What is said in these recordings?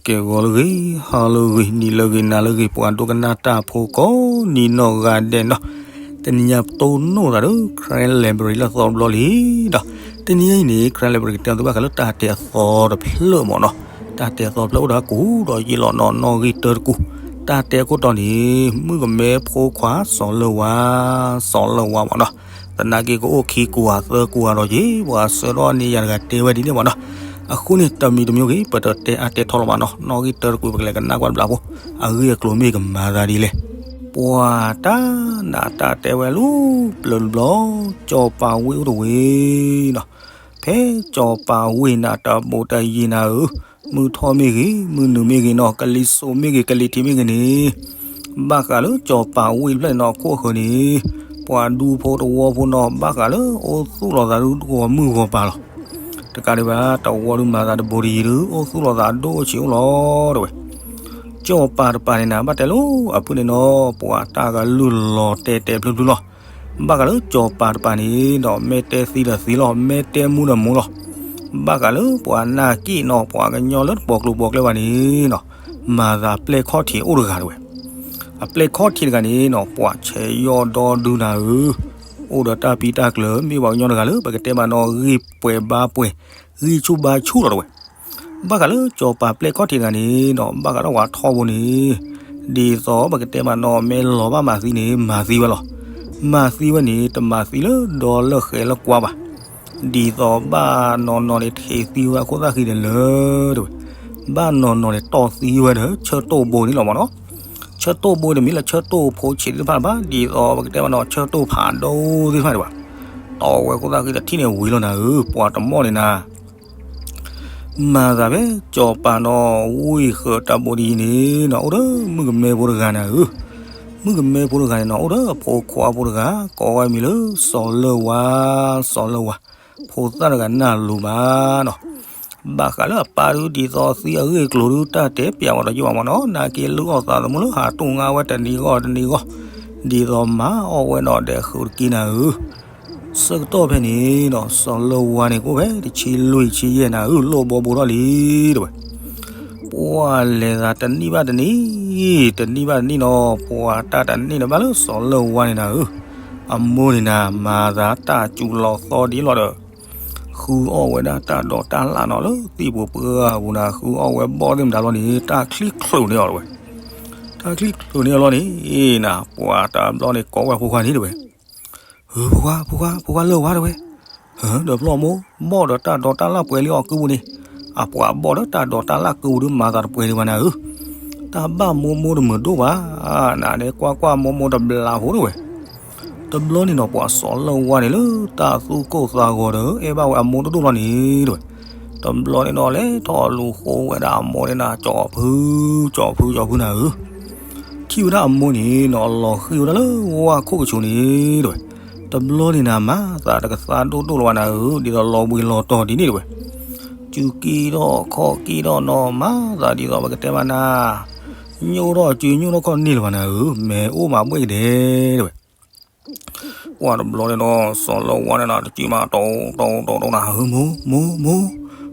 ကဲဂီၤလၢဂ့ၤ, ဟါလၢဂ့ၤ, နံၤလၢဂ့ၤ, နၤလၢဂ့ၤ, ပှၤဒိကနၣ်တၢ်ဖိကိးနံၤနီၢ်ဂၤဒဲးနီၤ, တနံၤညါပတိၢ်နီၣ်သးဒီး Karen Library လၢသီတဘျီလံဒီး, တနံၤအံၤန့ၣ် Karen Library ကတဲသုဘၣ်ဃးလၢတၢ်တဲအသီတဖျၢၣ်မ့ၢ်နီၤ, တၢ်တဲအသီတဖျၢၣ်အိၣ်ဒီးကူဒီးယ့လီၤနီၤ နီၣ်ဂံၢ်တၢတကူ, တၢ်တဲအခိၣ်တီန့ၣ် မုၣ်ကမဲဖိခွါစီၤလၢဝါ, စီၤလၢဝါမ့ၢ်နီၤ, သနာ်က့ကအိၣ်ခံကွၢ်သၢကွၢ်ဒီးယ့ ပှၤဆှၢထီၣ်န့ၢ်ယၤတဂၤတဲဝဲဒ်န့ၣ်မ့ၢ်နီၤ, အဃိန့ၣ် တမံၤတမံၤဂ့ၤ ပတတဲအါတဲထီလီၤဘၣ်နီၤ, နီၣ်ဂံၢ်တၢတကူ ပကလဲၤကနၣ်ကွၢ်တဘျီဖိ, အဂ့ၢ်အကျိၤမ့ၢ်ကမၤသးဒ်လဲၣ်. ပှၤတၢ်နးတၢ်တဲဝဲလၢပျၢၤတဘျီ, ကၠီၤပၤဝ့ၢ်အိၣ်တဝ့ၢ်နီၤ, ဖဲကၠီၤပၤဝ့ၢ်နၤတၢ်ဘိးတၢ်ယံၤနၤဧၢ, မုၢ်ထီၣ်မ့ၢ်ဂ့ၤ, မုၢ်နုာ်မ့ၢ်ဂ့ၤနီၤ, ကလံၤစိးမ့ၢ်ဂ့ၤ, ကလံၤထံးမ့ၢ်ဂ့ၤန့ၣ်, ဘၣ်ဃးလၢကၠီၤပၤဝ့ၢ်တဖျၢၣ်န့ၣ်နီၤ ခိၣ်အဃၢၤန့ၣ်, ပှၤဒူဖိတဝီဖိနီၤ ဘၣ်ဃးလၢအိၣ်သူၣ်လီၤသးဒုးဂီၤမုၢ်ဂီၤပၤလီၤ. တကးဒံးဘၣ် တဝီဒုးမၤသးတဘိးတယံၤဒုး အိၣ်သူၣ်လီၤသးဒိၣ်အိၣ်ဆံးအိၣ်လီၤတဲဝဲ. ကၠီၤပၤတပၤန့ၣ်နၤ ဘၣ်တဲလၢအဖုၣ်န့ၣ်နီၤ ပှၤတၢ်ကလုၢ်လီၤတဲာ်တဲာ်ဖျုဖျုလီၤ. ဘၣ်ဃးလၢကၠီၤပၤတပၤန့ၣ်ဒီး မ့ၢ်တဲသံဒီးသံလီၤ, မ့ၢ်တဲမူဒီးမူလီၤ. ဘၣ်ဃးလၢပှၤနာ်က့ၣ်နီၤ ပှၤကညီလၢတပိာ်ကျိၤပိာ်ကျဲဘၣ်န့ၣ်နီၤ, မၤသးပျဲၢ်ခီၣ်ထံးအိၣ်တဂၤတဲဝဲ. အပျဲၢ်ခီၣ်ထံးတဂၤန့ၣ်နီၤ ပှၤဆဲးယီၢ်ဒီဒုနၤဧၢ, အိၣ်ဒီးတၢ်ပံတၢ်ကျၢၤ မ့ၢ်ပှၤကညီတဂၤလၢ ပကတဲမးနီၤ ဂံၢ်ပှဲၤဘါပှဲၤ, ဂံၢ်ဆူၣ်ဘါဆူၣ်လီၤတဲဝဲ. ဘၣ်ဃးလၢကၠီၤပၤပျဲၢ်ခီၣ်ထံးတဂၤန့ၣ်နီၤ ဘၣ်ဃးလၢပှၤထီဘိန့ၣ်, ဒ်သိးပကတဲမးနီၤ မ့ၢ်လီၤဘၣ်မၤသံန့ၣ် မၤသံဝဲလီၤ. မၤသံဝဲန့ၣ် တမၤသံလၢဒီလၢဃဲလၢကွါဘၣ်. ဒ်သိးဘၣ်နီၤနီၤန့ၣ် ထံးသံဝဲအခိၣ်သၣ်ဃံန့ၣ်လၢတဲဝဲ, ဘၣ်နီၤနီၤန့ၣ် တီၢ်သံဝဲဒီးဆၢတိၢ်ဘိန့ၣ်လီၤမ့ၢ်နီၤ. ဆၢတိၢ်ဘိန့ၣ်မ့ၢ်လၢဆၢတိၢ်ဖိဆံးသ့ၣ်တဖၣ်ဘၣ်, ဒ်သိးပကတဲမးနီၤ ဆၢတိၢ်ဖးဒိၣ်သ့ၣ်တဖၣ်န့ၣ်ဘၣ်. တီၢ်ဝဲအခိၣ်သၣ်ဃံတထံၣ်န့ၣ်ဝံၤလီၤနၤဧၢ, ပှၤတမီၢ်န့ၣ်နၤ မၤသးဖဲကၠီၤပၤနီၤ ဝ့ၢ်ဃၢၤတၢ်ဘိးတယံၤန့ၣ်နီၤ အိၣ်ဒီးမုၣ်ကမဲဖိတဂၤနၤဧၢ. မုၣ်ကမဲဖိတဂၤန့ၣ်နီၤ အိၣ်ဒီးအဖိခွါဖိတဂၤ ကိးဝဲမံၤလၢစီၤလၢဝါ, စီၤလၢဝါ, ဖိသၣ်တဂၤနၢ်လိၤမးနီၤ. ဘၣ်ဃးလၢအပၢ်ဒုးဒ်သိးသံအဂ့ၢ်အကျိၤဒုး တၢ်တဲပျးဝဲဒီးယဘၣ်မးနီၤ, နာ်က့လုၢ်အီၣ်သးသမူလၢဟးတူၢ်ငါဝဲတနံၤဂီၢ်တနံၤဂီၢ်, ဒ်သိးမၤအီၣ်ဝဲဒီးဒဲးဃုာ်တက့ၢ်နၤဧၢ. ဆၢကတီၢ်ဖဲန့ၣ်နီၤ စီၤလၢဝါန့ၣ် ကအိၣ်ဖဲတဆံလွံၢ်ဆံယဲၢ်နၤဧၢ, လိၣ်ဘီဘိထီၣ်လံတဲဝဲ. ပှၤလဲၤသးတနံၣ်ဘၣ်တနံၣ်, တနံၣ်ဘၣ်တနံၣ်နီၤ ပှၤတၢ်တန့ၢ်န့ၣ်ဘၣ်လၢစီၤလၢဝါန့ၣ်နၤဧၢ. အမိၢ်န့ၣ်နၤ မၤသးတၢ်စူၤလီၤသီဒ်လီၤဒီး ဃုအီၣ်ဝဲဒၣ်တၢ်ဒိးတၢ်လၣ်နီၤ လၢသ့ၣ်ပူၤပှၢ်ပူၤနၤ ဃုအီၣ်ဝဲဘီၣ်သ့ၣ်မတၤလီၤန့ၣ် တၢ်ချံၣ်ချုးန့ၢ်အီၤတဲဝဲ. တၢ်ချံၣ်ချုးန့ၢ်အီၤလီၤန့ၣ်နၤ ပှၤတဘျီန့ၣ်ကိးဝဲဖိခွါန့ၣ်တဲဝဲ. ဖိခွါ, ဖိခွါ, ဖိခွါလၢဝါတဲဝဲ. ဒီးဖျီၣ်မိၢ် ဘီၣ်ဒီးတၢ်ဒိးတၢ်လၣ်ပှဲၤလံအီၤကုပူၤန့ၣ်, အပှၤဘီၣ်ဒီးတၢ်ဒိးတၢ်လၣ်ကုပူၤဒုး မၤသးတပှဲၤဒံးဘၣ်နၤဧၢ. တၢ်ဘၣ်မိၢ်မိၢ်တမုာ်ဒိၣ်ဘၣ်, နၤန့ၣ်ကွၢ်ကွၢ်မိၢ်မိၢ်တဘျးဖိတဲဝဲ. တဘျီန့ၣ်နီၤ ပှၤစီၤလၢဝါန့ၣ်လၢ တၢ်သူၣ်ကိၢ်သးဂီၤဒီး အဲၣ်ဘၣ်ဝဲအမိၢ်ဒိၣ်ဒိၣ်လီၤန့ၣ်တဲဝဲ. တဘျီန့ၣ်နီၤ လဲၤထီၣ်လူၤဃိဝဲဒၣ်အမိၢ်န့ၣ်နၤ ကၠီဖု, ကၠီဖု, ကၠီဖုနၤဧၢ. ထံၣ်ဝဲဒၣ်အမိၢ်န့ၣ်နီၤ လီၤဃံၤဝဲဒၣ်လၢဝၢ်ခိၣ်ကဆူးန့ၣ်တဲဝဲ. တဘျီန့ၣ်နၤ မၤသးတကသါဒိၣ်ဒိၣ်လၢၤဘၣ်နၤဧၢ, ဒ်သိးလီၤဘှံးလီၤတီၤဒ်န့ၣ်တဲဝဲ. စူၤက့ၤထီၣ်ခီၣ်က့ၤထီၣ်နီၤ မၤသးဒ်သိးပကတဲမးနၤ ညိၣ်ထီၣ်စူၤညိၣ်ထီၣ်ခီၣ်န့ၢ်လၢၤဘၣ်နၤဧၢ, မဲာ်အိၣ်မးဘှဲၣ်ကဒဲတဲဝဲ. ပှၤတဘျီန့ၣ်ဒီး စီၤလၢဝါန့ၣ်နၤ တစူၤမးတီတီတီတီနၤဧၢ, မိၢ်, မိၢ်, မိၢ်,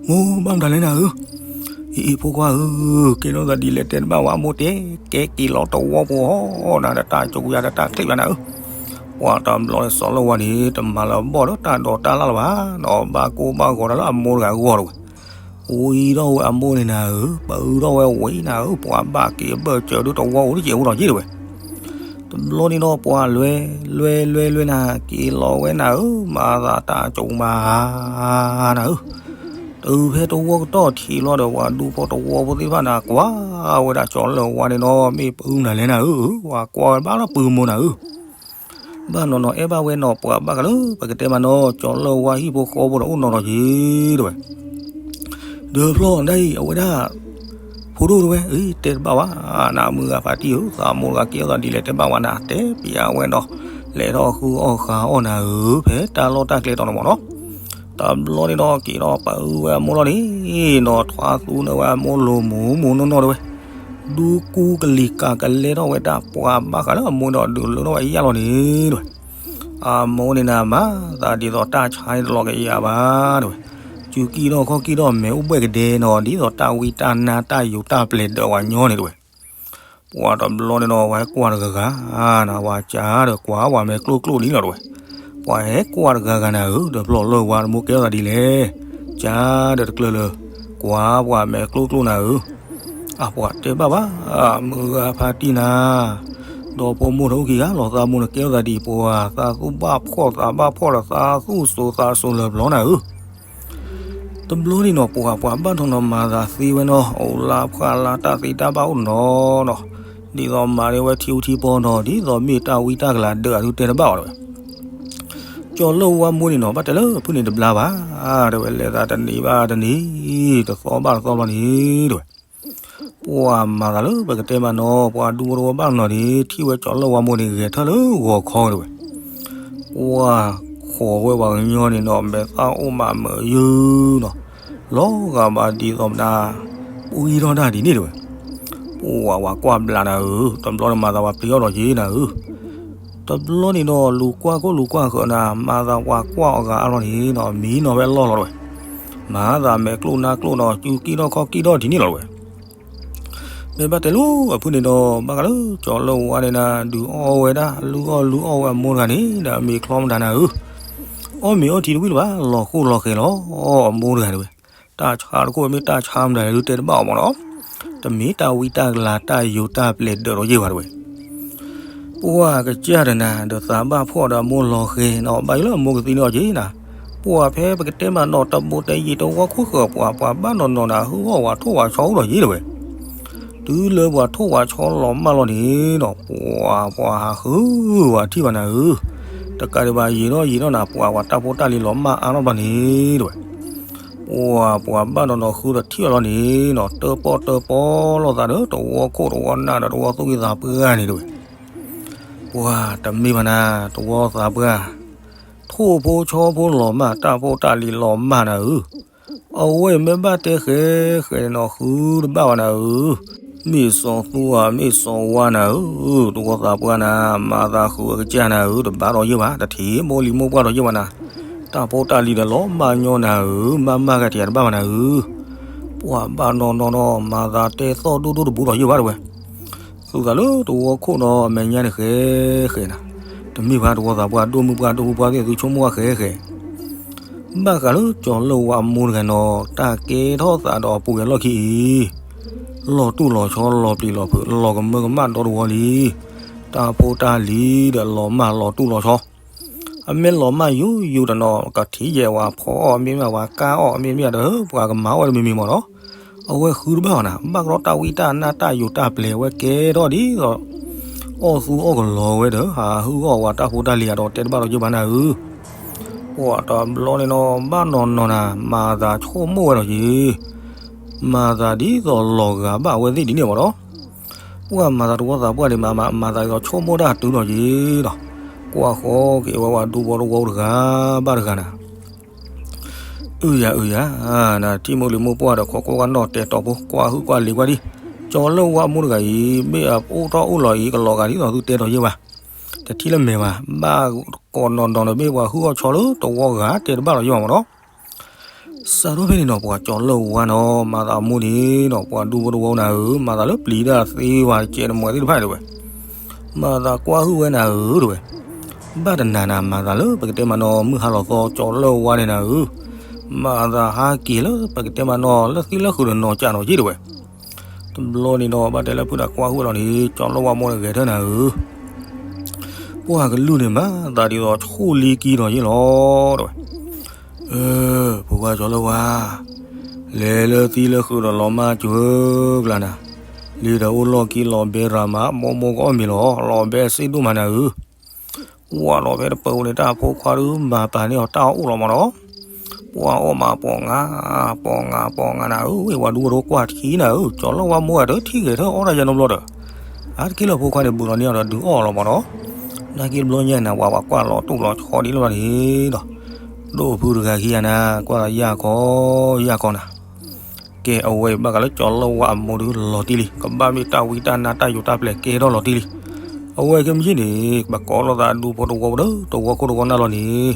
မိၢ်, ဘၣ်မတၤလဲၣ်နၤဧၢ. အံၤ အံၤ ဖိခွါဧၢ, ကဲထီၣ်သးဒ်လဲၣ်တဲတဘၣ်ဝဲအမိၢ်တဲ, ကဲက့ၤလီၤတဝီပူၤအီၤနၤ တၢ်ကၠိကယၤတၢ်ချံၣ်ဘၣ်နၤဧၢ. ပှၤတဘျီန့ၣ် စီၤလၢဝါန့ၣ် တမၤလၢၤဘီၣ်ဒီးတၢ်ဒိးတၢ်လၣ်လၢၤဘၣ်နီၤ, ဘၣ်ကိၢ်ဘၣ်ဂီၤတၢ်လၢအမိၢ်တဂၤအဂီၢ်တဲဝဲ. ဝံထီၣ်ဝဲအမိၢ်န့ၣ်နၤဧၢ, ပအုထီၣ်ဝဲဝံနၤဧၢ, ပှၤဘၣ်က့ၤအဘၢၣ်စၢၤဒုးတဝီအိၣ်တကဲးအိၣ်ထီၣ်က့တဲဝဲ. တဘျီန့ၣ်ဒီးပှၤလွဲ, လွဲလွဲလွဲနၤ က့ၤလီၤဝဲနၤဧၢ, မၤသးတၢ်ကၠိမးနၤဧၢ. တုၤဖဲတဝီကတီၢ်ထံးလီၤဒီး ပှၤဒူဖိတဝီဖိသ့ၣ်တဖၣ်နၤ ကွၢ်ဝဲဒၣ်စီၤလၢဝါန့ၣ်ဒီး မ့ၢ်ပအုနၤလဲၣ်နၤဧၢ, ပှၤကွၢ်ဝဲဘၣ်လၢပုကမိၢ်နၤဧၢ. ဘၣ်နီၤနီၤ အဲၣ်ဘၣ်ဝဲနီၤ ပှၤဘၣ်ဃးလၢ ပကတဲမးနီၤ စီၤလၢဝါဟံၣ်ဖိဃီဖိဒီးအိၣ်နီၤထီၣ်က့ၤတဲဝဲ. ဒီးဖျီၣ်ဒ်အံၤ အဝဲဒၣ် ဖိဒိၣ်တဲဝဲ အံၤ တဲတဘၣ်ဝဲ, နမုၢ်ဂၤဖးတံၢ်ဧၢ, သးမိၢ်တဂၤကဲထီၣ်သးဒ်လဲၣ်တဲဘၣ်ဝဲနၤ, တဲပျးဝဲဒီး လဲၤထီၣ်ဃုအီၣ်ဃုအီၣ်နၤဧၢ, ဖဲတၢ်လီၢ်တၢ်ကျဲတီၤန့ၣ်မးနီၤ. တဘျီန့ၣ်ဒီးက့ၤဒီးပအုဝဲအမိၢ်လီၤန့ၣ်နီၤ, ထွါသူန့ၢ်ဝဲအမိၢ်လိၤမုာ်မုာ်နီၢ်နီၢ်တဲဝဲ. ဒူကူကလံၤကၤကလဲထီၣ်ဝဲဒၣ် ပှၤဘၣ်ဃးလၢအမိၢ်ဒီးဒုးလၢထီၣ်ဝဲယၢ်လီၤန့ၣ်တဲဝဲ. အမိၢ်န့ၣ်နၤ မၤသးဒ်သိးတၢ်ဆါန့ၣ်တလီၤကယၤဘၣ်တဲဝဲ. ကၠူကံၢ်ထီၣ်ခီၣ်ကံၢ်ထီၣ် မဲာ်အိၣ်ဘှဲၣ်ကဒဲနီၤ ဒ်သိးတၢ်ဝံတၢ်နါတၢ်ယိးတၢ်ပျဲၤဒၢးဝဲညီန့ၣ်တဝဲ. ပှၤတဘျီန့ၣ်ဒီး ဝဲကွၢ်တဂၤဂၤနၤ ဝဲကၢ်ဒီးကွၢ်ပှၤမဲာ်ကျိၣ်ကျိၣ်လံလီၤတဝဲ. ပှၤဟဲကွၢ်တဂၤဂၤနၤဧၢ ဒီးပျီၢ်လၢဝါတမိၢ်ကဲထီၣ်သးဒ်လဲၣ်. ကၢ်ဒီးတကျၢၤလၢ ကွၢ်ပှၤမဲာ်ကျိၣ်ကျိၣ်နၤဧၢ. အပှၤတဲဘၣ်ဘၣ် မုၢ်ဂၤဖါတံၢ်နၤ ဒီဖိမိၢ်တအိၣ်ခံဂၤလီၤ သးမိၢ်နကဲထီၣ်သးဒ်အံၤ ပှၤသးသူၣ်ဘၣ်ဖှီၣ်သးဘၣ်ဖှီၣ်ဒီးသးသူၣ်စိၤသးစိၤလၢာ်ဘျီနၤဧၢ. တဘျီန့ၣ်နီၤ ပှၤပှၤဘၣ်နီၢ်နီၢ်မၤသးသ့ဝဲနီၤ အိၣ်လၢဖှၣ်လၢတၢ်သ့တၢ်ဘၣ်အိၣ်နီၤနီၤ ဒ်သိးမၤန့ၢ်ဝဲထံအူထံပီနီၤ ဒ်သိးမ့ၢ်တၢ်ဝံတၢ်ကလၤဒၢးအသုတဲတဘၣ်အီၤတဝဲ. ကၠီၤလၢဝါမိၢ်န့ၣ်နီၤ ဘၣ်တဲလၢဖုန့ၣ်တဘျါဘၣ် တဲဝဲ လဲၤသးတနံၤဘၣ်တနံၤ တသီဘၣ်တသီဘျီန့ၣ်တဝဲ ပှၤမၤသးလၢပကတဲမးနီၤ ပှၤဒူဖိတဝီဘၣ်နီၤန့ၣ် ထံၣ်ဝဲကၠီၤလၢဝါမိၢ်န့ၣ် ဂဲၤထၢၣ်လၢဂီၤခီတဝဲ. ပှၤခိးဝဲပှၤကညီန့ၣ်နီၤ မဲာ်သၣ်အိၣ်မးမုာ်ယုာ်နီၤ လီၤဂာ်ဘၣ်ဒ်သိးမတၤ ပှံထီၣ်တၢ်ဒ်န့ၣ်တဝဲ. ပှၤဝဲကွၢ်ဘျးနၤဧၢ တဘျီန့ၣ်မၤသးဝဲပျံၤအီၣ်ဒီးက့ၤနၤဧၢ. တဘျီန့ၣ်ဒီး လူၤကွၢ်ခိၣ်လူၤကွၢ်ဃၢၤနၤ မၤသးပှၤကွၢ်အီၤဂၤအါလီၤန့ၣ်နီၤ မံနီၤဝဲအလီၢ်လီၤတဝဲ. မၤသးမဲာ်ကျိၣ်နါကျိၣ်နီၤ ကၠူကံၢ်ထီၣ်ခီၣ်ကံၢ်ထီၣ်ဒ်န့ၣ်လီၤတဝဲ. မ့ၢ်ဘၣ်တဲလၢအဖုန့ၣ်ဒီး ဘၣ်ဃးလၢကၠီၤလၢဝါန့ၣ်နၤ ဒုးအီၣ်ဝဲဒၣ် လုၢ်အီၣ်လုၢ်အီၣ်ဝဲအမိၢ်တဂၤန့ၣ် ဒီးအမ့ၢ်ချီမတၤနၤဧၢ. အီၣ်မ့ၤအီထံတဝံၣ်လၢၤဘၣ် လီၤဃိလီၤဃဲၤလီၤ အမိၢ်တဂၤတဝဲ. တၢ်ဆါတခိၣ်မ့ၢ်တၢ်ဆါမတၤလဲၣ် ဒုးတဲတဘၣ်အီၤမးနီၤ. တမ့ၢ်တၢ်ဝံတၢ်ကလၤတၢ်ယိးတၢ်ပျဲၤဒၢးဒီးယ့ၢ်ဘၣ်တဝဲ. ပှၤကစၢ်တနၤ ဒီးသးဘၣ်ဖှီၣ်ဒီးအမိၢ်လီၤဃဲၤနီၤ ဘၣ်ယိၣ်လၢအမိၢ်ကသံန့ၢ်အီၤက့ၤနၤ. ပှၤဖဲပကတဲမးနီၤ တဘိတယံာ်တဝီခိၣ်ဃၢၤ ပှၤပှၤဘၣ်နီၢ်နီၢ်နၤ ဟုၣ်အီၣ်ဝဲထိၣ်ဝဲဆီအိၣ်ဒီးယ့ၢ်တဝဲ. တုၤလၢပှၤထိၣ်ဝဲဆီလီၤမၢ်လီၤန့ၣ်နီၤ ပှၤပှၤဟးဃုဝဲထံၣ်ဘၣ်နၤဧၢ. တကးဒံးဘၣ်ယံာ်ထီၣ်ယံာ်ထီၣ်နၤ ပှၤပှၤတၢ်ဖိတၢ်လံၤလီၤမၢ်အါထီၣ်ဘၣ်န့ၣ်တဝဲ. ပှၤပှၤဘၣ်နီၢ်နီၢ်ဃုဒီးထံၣ်အီၤလီၤန့ၣ်နီၤ တၢပီၣ်တၢပီလိာ်သးဒီး တဝီခိၣ်တဝီနၢ်ဒီးတဝီသူၣ်ကံၢ်သးပှၢ်န့ၣ်တဝဲ. ပှၤတမ့ၢ်ဘၣ်နၤ တဝီသးပှၢ် ထိၣ်ဖိဆီဖိလီၤမၢ် တၢ်ဖိတၢ်လံၤလီၤမၢ်နၤဧၢ. အဝဲမ့ၢ်ဘၣ်တဲဃဲဃဲန့ၣ်နီၤ ဃုတဘၣ်ဘၣ်နၤဧၢ. မ့ၢ်စီၤသူဧါ မ့ၢ်စီၤဝါနၤဧၢ, တဝီသးပှၢ်နၤ မၤသးဃုအကစၢ်နၤဧၢ, တဘၣ်ဒီးယဲၢ်ဘၣ်, တထံၣ်မိၢ်လံၤမိၢ်ပှၢ်ဒီးယဲၢ်ဘၣ်နၤ, တၢ်ဖိတၢ်လံၤဒီးလီၤမၢ်ညီနၤဧၢ, မၤမၢ်ဂၤထံၣ်တဘၣ်ဘၣ်နၤဧၢ, ပှၤဘၣ်နီၢ်နီၢ်နီၢ် မၤသးတဲသီၣ်ဒိၣ်ဒိၣ်တဘူးဒီးယဲၢ်ဘၣ်တဝဲ, သူၣ်သးလၢတဝီခိၣ်နီၤ အမဲာ်ညါန့ၣ်ဃဲဃဲနၤ, တမ့ၢ်ဘၣ်တဝီသးပှၢ် ဒိၣ်မုၢ်ပှၢ်ဒိၣ်မုၢ်ပှၢ်သ့ၣ် သုဆိကမိၣ်ဝဲဃဲဃဲ ဘၣ်ဃးလၢကၠီၤလၢၢ်ဝါအမိၢ်တဂၤနီၤ, တၢ်ကဲထီၣ်သးဒီးအပူၤကွံာ်အလီၢ်ခံအံၤ, လီၤတူၢ်လီၤဆီ လီၤပျံၤလီၤဖုး လီၤကမၢကမၣ်ဒီတဝီလံ, တၢ်ဖိတၢ်လံၤဒီးလီၤမၢ်လီၤတူၢ်လီၤဆီ, အမ့ၢ်လီၤမၢ်ယိယိတနီၤ ကထံၣ်ယဲၢ်ဝဲဖီအီၣ်မ့ၢ်မ့ၢ် ဝဲကါအီၣ်မ့ၢ်မ့ၢ်ဒီး ပှၤကမၤအီၣ်တမံၤမံၤမ့ၢ်နီၤ, အဝဲဃုတဘၣ်ဘၣ်နၤ, ဘၣ်ကရီတၢ်ဝံတၢ်နါတၢ်ယိးတၢ်ပျဲၤဝဲကဲထီၣ်ဒ်သိး အီၣ်သူအီၣ်ကလီၤဝဲဒီး ဟးဟုၣ်အီၣ်ဝဲတၢ်ဖိတၢ်လံၤအဒီးတဲတဘၣ်ဒီးယဲၢ်ဘၣ်နၤဧၢ, ပှၤတဘျီန့ၣ်နီၤ ဘၣ်နီၢ်နီၢ်နၤ မၤသးဆိကမိၣ်ဝဲဒီးယဲၢ်, မၤသးဒ်သိးလီၤဂာ်ဘၣ်ဝဲသ့ၣ်ဒ်န့ၣ်မ့ၢ်နီၤ, ပှၤမၤသးတဝီသးပှၢ်န့ၣ် မၤမၤသးဒ်သိးဆိကမိၣ်တၢ်တုၤဒီးယဲၢ်ဒီး, ကွၢ်ဃီက့ၤဝဲဝဲဒူဖိတဝီတဂၤဘၣ်တဂၤနၤ အုယၤအုယၤ, နထံၣ်မိၢ်လံၤမိၢ်ပှၢ်ဒီး ခိးကွၢ်ကွၢ်နီၣ်တဲာ်တီၤဖိ ကွၢ်ဟုၣ်ကွၢ်လံၤကွၢ်ဒံး, ကၠီၤလၢၢ်ဝါအမိၢ်တဂၤအံၤ မ့ၢ်အအိၣ်ထီၣ်အိၣ်လီၤအံၤ ကလီၤဂာ်ဒ်သိးသုတဲဒီးယဲၢ်ဘၣ်, တထံၣ်လၢမဲာ်ဘၣ်, ဘၣ်ကိးနီၢ်နီၢ်န့ၣ် မ့ၢ်ပှၤဟုၣ်အီၣ်ဆီလၢတဝီဂၤတဲတဘၣ်ဒီးယဲၢ်ဘၣ်မ့ၢ်နီၤ စးထီၣ်ဖဲန့ၣ်နီၤ ပှၤကၠီၤလၢၢ်ဝါနီၤ မၤသးအမိၢ်န့ၣ်နီၤ ပှၤဒူဖိတဝီနၤဧၢ, မၤသးလၢပျံၤတၢ်သ့ဝဲ ကဲတမံၤသ့ၣ်တဖၣ်န့ၣ်တဝဲ, မၤသးကွၢ်ဟုၣ်ဝဲနၤဧၢတဝဲ, ဘၣ်တနၤနၤ မၤသးလၢပကတဲမးနီၤ မုၢ်ဟါလီၤသီ ကၠီၤလၢၢ်ဝါန့ၣ်နၤဧၢ, မၤသးဟးက့ၤလၢပကတဲမးနီၤ လၢသံလၢဃုာ်ဒီးနီၢ်ကၠးနီၤက့တဝဲ, တဘျီန့ၣ်ဒီး ဘၣ်တဲလၢဖုဒၣ်ကွၢ်ဟုၣ်လီၤန့ၣ် ကၠီၤလၢၢ်ဝါမိၢ်န့ၣ်ဂဲၤထၢၣ်နၤဧၢ ပှၤကလုၢ်န့ၣ်မၤသးဒ်သိးဆူၣ်လံကံဒီးယ့ၢ်လီၤတဝဲ, အၢ ဖိခွါကၠီၤလၢၢ်ဝါ, လဲၤလၢသံလၢဃုာ်ဒီးလီၤမၢ်စှၤကျါနၤ, လံဒီးအိၣ်လီၢ်ခံလီၤဘဲရၤမး မိၢ်မိၢ်ကအီၣ်မ့ၤလီၤ လီၤဘဲစ့ဒိၣ်မးနၤဧၢ ပှၤလီၤဖဲတပၢၤန့ၣ် တၢ်ဖိခွါဒုးမၤပာ်န့ၢ်အီၤတၢ်အီၣ်အိၣ်လီၤမးနီၤ, ပှၤအီၣ်မးပိာ်ငါ, ပိာ်ငါပိာ်ငါနၤဧၢ, ဝဲပှၤဒူဖိတဝီကွၢ်ထံနၤဧၢ, ကၠီၤလၢၢ်ဝါမိၢ်ဂၤတထံၣ်ဂဲၤထၢၣ်အီၣ်တၢ်ယဲၢ်နီတဘျီဒီး, အါတက့ၢ်လၢဖိခွါန့ၣ် ဘူးလီၤန့ၢ်အီၤဒီးဒုးအီၣ်လီၤမးနီၤ, နာ်က့တဘျီညါနၤ ပှၤပှၤကွၢ်လီၤတူၢ်လီၤဆီဒ်လီၤန့ၣ်ဒီး, ဒိၣ်ဖုတဂၤခံဂၤနၤ ကွၢ်လီၤယၢ်ခီယၢ်ခီနၤ ကဲအဝဲအံၤဘၣ်ဃးလၢကၠီၤလၢၢ်ဝါအမိၢ်ဒုးလီၤတံၢ်လံ, ကဘၣ်မ့ၢ်တၢ်ဝံတၢ်နါတၢ်ယိးတၢ်ပျဲၤကဲထီၣ်လီၤတံၢ်လံ, အဝဲကဲမ့ၢ်ယ့ၢ်န့ၣ် ပကိးလိာ်သးဒူဖိတဝီဒီး တဝီခိၣ်တဝီနၢ်လီၤန့ၣ်,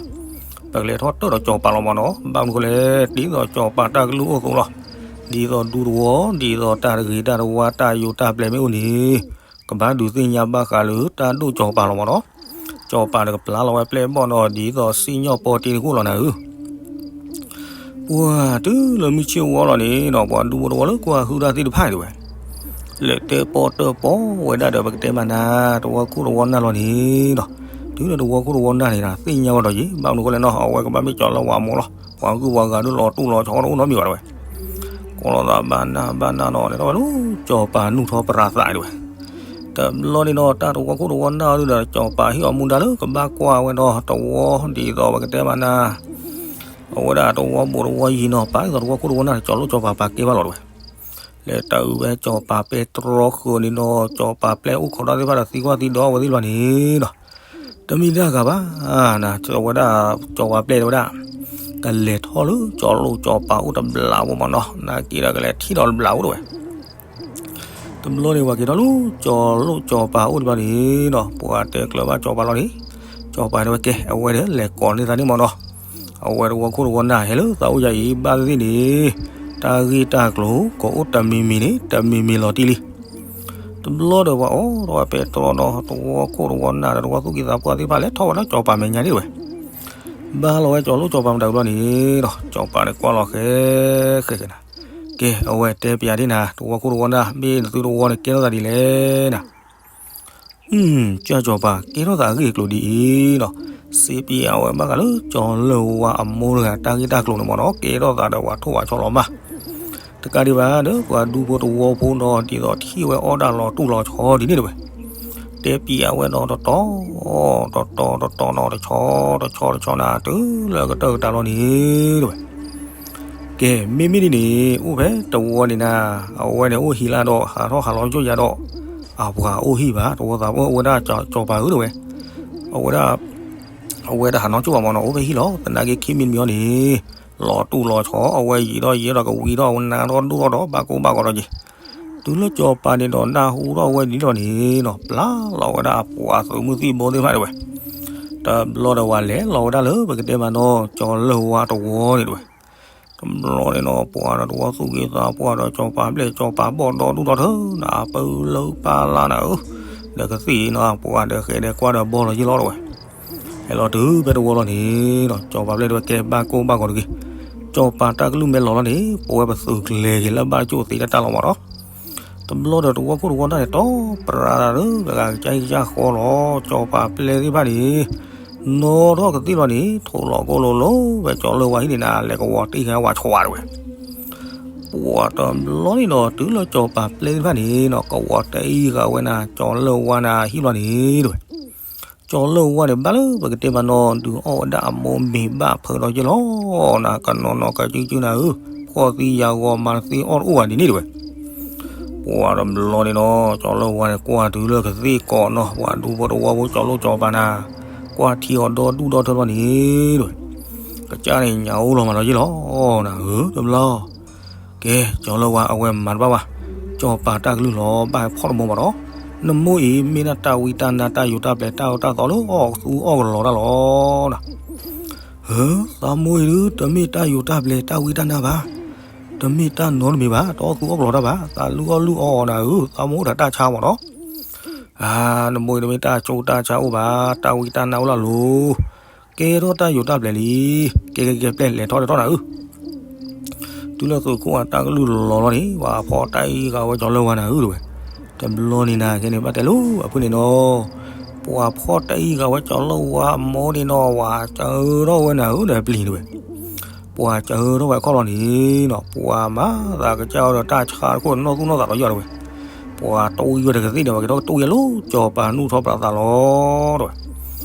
ပကလဲၤထီၣ်တၢၢ်ဒီးကၠီၤပၤလီၤမၢ်နီၤ. ဘၣ်မနုၤဃိလဲၣ်, ဒ်သိးကၠီၤပၤတၢ်ကလုၢ်အိၣ်အသိးလီၤ. ဒ်သိးဒူသဝီ, ဒ်သိးတၢ်တဂ့ၤတၢ်တဝါ တၢ်ယိးတၢ်ပျဲမ့ၢ်အိၣ်န့ၣ်, ကဘၣ်ဒုးသ့ၣ်ညါဘၣ်ဃးလၢတၢ်ဒိၣ်ကၠီၤပၤလီၤမၢ်နီၤ. ကၠီၤပၤန့ၣ်ကပျၢ်လီၤဝဲပျဲၢ်ဘီၣ်နီၤ ဒ်သိးစံၣ်ညီၣ်ပီတ့တဃိၣ်လီၤနၤဧၢ. ပှၤတုၤလၢမုၢ်ဆ့ၣ်ဝီလီၤန့ၣ်နီၤ, ပှၤဒူဖိတဝီလၢကွၢ်ဟုၣ်တၢ်သ့ၣ်တဖၣ်အံၤတဲဝဲ, လဲၤတဲပီတၢၢ်ပီဝဲဒၣ်ဒီး ပကတဲမးနၤ, တဝီခိၣ်တဝီနၢ်လီၤန့ၣ်ဒီး, တုၤလၢတဝီခိၣ်တဝီနၢ်န့ၣ်ဒီး သ့ၣ်ညါဝဲဒီးယံၤ, ဘၣ်မနုၤဃိလဲၣ်နီၤ, အဝဲကဘၣ်မ့ၢ်ကၠီၤလၢဝါအမိၢ်လီၤ. ပှၤဂုၢ်ပှၤဂၤဒုးလီၤတူၢ်လီၤဆီတအိၣ်နီတမံၤဘၣ်တဲဝဲ. ကိးလီၤသးဘၣ်နၢ်ဘၣ်နၢ်နီၤန့ၣ် တဲဝဲလၢ ကၠီၤပၤနူၢ်ထီၣ်ပရၤသးတဲဝဲ. တဘျီန့ၣ်ဒီး တၢ်တဝီခိၣ်တဝီနၢ်အံၤဒီး ကၠီၤပၤဟ့ၣ်အီၤမူဒါလၢကဘၣ်ကွၢ်ဝဲဒီးတဝီဒ်သိးပကတဲမးနၤ အဝဲဒၣ်တဝီဘိးတဝီယံၤနီၤ, ပာ်ဒ်သိးတဝီခိၣ်တဝီနၢ်န့ၣ် ကၠီၤလိၣ်ကၠီၤပၤပာ်ကဲဘၣ်လီၤတဲဝဲ. လဲၤတၢ်အုးဝဲကၠီၤပၤပဲတြီဃုာ်န့ၣ်ဒီး ကၠီၤပၤပျဲၢ်အိၣ်ခိးတၢ်သ့ၣ်တဖၣ်ဒီးသံကွၢ်သံဒိးဝဲသ့ၣ်တဖၣ်န့ၣ်ဒီး, တမ့ၢ်တၢ်ဂၤဘၣ်, အဝဲဒၣ်ကၠီၤပၤပျဲၢ်တဲဝဲဒၣ်, ကလဲၤထီၣ်လၢကၠီၤလိၣ်ကၠီၤပၤအိၣ်တဘျီဖိမၢ်နီၤ, နာ်က့ဒီးကလဲၤထံၣ်ဒီးတဘျီဖိတဲဝဲ. တဘျီန့ၣ် ပှၤက့ၤထီၣ်လၢကၠီၤလိၣ်ကၠီၤပၤအိၣ်တဘျီန့ၣ်ဒီး ပှၤတဲကျၢၤဘၣ်ကၠီၤပၤလီၤန့ၣ်, ကၠီၤပၤတဲဝဲကဲ အဝဲဒီးလဲၤကိးန့ၢ်သးန့ၣ်မၢ်နီၤ, အဝဲတဝီခိၣ်တဝီနၢ်ဟဲလၢသးအိၣ်ယါအံၤ ဘၣ်သ့ၣ်သ့ၣ်န့ၣ်, တၢ်ဂ့ၢ်တၢ်ကျိၤ ကအိၣ်တမံၤမံၤန့ၣ် တမံၤမံၤလီၤတံၢ်လံ. တဘျီဒီးပှၤအိၣ်ဒီးဝဲပဲတြီဒီး တဝီခိၣ်တဝီနၢ်ဒီးတဝီသူၣ်ကံၢ်သးပှၢ်သ့ၣ်တဖၣ်လဲၤထီၣ်ဝဲဒၣ်ကၠီၤပၤမဲာ်ညါန့ၣ်တဲဝဲ. ဘၣ်လီၤဝဲကၠီၤလိၣ်ကၠီၤပၤမတၤတဘျီန့ၣ်ဒီး ကၠီၤပၤန့ၣ်ကွၢ်လီၤဃဲဃဲဃဲနၤ, ကဲ အဝဲတဲပျးဒ်နၤ တဝီခိၣ်တဝီနၢ် မ့ၢ်နသုတဝီန့ၣ်ကဲထီၣ်သးဒ်လဲၣ်နၤ. ကၠီၤပၤ ကဲထီၣ်သးအဂ့ၢ်အကျိၤဒ်အံၤဒီး စံးပျးဝဲဘၣ်ဃးလၢကၠီၤလၢၢ်ဝါအမိၢ်တဂၤတၢ်ဂ့ၢ်တၢ်ကျိၤန့ၣ်မၢ်နီၤ, ကဲထီၣ်သးဒီးပှၤထိၣ်ဝဲဆီလီၤမး. တကးဒံးဘၣ်ဒီး ပှၤဒူဖိတဝီဖိဒီး ဒ်သိးထံၣ်ဝဲအီၣ်ဒၣ်လီၤတူၢ်လီၤဆီဒ်န့ၣ်တဲဝဲ, တဲပျးဝဲဒီးတတီၤ တတီၤတတီၤနီၤ တဆီတဆီတဆီနၤ တုၤလၢကတၢၢ်ကတၢၢ်လီၤန့ၣ်တဲဝဲ. ကဲ မ့မ့ၢ်ဒ်န့ၣ် အိၣ်ဖဲတဝီန့ၣ်နၤ, အဝဲန့ၣ်အိၣ်ဟံးလၢဒီး ဟးထီၣ်ဟးလီၤယိၣ်ယၤဒီး အပှၤအိၣ်ဟံၣ်ဘၣ်, တဝီသးပှၢ်အိၣ်ဝဲဒၣ်ကၠီၤပၤဧၢတဲဝဲ, အဝဲဒၣ် အဝဲတဟးနီၢ်ကၠိၣ်ဘၣ်မၢ်နီၤ, အိၣ်ဖဲဟံၣ်လီၤ. သနာ်က့ခံမံၤတမံၤအံၤန့ၣ် လီၤတူၢ်လီၤဆီ အဝဲယံာ်ထီၣ်ယံာ်ထီၣ်ဒီး ကဝံၤထီၣ်နါထီၣ်ဒိၣ်ထီၣ်ဒီး ဘၣ်ကိၢ်ဘၣ်ဂီၤဒီးက့ၤ, တုၤလၢကၠီၤပၤန့ၣ်ဒီး နၢ်ဟူထီၣ်ဝဲဒ်န့ၣ်လီၤန့ၣ်နီၤ, ပျၢ်လီၤဝဲဒၣ်အပှၤသုးမုၢ်သံၣ်ဘိသ့ၣ်တဖၣ်တဲဝဲ. တဘျီဒီး ပှၤလဲၤလီၤဝဲဒၣ်လၢပကတဲမးနီၤ ကၠီၤလၢၢ်ဝါတဝီန့ၣ်တဲဝဲ. တဘျီန့ၣ်နီၤ ပှၤဒီးတဝီသူၣ်က့သးပှၢ်ဒီး ကၠီၤပၤဘျဲၣ်ကၠီၤပၤဘီၣ်ဒီဒူၣ်ဒီထၢနၤ ပၢလၢပၢ်လၢ်နၤဧၢ, ဒီးကသံၣ်နီၤ ပှၤဒီးဃဲၤဒီးကွၢ်ဒီးဘီလီၤယ့ၢ်လီၤတဲဝဲ. ဟဲလီၤတုၤဖဲတဝီလီၤန့ၣ်နီၤ ကၠီၤပၤဘျဲၣ်တဲဝဲ ကဲဘၣ်ကိၢ်ဘၣ်ဂီၤတဂ့ၤ, ကၠီၤပၤတၢ်ကလုၢ်မ့ၢ်လီၤလီၤန့ၣ် ပဝဲပသုးကျဲၤက့ၤလၢဘၣ်ကၠိၣ်သ့တၢ်တၢ်လီၤမၢ်နီၤ. တဘျီဒီးတဝီခိၣ်တဝီနၢ်န့ၣ် တီပရၤတၢ်လၢပဂၤကစၢ်ဟံၣ်ကစၢ်ဃီလီၤ. ကၠီၤပၤပျဲၢ်သ့ၣ်တဖၣ်န့ၣ် နီၣ်ထီၣ်ကသံၣ်လီၤန့ၣ် ထိၣ်လီၤကိၢ်လိၤလိၤဝဲကၠီၤလၢၢ်ဝါဟံၣ်န့ၣ်နၤ လဲၤကဝီၤတံၢ်ဃာ်ဝဲဆီတဲဝဲ. ပှၤတဘျီန့ၣ်ဒီး တုၤလၢကၠီၤပၤပျဲၢ်သ့ၣ်တဖၣ်န့ၣ်နီၤ ကဝီၤတံၢ်ဃာ်ဝဲနၤ ကၠီၤလၢၢ်ဝါနၤဟံၣ်လီၤန့ၣ်တဲဝဲ. ကၠီၤလၢၢ်ဝါန့ၣ် ဘၣ်လၢပကတဲမးနီၤ ဒုးအီၣ်ဝဲဒၣ်အမိၢ်မ့ၤဘၣ်ဖၢဒီးယ့ၢ်လီၤနၤ ကနီၤနီၤကစုကစုနၤဧၢ, ဖှီၣ်သံယာ်ဂီၤမၤသံအီၣ်တအိၣ်ဘၣ်ဒ်န့ၣ်တဲဝဲ. ပှၤတဘျီန့ၣ်နီၤ ကၠီၤလၢၢ်ဝါန့ၣ် ကွၢ်တုၤလၢကသ့ၣ်ကိးနီၤ ပှၤဒူဖိတဝီဖိကၠီၤလိၣ်ကၠီၤပၤနၤ ကွၢ်ထံအီၤဒီဒူၣ်ဒီထၢလီၤန့ၣ်တဲဝဲ. ကစၢ်န့ၣ်ညါအိၣ်လီၤမးဒီးယ့ၢ်လီၤနၤဧၢ တဘျီ ကဲ ကၠီၤလၢၢ်ဝါ အဝဲမၤတဘၣ်ဘၣ်, ကၠီၤပၤတၢ်ကလုၢ်လီၤ ဘၣ်ဖီၣ်တမိၢ်မးဒီး, နမိၢ်အံၤမ့ၢ်ဒၣ်တၢ်ဝံတၢ်နါတၢ်ယိးတၢ်ပျဲၤတၢ်အၢတၢ်သီလၢအီၣ်သူအီၣ်ကလီတၢ်လီၤနၤ. ဟၢ, သးမိၢ်အံၤဒုး တမ့ၢ်တၢ်ယိးတၢ်ပျဲၤတၢ်ဝံတၢ်နါဘၣ်, တမ့ၢ်တၢ်နီတမံၤဘၣ် တအီၣ်သူအီၣ်ကလီတၢ်ဘၣ်, သးလုၢ်အီၣ်လုၢ်အီအီၤနၤဧၢ, သးမိၢ်အိၣ်ဒီးတၢ်ဆါမးဒီး အၢ, နမိၢ်အံၤတမ့ၢ်တၢ်ဆိၣ်တၢ်ဆါအိၣ်ဘၣ်, တၢ်ဝံတၢ်နါအိၣ်လၢအလိၤ, ကဲထီၣ်တၢ်ယိးတၢ်ပျဲၤလံ, ကဲကဲကဲပျဲၢ်လဲၤထီၣ်လဲၤထီၣ်နၤဧၢ. တုၤလၢသုးခိၣ်အတၢ်ကလုၢ်လီၤလီၤန့ၣ် ပှၤဖီၣ်တၢ်အံၤဃာ်ဝဲကၠီၤလၢၢ်ဝါနၤဧၢတဲဝဲ. တဘျီန့ၣ်နၤ ခဲန့ၣ်ဘၣ်တဲလိာ်အဖုၣ်န့ၣ်နီၤ, ပှၤဖီၣ်တၢ်အံၤဃာ်ဝဲကၠီၤလၢၢ်ဝါအမိၢ်န့ၣ်နီၤ ပှၤစၢထီၣ်ဝဲနၤဧၢဒီးပျံၤတဲဝဲ. ပှၤစၢထီၣ်ဝဲခီၣ်လီၤန့ၣ်နီၤ ပှၤမၤသးကစၢ်အီၤဒီးတၢ်ဆါတခိၣ်နီၢ်သူၣ်နီၢ်သးဒီးယီၢ်တဲဝဲ. ပှၤတဝံၤဝဲတကသ့ၣ်န့ၣ် ပှၤက့ၤထီၣ်ကတဝံၤလၢကၠီၤပၤနူၢ်ထီၣ်ပရၤသးလီၤတဲဝဲ.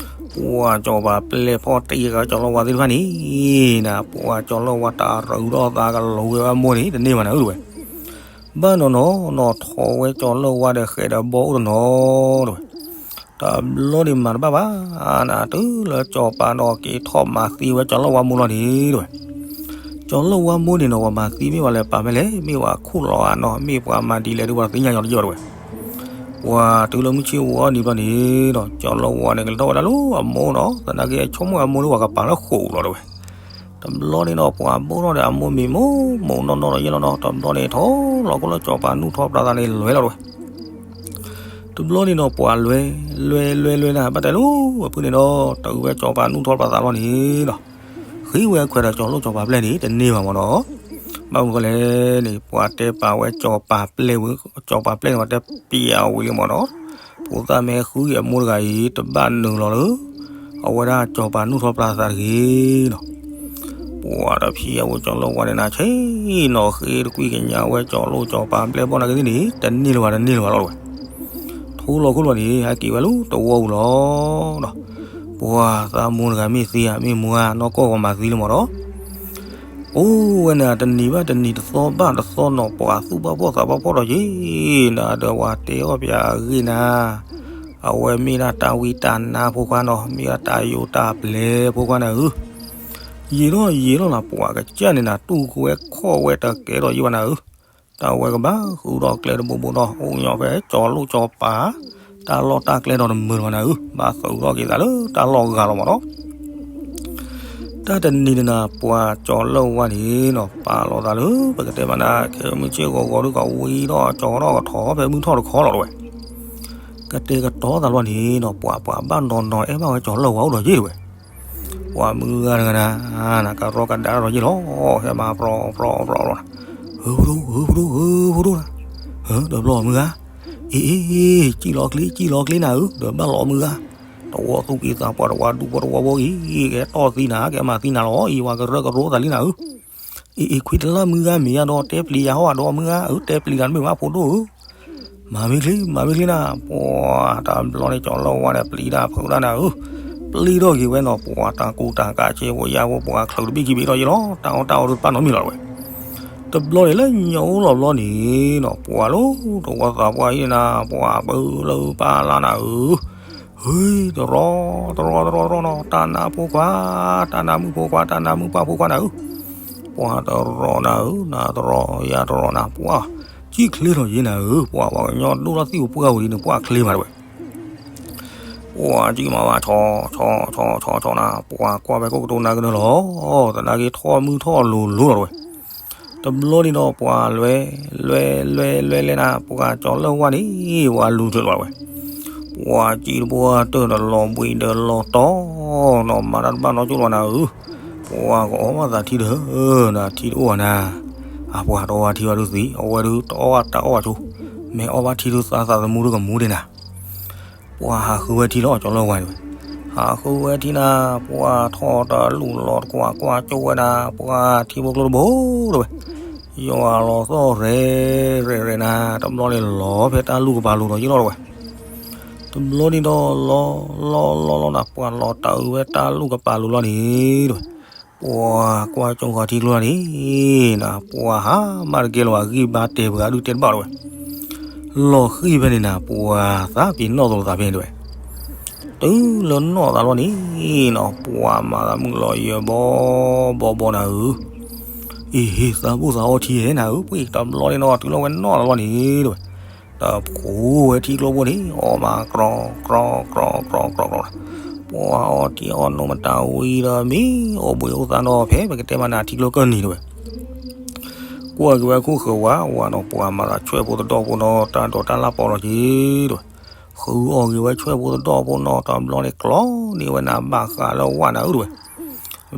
ပှၤကၠီၤပၤပျဲၢ်ဖီၣ်တၢ်အံၤဃာ်ကၠီၤလၢၢ်ဝါသ့ၣ်တဖၣ်န့ၣ်နၤ ပှၤကၠီၤလၢၢ်ဝါတၢ်ရူးထီၣ်သးကလိၤဝဲအမိၢ်န့ၣ် တန့ၢ်ဘၣ်နၤဧၢတဲဝဲ. ဘၣ်နီၢ်နီၢ်နီၢ် ထိးဝဲကၠီၤလၢၢ်ဝါဒီးဃဲၤဒီးဘီအိၣ်တနီၤတဲဝဲ. တဘျီန့ၣ်မၤတဘၣ်ဘၣ်နၤ တုၤလၢကၠီၤပၤဒီးက့ၤထီၣ်မၤသံဝဲကၠီၤလၢၢ်ဝါမိၢ်လီၤန့ၣ်တဲဝဲ. ကၠီၤလၢၢ်ဝါမိၢ်န့ၣ်နီၤ ပှၤမၤသံမ့ၢ်ဝဲလဲၣ် ပာ်ဖဲလဲၣ် မ့ၢ်ပှၤခူၣ်လီၤဧါနီၤ မ့ၢ်ပှၤမၤဒ်လဲၣ်ဒီး ပှၤတသ့ၣ်ညါညီတယီၢ်တဲဝဲ. ပ ပှၤတုၤလၢမုၢ်ဆ့ၣ်ဝါနံၤဘျီန့ၣ်ဒီး ကၠီၤလၢဝါန့ၣ် ကလဲၤထီၣ်ဝဲဒၣ်လၢအမိၢ်နီၤ, သနာ်က့အဆိကမိၣ်အမိၢ်န့ၣ် ပှၤကပာ်လၢဃိာ်လီၤတဲဝဲ. တဘျီန့ၣ်ဒီး ပှၤဘိၣ်ထီၣ်ဒီးအမိၢ်မံၤမိၢ်မိၢ်နီၢ်နီၢ်ဒီးယဲလီၤနီၤ, တဘျီန့ၣ်ထီၣ်လီၤခီလၢစီၤပၤနူၢ်ထီၣ်ပြးသးန့ၣ်လဲၤလီၤတဲဝဲ. တဘျီန့ၣ်ဒီးပှၤလဲၤ လဲၤလဲၤလဲၤန့ၣ် ဘၣ်တဲလၢအဖုန့ၣ်ဒီး တုၤဝဲစီၤပၤနူၢ်ထီၣ်ပြးသးလီၤန့ၣ်ဒီး ဃ့ဝဲခွဲးဒီးစီၤလိၣ်စီၤပၤပျဲၢ်န့ၣ် တန့ၢ်ဘၣ်မၢ်နီၤ. ဘၣ်မနုၤဃိလဲၣ်န့ၣ် ပှၤတဲပာ်ဝဲစီၤပၤပျဲၢ်ဝံၤ စီၤပၤပျဲၢ်န့ၣ် ပှၤတဲပျးဝံၤလံမၢ်နီၤ. ဖိသၣ်မ့ၢ်ဃုအမိၢ်တဂၤအံၤ တဘၣ်နုာ်လီၤလၢ အဝဲဒၣ်စီၤပၤနူၢ်ထီၣ်ပြးသးတဂ့ၤနီၤ. ပှၤတဖံးအဝဲကၠီၤလၢဝါန့ၣ်နၤ ဆ့ၣ်နီၤဃ့တကွံကညးဝဲစီၤလိၣ်စီၤပၤပျဲၢ်ဘီၣ်နာ်က့သ့ၣ်န့ၣ် တန့ၢ်လၢၤဘၣ်တန့ၢ်လၢၤဘၣ်လီၤတဲဝဲ. ထီၣ်လီၤခီလီၤန့ၣ် ဟဲက့ၤဝဲလၢတဝီပူၤလီၤဒီး ပှၤသးမိၢ်တဂၤမ့ၢ်သံဧါ မ့ၢ်မူဧါ နီၢ်ကီၢ်ဂီၤမၤသံလၢမၢ်နီၤ. အိၣ်ဝဲန့ၣ် တနံၤဘၣ်တနံၤ တသီဘၣ်တသီနီၤ ပှၤသူၣ်ဘၣ်ဖှီၣ်သးဘၣ်ဖှီၣ်ဒီးယ့ၢ်နၤဒီး ပှၤတဲအီၣ်ပၠးအဂ့ၢ်နၤ, အဝဲမ့ၢ်ဒၣ်တၢ်ဝံတၢ်နါဖိခွါနီၤ, မ့ၢ်ဒၣ်တၢ်ယိးတၢ်ပျဲၤဖိခွါနၤဧၢ. ယံာ်ထီၣ်ယံာ်ထီၣ်နၤ ပှၤကစၢ်န့ၣ်နၤ တူၢ်ကွဲခီၣ်ဝဲတကဲထီၣ်ယံာ်ဘၣ်နၤဧၢ. တၢ်ဝဲကဘၣ်ဃုထီၣ်ကျဲတဘိဘိဒီး အိၣ်ညီဖဲစီၤလိၣ်စီၤပၤ တၢ်လီၢ်တၢ်ကျဲဒီးတမုာ်လၢၤဘၣ်နၤဧၢ, ဘၣ်သုးထီၣ်က့ၤသးလၢတၢ်လီၢ်ဂၤလီၤမၢ်နီၤ. တၢ်တနံၤန့ၣ်နၤ ပှၤကၠီၤလၢဝါန့ၣ်နီၤ ပာ်လီၤသးလၢ ပကတဲမးနၤ ခဲမုၢ်ဆ့ၣ်ဂီၤဂီၤဒုးကဝံထီၣ်ကၠီၤထီၣ်ကထီၣ်ဖဲမုၢ်ထီၣ်တခီလီၤတဲဝဲ. ကတဲာ်ကတီၤသးလီၤန့ၣ်နီၤ ပှၤပှၤဘၣ်နီၤနီၤ အဲၣ်ဘၣ်ဝဲကၠီၤလၢဝါအိၣ်ဒီးယ့ၢ်တဲဝဲ. ပှၤမုၢ်ဂၤတဂၤနၤ နကရီကဒါထီၣ်ယ့ၢ်လီၤ, ဟဲမၤပြီပြီပြီပြီလီၤနၤ, ဧၢဖဒိၣ် ဧၢဖဒိၣ် ဧၢဖဒိၣ်နၤ, ဧၢ တဘျီမုၢ်ဂၤ, အ့ၣ်အ့ၣ် စံၣ်လီၤချ့ စံၣ်လီၤချ့နၤဧၢ, ဒီးဘၣ်လီၤမုၢ်ဂၤ, တဝီသူၣ်က့သးပှၢ် တဝီဒူၣ်ပှၢ်တဝီဘိအံၤ ကဲတီၢ်သံနၤ ကဲမၤသံနၤလီၤအံၤ ပှၤကရၢကရိသးလံနၤဧၢ. အ့ၣ်အ့ၣ် ခွံတလၢ်မုၢ်ဂၤ မ့ၢ်ယါဒီးတဲပျံၤယၤဟီၣ်ဒီးမုၢ်ဂၤဧၢ, တဲပျံၤတၢ်တမ့ၢ်ဘၣ်ဖိဒိၣ်ဧၢ. မၤမ့ၢ်ချ့ မၤမ့ၢ်ချ့နၤ, ပှၤတဘျီန့ၣ် ကၠီၤလၢဝါန့ၣ် ပျံၤတၢ်ဖုးတၢ်နၤဧၢ, ပျံၤထီၣ်က့ၤဝဲနီၤ ပှၤတၢ်ကူတၢ်ကးဆဲးဖိယာ်ဖိ ပှၤချုးတဘ့ၣ်ခံဘ့ၣ်ထီၣ်ယ့ၢ်လီၤ, တၢ်အီၣ်တၢ်အီဒုးတပာ်နီတမံၤလီၤတဲဝဲ. တဘျီန့ၣ်လၢညါအိၣ်လီၤဘျီန့ၣ်နီၤ ပှၤလၢတဝီသးပှၢ်အံၤနၤ ပှၤပၢလၢပၢ်လၢနၤဧၢ, ဟ့ တရီ တရီတရီတရီနီၤ တၢ်နါဖိခွါ, တၢ်နါမုၣ်ဖိခွါ တၢ်နါမုၣ်ပှၢ်ဖိခွါနၤဧၢ, ပှၤတရီနၤဧၢ နတရီယၤတရီနၤ ပှၤစံၣ်ချ့ထီၣ်ယ့ၢ်နၤဧၢ, ပှၤပှၤကညီဒိၣ်ထီၣ်သံၣ်ပှၢ်ဝံၤဒ်န့ၣ် ပှၤချ့မးတဲဝဲ. ပှၤစံၣ်မၤဝဲဆီဆီဆီဆီနၤ ပှၤကွၢ်ဖဲကိးကတိၤနၤကနၢလီၤ, သနာ်က့ထီၣ်မုၢ်ထီၣ်လိၤလိၤလီၤတဲဝဲ. တဘျီန့ၣ်ဒီးပှၤလဲၤ လဲၤလဲၤလဲၤလဲၤနၤ ပှၤကၠီၤလၢဝါန့ၣ် ပှၤလူၤထၢၣ်လီၤတဲဝဲ. ပှၤစံၣ်တဘိတၢၢ်ဒီးလီၤဘှံးဒီးလီၤတီၤနီၤ မၤတၢ်တဘၣ်နီတကၠိၣ်လီၤနၤဧၢ, ပှၤကအီၣ်ဘၣ်သးထံတၢၢ်နၤ, ထံတအိၣ်ဘၣ်နၤ, အပှၤတအီၣ်ဘၣ်ထံဘၣ်ဒုးသံ အဝဲဒုးတအီၣ်ဘၣ်တၢ်အီၣ်ဘၣ်ဆိ, မ့ၢ်အီၣ်ဘၣ်ထံဒုးသးသးသမူဒုးကမူဒံးနၤ ပှၤဟးဃုဝဲထံလီၤ ကၠီၤလၢဝါတဲဝဲ. ဟးဃုဝဲထံနၤ ပှၤထီၣ်တလူၢ်လီၤတကွၢ်ကွၢ်ကၠိဝဲနၤ ပှၤထံဖိကျိတဘိတဲဝဲ. ယွၤလီၤသီၣ်ရဲၣ်ရဲၣ်ရဲၣ်နၤ တဘျီန့ၣ်လီၤဖဲတၢ်လူၢ်ကပၤလိၤဒီးယ့ၢ်လီၤတဲဝဲ. တဘျီန့ၣ်ဒီးလီၤ လီၤလီၤလီၤနၤ ပှၤလီၤတၢ်အုးဝဲတၢ်လူၢ်ကပၤလိၤလီၤန့ၣ်တဲဝဲ. ပှၤကွၢ်ကၠိဃီၤထံကျိလီၤန့ၣ် နၤ ပှၤဟါမၢ်တကဲလၢၤဘၣ် ဂံၢ်ဘါတဲာ်ပှၤဒုးတဲတဘၣ်တဲဝဲ. လီၤဃံၢ်ဖဲန့ၣ်နၤ ပှၤသးပ့ၤနီၣ်သိးသးဖဲန့ၣ်တဲဝဲ. တုၤလၢနီၣ်သးလီၤန့ၣ်နီၤ ပှၤမၤသးမုၢ်လီၤယၢၤဘီဘီဘီနၤဧၢ, အ့ၣ် သးဘူၣ်သးအီထံဧဲနၤဧၢ, ပှ့ၤတဘျီန့ၣ်နီၤ တုၤလီၤဝဲနီၣ်သးလီၤန့ၣ်တဲဝဲ. ဒီးဖိဝဲထံကျိဖိန့ၣ် အီၣ်မးကြီကြီကြီကြီ ပှၤအီထံအီနိ မတၤဝံၤဒီးမ့ၢ်အိၣ်ဘှံးအိၣ်သါနီၤ ဖဲပကတဲမးနၤထံကျိကၢၢ်နံၤတဲဝဲ. ကွၢ်က့ၤဝဲခိၣ်ဃၢၤဝးဝးနီၤ ပှၤမၤသးဆွဲၣ်ဖိသဒီၣ်ဖိနီၤ တၢ်ဒိးတၢ်လၣ်ပီလီၤက့ၤတဲဝဲ. ဃုအီၣ်က့ၤဝဲဆွဲၣ်ဖိသဒီၣ်ဖိနီၤ တဘျီန့ၣ်ကျီန့ၢ်ဝဲနၤဘၣ်ဃးလၢဝးနၤဧၢတဲဝဲ.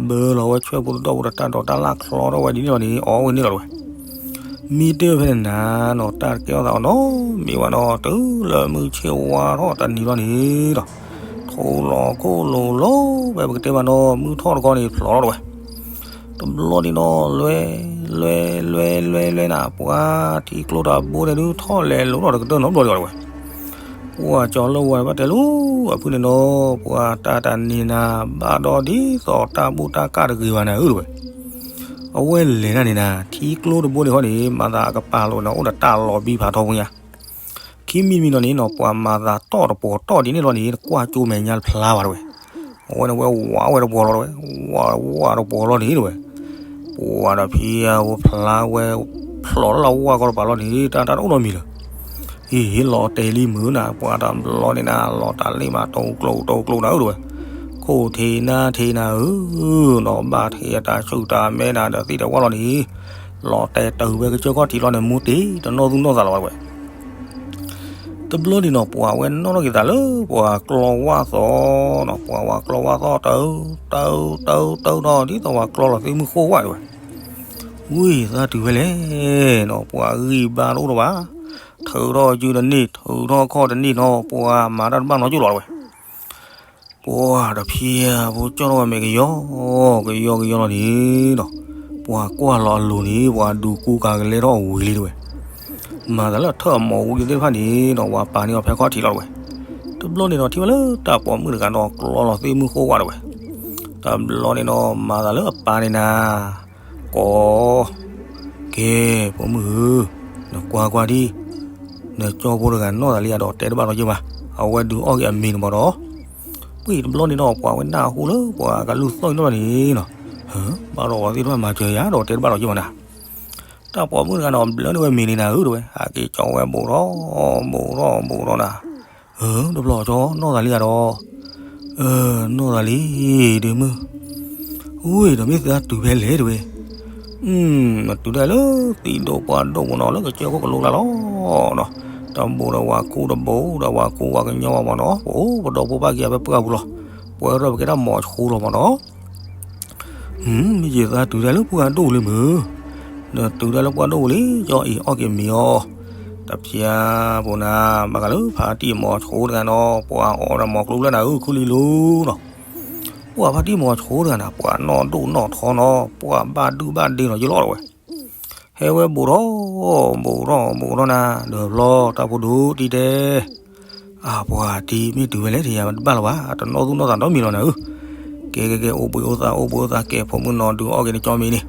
ဘၢလီၤဝဲဆွဲၣ်ဖိသဒီၣ်ဖိဒီးတၢ်ဒိးတၢ်လၣ်ချီထီၣ်ဝဲဒ်န့ၣ်လီၤန့ၣ် အီၣ်ဝဲန့ၣ်လီၤတဲဝဲ. မ့ၢ်တဲဖဲန့ၣ်နၤနီၤ တၢ်တကဲထီၣ်သးအီၤနီတမံၤဘၣ်နီၤ တုၤလၢမုၢ်ဆ့ၣ်ဝါထီၣ်တနံၤလီၤန့ၣ်ဒီး ထိၣ်လီၤခိၣ်လိၤလီၤဖဲပကတဲမးနီၤ မုၢ်ထီၣ်တခီန့ၣ်ဖျိးလီၤတဲဝဲ. တဘျီန့ၣ်ဒီး လွဲ လွဲ လွဲ လွဲ လွဲနၤ ပှၤထံကျိတၢ်ဘိန့ၣ်ဒုးထီၣ်လဲၤလိၤထီၣ်တကတၢၢ်နီတဘျီဒံးဘၣ်တဲဝဲ. ပှၤကၠီၤလၢဝါဘၣ်တဲလၢ အဖုန့ၣ်နီၤ ပှၤတၢ်တနံၤနၤ ဘၣ်ဒီးဒ်သိးတၢ်ဘူၣ်တၢ်ကၢ်တဂ့ၤဘၣ်နၤဧၢတဲဝဲ. အဝဲလဲၤတၢ်န့ၣ်နၤ ထံကျိတဘိန့ၣ်ဃီန့ၣ် မၤသးအကပၤလိာ်နီၤ အိၣ်ဒီးတၢ်လီၤဘံဖးထီဖိညါ ခံမံၤမံၤနီၤန့ၣ်နီၤ ပှၤမၤသးတီၢ်တပှီၤတီၢ်ဒ်န့ၣ်လီၤန့ၣ် တကွၢ်ကၠိမဲာ်ညါတဖျါဘၣ်တဲဝဲ. အဝဲန့ၣ်ဝဲဝးဝဲတပှီၤလီၤတဲဝဲ ဝးဝးတပှီၤလီၤန့ၣ်တဲဝဲ. ပှၤဒီးဖံအဝဲဖျါဝဲ ဖျိးလၢလၢဝးကီတပၤလီၤန့ၣ် တၢ်တၢ်တအိၣ်နီတမံၤလၢၤ. ဟ့ၣ်လီၤတဲာ်လံမုၢ်နၤ ပှၤတဘျီန့ၣ်နၤ လီၤတၢ်လံၣ်မး တိကျိၤတိကျိၤနၤဧၢတဝဲ, ခိၣ်ထံးနါထံးနၤဧၢ, ဒီးဘၣ်ထဲအတၢ်ဆူၣ်တၢ်မဲနၤဒီးသ့ၣ်တဝၢလီၤန့ၣ်, လီၤတဲာ်တုၤဝဲကစၢၢ်ခီၣ်ထံးလီၤန့ၣ် မူတ့ၢ်တနီၣ်သူၣ်နီၣ်သးလီၤဝဲတဝဲ. တဘျီန့ၣ်နီၤ ပှၤဝဲနီၣ်ထီၣ်က့ၤသးလၢပှၤကျီဝၣ်သီနီၤ, ပှၤဝဲကျီဝၣ်သီတၢ် တၢ် တၢ် တၢ်ဒီး ဒ်သိးပှၤကျီလီၤသ့ၣ်မုၢ်ဃိၣ်ဝၣ်တဝဲ, ဝံသးတုၤဝဲလဲၣ်နီၤ ပှၤဂံၢ်ဘါတအိၣ်တဘၣ်, ထုးထီၣ်စုတန့ၢ် ထုးထီၣ်ခီၣ်တန့ၢ်နီၤ ပှၤမၤတၢ်တဘၣ်နီတကၠိၢ်လီၤတဝဲ. ပှၤတဖံးဖိကၠီၣ်ထီၣ်ဝဲမ့ၢ်ကယီ ကယီကယီလီၤန့ၣ်နီၤ, ပှၤကွၢ်လီၤအလိၤန့ၣ် ပှၤဒုးကူကၤကလဲထီၣ်အဝံၤလံတဝဲ, မၤသးလၢအထၢၣ်အမိာ်ဝံသ့ၣ်တဖၣ်န့ၣ်နီၤ ပှၤပာ်န့ၢ်အီၤဖဲခီၣ်ထံးလီၤတဝဲ. တဘျီန့ၣ်နီၤ ထံၣ်ဝဲလၢတၢ်ပိာ်မုၣ်တဂၤနီၤ ကျီလီၤသ့ၣ်မုၢ်ဃိၣ်ဝၣ်တဝဲ, တဘျီန့ၣ်နီၤ မၤသးလၢအပၢ်န့ၣ်နၤ ကိး, ကဲ ဖိမုၣ်ဧၢ, နကွၢ်ကွၢ်ဒံး, နကၠီဖိတဂၤနီၢ်သးလံဧါဒီးတဲတဘၣ်ဒီးယဲၢ်ဘၣ်, အဝဲဒုးအီၣ်က့ၤအမ့ၤန့ၣ်မ့ၢ်ဒီး, ပှ့ၤတဘျီန့ၣ်နီၤ ပှၤဝဲနၢ်ဟူလၢပှၤကလူၢ်သီၣ်အံၤနီၢ်လီၤန့ၣ်နီၤ, ဘၣ်ဒီးဝဲသ့ၣ်တဖၣ်မၤစၢၤယၤဒီးတဲတဘၣ်ဒီးယဲၢ်ဘၣ်နၤ, တၢ်ပိာ်မုၣ်တဂၤနီၤ ဘျၢန့ၢ်ဝဲမ့ၤန့ၣ်နၤဧၢတဝဲ ဟးက့ၤကၠီဝဲဘူးထီၣ်, ဘူးထီၣ်ဘူးထီၣ်နၤ ဧၢ တဘျီကၠီနီၢ်သးလံဧါဒီး, ဧၢ နီၢ်သးလံ, ဒ့မုၣ်, ဝံၤဒီးမ့ၢ်သးတုၤဖဲလဲၣ်တဝဲ, တုၤဒၣ်လၢသံၣ်ဒိၣ်ပှၢ်ဒိၣ်ပူၤနီၤ လၢကစၢၢ်ခိၣ်ကလိကျါလီၤနီၤ, တဘူးဒီးဝၤခူတဘူးဒီးဝၤခူဝၤကညီဝဲမ့ၢ်နီၤ ပအိၣ်ပဒီပုၢ်ပၢ်က့ၤအဖဲပှၢ်ပူၤလီၤ, ပှဲၤထီၣ်ပကဲတၢ်မိၤဆိလီၤမ့ၢ်နီၤ မ့ၢ်ယသးတုၤဒၣ်လၢပှၢ်ဒိၣ်လံမုၢ်, နတုၤဒၣ်လၢပှၢ်ဒိၣ်လံ ကၠီအံၤအီၣ်က့ၤမ့ၤအီၤ, တဖျါပူၤနၤ ဘၣ်ဃးလၢဖါတံၢ်မိၤဆိတဂၤနီၤ ပှၤအီၣ်ဒီးမိၤကျိလၢနၤဧၢ ခူလံၤလီၤနီၤ, ပှၤဖါတံၢ်မိၤဆိတဂၤနၤ ပှၤနီၢ်ဒိၣ်နီၢ်ထီနီၤ ပှၤဘၣ်ဒုၣ်ဘၣ်ဒ့နီၤယလီၤတဝဲ ဟဲဝဲဘူးထီၣ်, ဘူးထီၣ်ဘူးထီၣ်နၤ ဒီးဘျီတၢ်ဖိဒိၣ်တံၢ်တဲ, အပှၤတံၢ်မ့ၢ်တုၤဝဲလဲၣ် တယၤတဘၣ်လၢၤဘၣ် တနီၢ်သူၣ်နီၢ်သးနီတမံၤလီၤနၤဧၢ, ကဲကဲကဲ အိၣ်ဘှံးအိၣ်သါ အိၣ်ဘှံးအိၣ်သါ ကဲဖိမုၣ်နီၤ ဒုးအီၣ်က့ၤနကၠီမ့ၤန့ၣ်,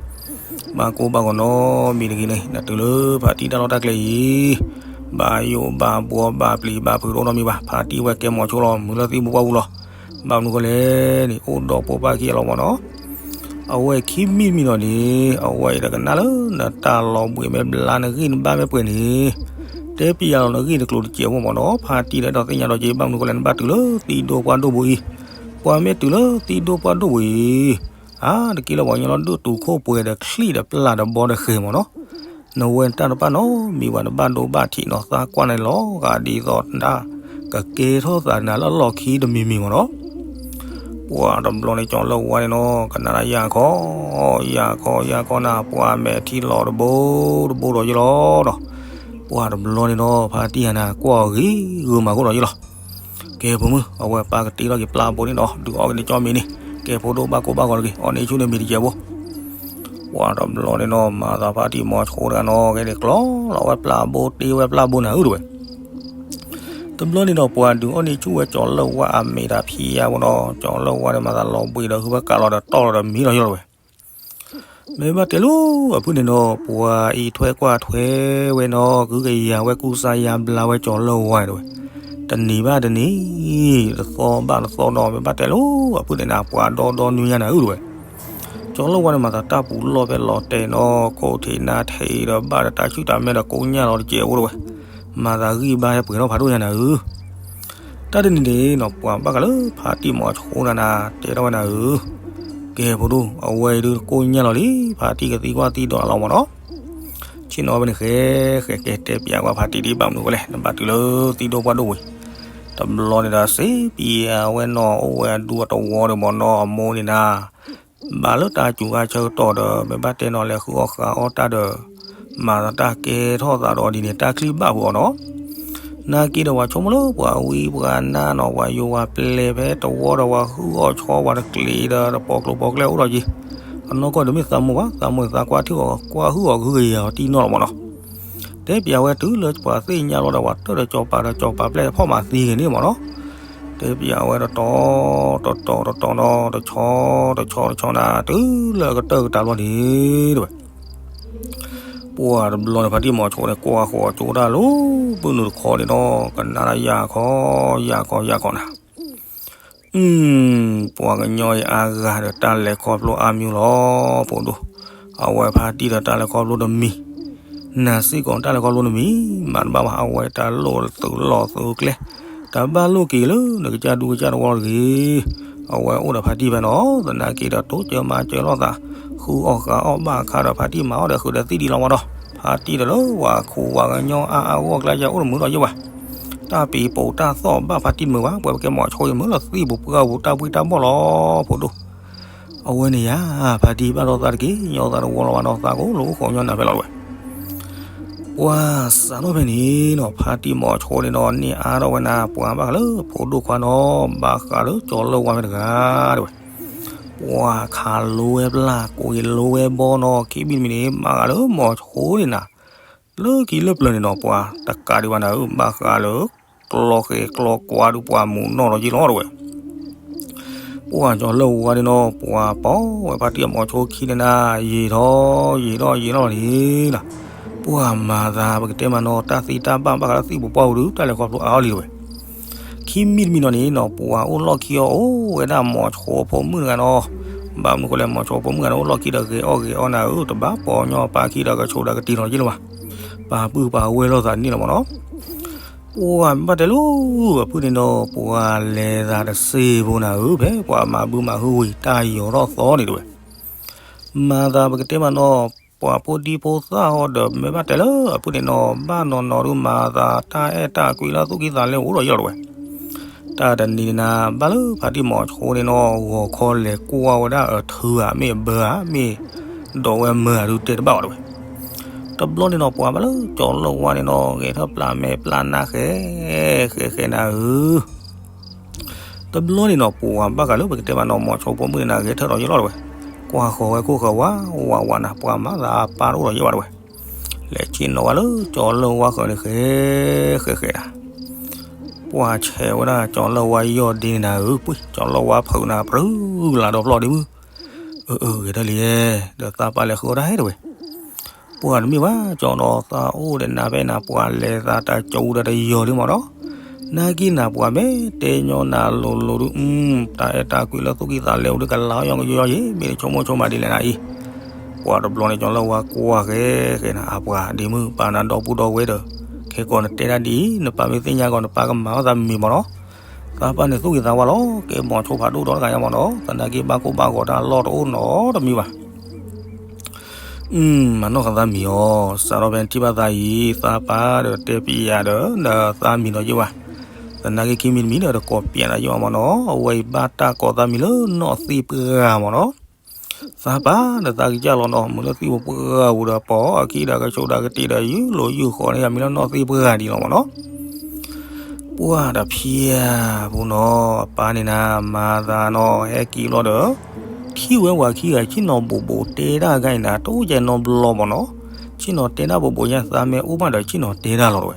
ဘၣ်ကိၢ်ဘၣ်ဂီၤနီတမံၤတဂ့ၤန့ၣ် နတုၤလၢဖါတံၢ်တၢ်လီၢ်တၢ်ကျဲအံၤ, ဘၣ်ယိၣ်ဘၣ်ဘှီဘၣ်ပျံၤဘၣ်ဖုးတအိၣ်နီတမံၤဘၣ် ဖါတံၢ်ဝဲကဲမိၤဆိလီၤ မုၢ်လၢသံၣ်ဘိပှၢ်ပူၤလီၤ, ဘၣ်မနုၤဃိလဲၣ်န့ၣ် အိၣ်ဒီးပိာ်ပၢ်ခံဂၤလီၤမ့ၢ်နီၤ အဝဲခံမံၤတမံၤနီၤန့ၣ် အဝဲအံၤဒီးကနၣ်လၢနတၢ်လီၤဘှံးမ့ၢ်ဘျါ နဂံၢ်နဘါမ့ၢ်ပှဲၤန့ၣ်, တဲပျးလီၤနဂံၢ်နကျိၤတစဲးဖိမ့ၢ်နီၤ ဖါတံၢ်ဒီးဒိးသ့ၣ်ညါဒီးက့ၤ ဘၣ်မနုၤဃိလဲၣ် နဘၣ်တုၤလၢသံၣ်ဒိၣ်ပှၢ်ဒိၣ်ပူၤအံၤ, ပှၤမ့ၢ်တုၤလၢသံၣ်ဒိၣ်ပှၢ်ဒိၣ်ပူၤအံၤ, အါတက့ၢ်လၢပှၤကညီလီၤဒိၣ်တုာ်ခိၣ်ပှဲၤဒီး ချံၣ်ဒီးပျၢ်ဒီးဘီဒီးဃဲၤမ့ၢ်နီၤ နဝဲတၢ်တဖၣ်နီတမံၤဘၣ် နဘၣ်ဒိဘၣ်ထံးနီၤ သးကွၢ်န့ၣ်လီၤဂာ်ဒ်သိးနကကဲထီၣ်သးနၤလၢအလီၢ်ခံတမံၤမံၤမ့ၢ်နီၤ, ပှၤတဘျီန့ၣ် ကၠီၤလၢၢ်ဝါန့ၣ်နီၤ ကနၣ်ဒၣ်ယၢ်ခီ, ယၢ်ခီ ယၢ်ခီနၤ ပှၤမဲာ်ထံလီၤတဘိတဘိဒီးယလီၤနီၤ, ပှၤတဘျီန့ၣ်နီၤ ဖါတံၢ်ယၤနၤ ကွၢ်အီၤဂ့ၤဂ့ၤမၤဃိဒီးယလီၤ ကဲဖိမုၣ် အဝဲပၢ်ကတ့ထီၣ်က့ၤပျၢ်ဘိန့ၣ်ဒီး ဒုးအီၣ်က့ၤနကၠီမ့ၤန့ၣ်, ကဲဖိဒိၣ်ဘၣ်ကိၢ်ဘၣ်ဂီၤတဂ့ၤ အီၣ်န့ၢ်ဆူၣ်န့ၢ်မ့ၤတစဲးဖိ, ပှၤတဘျီန့ၣ်နီၤ မၤသးဖါတံၢ်မိၤဆိတဂၤနီၤ ကဲန့ၣ်ကျီလီၤဝဲပျၢ်ဘိ တ့ဝဲပျၢ်ဘိနၤဧၢတဝဲ, တဘျီန့ၣ်ဒီး ပှၤဒုးအီၣ်န့ၢ်ဆူၣ်ဝဲကၠီၤလၢၢ်ဝါအမ့ၤတဖံးယါဖိနီၤ, ကၠီၤလၢၢ်ဝါန့ၣ် မၤသးလီၤဘှံးဒီးဟုဖၢကးလီၤဒီးတီၢ်လီၤဒီးမံလီၤယလီၤဝဲ မ့ၢ်ဘၣ်တဲလိၤအဖုၣ်န့ၣ်နီၤ ပှၤအံးထွဲကွၢ်ထွဲဝဲနီၤ ကဟုကယာ်ဝဲကူစါယါဘျါဝဲကၠီၤလၢၢ်ဝါတဝဲ, တနံၤဘၣ်တနံၤ, တသီဘၣ်တသီနီၤ မ့ၢ်ဘၣ်တဲလိၤအဖုၣ်န့ၣ်နၤ ပှၤဒီဒီနွံညါနၤဧၢတဝဲ, ကၠီၤလၢၢ်ဝါန့ၣ် မၤသးတၢ်ပူၤလီၢ်ဖဲလီၤတဲာ်နီၤ ခိၣ်ထံးနါထံးဒီးဘၣ်ဒီးတၢ်ဆူၣ်တၢ်မဲဒီးကိညၢ်လီၤတစဲးဖိတဝဲ, မၤသးဂံၢ်ဘါဟဲပှဲၤထီၣ်ဖးဒိၣ်ညါနၤဧၢ တၢ်တနံၤန့ၣ်နီၤ ပှၤဘၣ်ဃးလၢဖါတံၢ်မိၤဆိတဂၤနၤ တဲထီၣ်ဝဲနၤဧၢ, ကဲဖိဒိၣ် အဝဲအံၤဒုးကိညၢ်လီၤလံ ဖါတံၢ်ကသံကွၢ်သံဒိးအလီၤမ့ၢ်နီၤ, ဆ့ၣ်နီၤဝဲန့ၣ်ဃဲ ဃဲကဲတဲပျးကွၢ်ဖါတံၢ်ဒ် ဘၣ်မနုၤဃိလဲၣ် နဘၣ်တုၤလၢသံၣ်ဒိၣ်ပှၢ်ဒိၣ်ဝံၤ, တဘျီန့ၣ်ဒီးစံးပျးဝဲနီၤ အိၣ်ဝဲအဒူအတဝီဒီးမ့ၢ်နီၤ အမိၢ်န့ၣ်နၤ ဘၣ်လၢတၢ်စူၤခါဆၢကတီၢ်ဒီး မ့ၢ်ဘၣ်တဲနီၤလဲၤဃုအီၣ်ဃုအီတၢ်ဒီး မၤသးတၢ်ကဲထီၣ်သးဒီးဒ်န့ၣ် တၢ်ချံဘၣ်ဖုးအီၤနီၤ, နာ်က့ဒီးပှၤဆိကမိၣ်လၢပှၤဝံပှၤနါနီၤ ပှၤယိၤပှၤပျဲၢ်ဖဲတဝီဒီးပှၤဟုအီၣ်ဆီပှၤတကျ့ၤဒီးတပိာ်ကျိၤပိာ်ကျဲအိၣ်ဒီးက့ၤ, အနီၢ်ကီၢ်ဒီးမ့ၢ်သးမိၢ်ဘၣ် သးမိၢ်သးကွၢ်ထံၣ်အီၤ ကွၢ်ဟုအီၤကဟုကယာ်အီၤတံၢ်နီၢ်လီၤမ့ၢ်နီၤ တဲပျးဝဲတုၤလၢပှၤသ့ၣ်ညါလီၤဒီးပှၤတၢၢ်ဒီးစီၤပၤဒီးစီၤပၤပျဲၢ်ဖီၣ်မၤသံဂ့ၤန့ၣ်မ့ၢ်နီၤ, တဲပျးဝဲတတီၤတတီၤတတီၤနီၤ တဆီတဆီတဆီနၤ တုၤလၢအကတၢၢ်ကတၢၢ်ဘျီန့ၣ်တဝဲ ပှၤတဘျီန့ၣ် ဖါတံၢ်မိၤဆိန့ၣ် ကွၢ်ဃီၤကၠိတၢ်လၢ ပုၢ်နုာ်တခီန့ၣ်ဒီး ကနၣ်ဒၣ်ယၢ်ခီ ယၢ်ခီ ယၢ်ခီနၤ ပှၤကညီအံၤအါဂၤဒီးတၢ်လဲၤခီဖျိအါမံၤလီၤ ဖိဒိၣ်, အဝဲဖါတံၢ်ဒီးတၢ်လဲၤခီဖျိတမံၤ, နၤစ့ၢ်ကီးတၢ်လဲၤခီဖျိနမံၤ, မၤတဘၣ်ဘၣ် အဝဲတၢ်လိၣ်သုးလီၢ်သုးကျဲ, တဘၣ်လိၣ်က့ၤလၢနကစၢ်ဒူကစၢ်တဝီတဂ့ၤ. အဝဲအိၣ်ဒီးဖါတံၢ်ဖဲနီၤ, သနာ်က့ဒီးတိစၢၤမၤစၢၤလိာ်သး, ဃုအီၣ်ဃုအီၣ်ဘၣ်အခါဒီး ဖါတံၢ်မၤအီၣ်ဒီးဃုာ်ဒီးသံၣ်ဒံးလီၤမးဒီး, ဖါတံၢ်ဒီးလၢပှၤခိးဝၤကညီအါအါဂီၢ်ကျါယါအိၣ်တမုာ်ဒီးယဲဘၣ်. တၢ်ပံၤပိာ်တၢ်သီၣ်ဘၣ်ဖါတံၢ်မုာ်ဘၣ်, ပှဲၤပကဲမီၤဆိအံၤမုာ်လီၤသံၣ်ပူၤပှၢ်ပူၤတၢ်ဘှံးတၢ်ဘီၣ်လီၤ ဖိဒိၣ် အဝဲန့ၣ်ယါ, ဖါတံၢ်ဘၣ်ဒီးသးတက့ၢ်, ညီသးတဝီလီၤဘၣ်နီၤ, သးကိးလိာ်အိၣ်ဃီညီနၤဖဲလီၤတဝဲ. ပှၤစးထီၣ်ဖဲန့ၣ်နီၤ, ဖါတံၢ်မီၤဆိန့ၣ်နီၤ န့ၢ်အါထီၣ်ဝဲနၤ ပှၤဘၣ်ဃးလၢဖိဒိၣ်ခွါနီၤ, ဘၣ်ဃးလၢကၠီၤလၢၢ်ဝါမ့ၢ်တဂၤတဝဲ. ပှၤခးလိဝဲပျၢ် ကွံာ်လိဝဲဘီနီၤ, ခံမံၤတမံၤန့ၣ် ဘၣ်ဃးလၢမီၤဆိန့ၣ်နၤ လၢခံလၢပျၢၤန့ၣ်နီၤ ပှၤတကးဒံးဘၣ်နၤဧၢ, ဘၣ်ဃးလၢ ကျီဃဲၤကျီကွါဒုးပှၤမူးနီၢ်လီၤယ့ၢ်လီၤတဝဲ. ပှၤကၠီၤလၢၢ်ဝါန့ၣ်နီၤ ပှၤပိာ်ဝဲဖါတံၢ်အမီၤဆိခံန့ၣ်နၤ ယံာ်ထီၣ်ယံာ်ထီၣ်ယံာ်ထီၣ်န့ၣ်လီၤ. ပှၤမၤသးပကတဲမးနီၤ တၢ်သံတၢ်ဘၣ်ဘၣ်ဃးလၢသံၣ်ပူၤပှၢ်ပူၤဒုး တၢ်လဲၤခီဖျိအါအီၣ်လံတဝဲ. ခံမံၤတမံၤနီၤန့ၣ်နီၤ ပှၤအိၣ်လီၢ်ခံအီၤအိၣ်ဝဲဒၣ်မီၤဆိဖိမုၣ်တဂၤနီၤ, ဘၣ်မနုၤဃိလဲၣ် မီၤဆိဖိမုၣ်တဂၤန့ၣ် အိၣ်လီၢ်ခံဒီးဂဲၤအီၣ်ဂဲၤအီနၤဧၢ, တဘၣ်ပိာ်ညီပၢ်ခံဒီးကဆိးဒီးကတံၤလီၤယ့ၢ်လီၤဘၣ်. ပာ်ပုၢ်ပာ်ဝဲၢ်လိာ်သးန့ၣ်လီၤမးနီၤ. ပှၤဘၣ်တဲလၢ အဖုၣ်န့ၣ်နီၤ ပှၤလဲၤသးတစ့ဖိနၤဧၢ, ဖဲပှၤမၤဘုမၤဟုဝံၤ တၢ်ယီၤထီၣ်သီန့ၣ်တဝဲ. မၤသးပကတဲမးနီၤ ပှၤဖိဒံဖိသၣ်ဟီဒီး မ့ၢ်ဘၣ်တဲလၢအဖုၣ်န့ၣ်နီၤ ဘၣ်နီၤနီၤဒုးမၤသးတၢ်အဲၣ်တၢ်ကွံလၢသူၣ်ကံၢ်သးလဲအိၣ်ဒီးယ့ၢ်လီၤတဝဲ. တၢ်တနံၤန့ၣ်နၤ ဘၣ်လၢဖါတံၢ်မီၤဆိန့ၣ်နီၤ ဂီၤခီလဲၤကွၢ်ဝဲဒၣ်အထုဧါ မ့ၢ်အဘၢဧါ မ့ၢ်ဒိးဝဲမၢဧါဒုးတဲတဘၣ်ဘၣ်တဝဲ. တဘျီန့ၣ်နီၤ ပှၤဘၣ်လၢကၠီၤလၢၢ်ဝါန့ၣ်နီၤ ဂဲၤထၢၣ်ပျၢ်မဲာ်ပျၢ်နါဃဲ ဃဲဃဲနၤဧၢ. တဘျီန့ၣ်နီၤ ပှၤဘၣ်ဃးလၢပကတဲမးနီၤ မီၤဆိဖိမုၣ်န့ၣ်နၤ ဂဲၤထၢၣ်ဒီးယ့ၢ်လီၤတဝဲ. ကွၢ်ဃီၤဝဲခိၣ်ဃီၤဝါ ဝးဝးနၤ ပှၤမၤသးပၢ်တအိၣ်ဒီးယ့ၢ်ဘၣ်တဝဲ. လဲၤဆ့ၣ်နီၤဝဲလၢကၠီၤလၢၢ်ဝါဃၢၤန့ၣ် ဃဲ ဃဲဃဲနၤ. ပှၤဆဲးဝဲဒၣ်ကၠီၤလၢၢ်ဝါယီၢ်ဒ့န့ၣ်နၤဧၢ, ပှ့ၤ ကၠီၤလၢၢ်ဝါဖုးနၤ ပြူလၤဒီဖျီၣ်ဒ့မုၣ်. အၢ အၢ ဂဲၤထၢၣ်လံ, ဒီးသးပၢ်လဲၤဃုအီၣ်တၢ်ဟဲတဝဲ. ပှၤတမ့ၢ်ဘၣ်ကၠီၤနီၤ သးအိၣ်ဒီးနၤဖဲနၤ ပှၤလဲၤသးတၢ်ကၠိဒီးတယီၤဒ့မးဒီး နာ်က့နၤပှၤမ့ၢ်တဲညီနၤလိၤလိၤဒုး တၢ်အဲၣ်တၢ်ကွံလၢသူၣ်ကံၢ်သးလဲအိၣ်ဒုးကလၤအီၤယီၤကယီယီၤယံၤ မ့ၢ်တဆိကမိၣ်ဆိကမးဒ်လဲၣ်နၤအံၤ. ပှၤတဘျီန့ၣ် ကၠီၤလၢၢ်ဝါကွၢ်ဃဲဃဲနၤ အပှၤဒ့မုၣ် ပၢ်နၤဒီပုၢ်ဒီဝဲၢ်ဒီး ခဲကီးနတဲဒၣ်ဒ်အံၤ နပၢ်မ့ၢ်သ့ၣ်ညါကီး နပၢ်ကမၤအီၣ်သးမ့ၢ်မးနီၤ. သးပၢ်န့ၣ်သူၣ်ဂ့ၤသးဝါလီၤ ကဲမီၤဆိဖးဒိၣ်ဒီတဂၤညါမးနီၤ သနာ်က့ဘၣ်ကိၢ်ဘၣ်ဂီၤတၢ်လီၢ်တအိၣ်နီတမံၤဘၣ်. မၤနီၢ်ဃာ်သးမံၤအီၤ စးထီၣ်ဖဲနထံၣ်ဘၣ်သးအံၤ သးပၢ်ဒီးတဲပျးဒီး နသးမံၤနီၤယ့ၢ်ဝဲ. သနာ်က့ခံမံၤတမံၤဒီး တကိးပျးနၤယ့ၢ်အီၤမးနီၤ အဝဲအံၤဘၣ်တၢ်ကိးသးမံၤလၢနီၢ်သံၣ်ပှၢ်မးနီၤ. သးပၢ်ဒီးသးကစၢ်လီၤနီၤ မုာ်လၢသံၣ်ပူၤပှၢ်ပူၤဒီး ပိာ်အခံဒီးကဆိးဒီးကတံၤဒီး ယုၢ်လိာ်ယုၢ်ဃီန့ၣ် မံၤလၢနီၢ်သံၣ်ပှၢ်ဒံးလီၤမးနီၤ. ပှၢ်တဖျၢၣ်ပူၤနီၤ အပၢ်န့ၣ်နၤ မၤသးနီၤ ဟဲက့ၤဘျီဒီး ထံၣ်ဝဲပှၤခံဂၤဆ့ၣ်နီၤဘိးဘိးတဲတၢ်ဂၤအံၤနၤ တအိၣ်ကဲနီတဘျီမးနီၤ. ဆ့ၣ်နီၤတဲတၢ်ဘိးဘိးညါ သးမ့ၢ်အိၣ်ဘၣ်ဒီးဆ့ၣ်နီၤတဲတၢ်လီၤတဝဲ.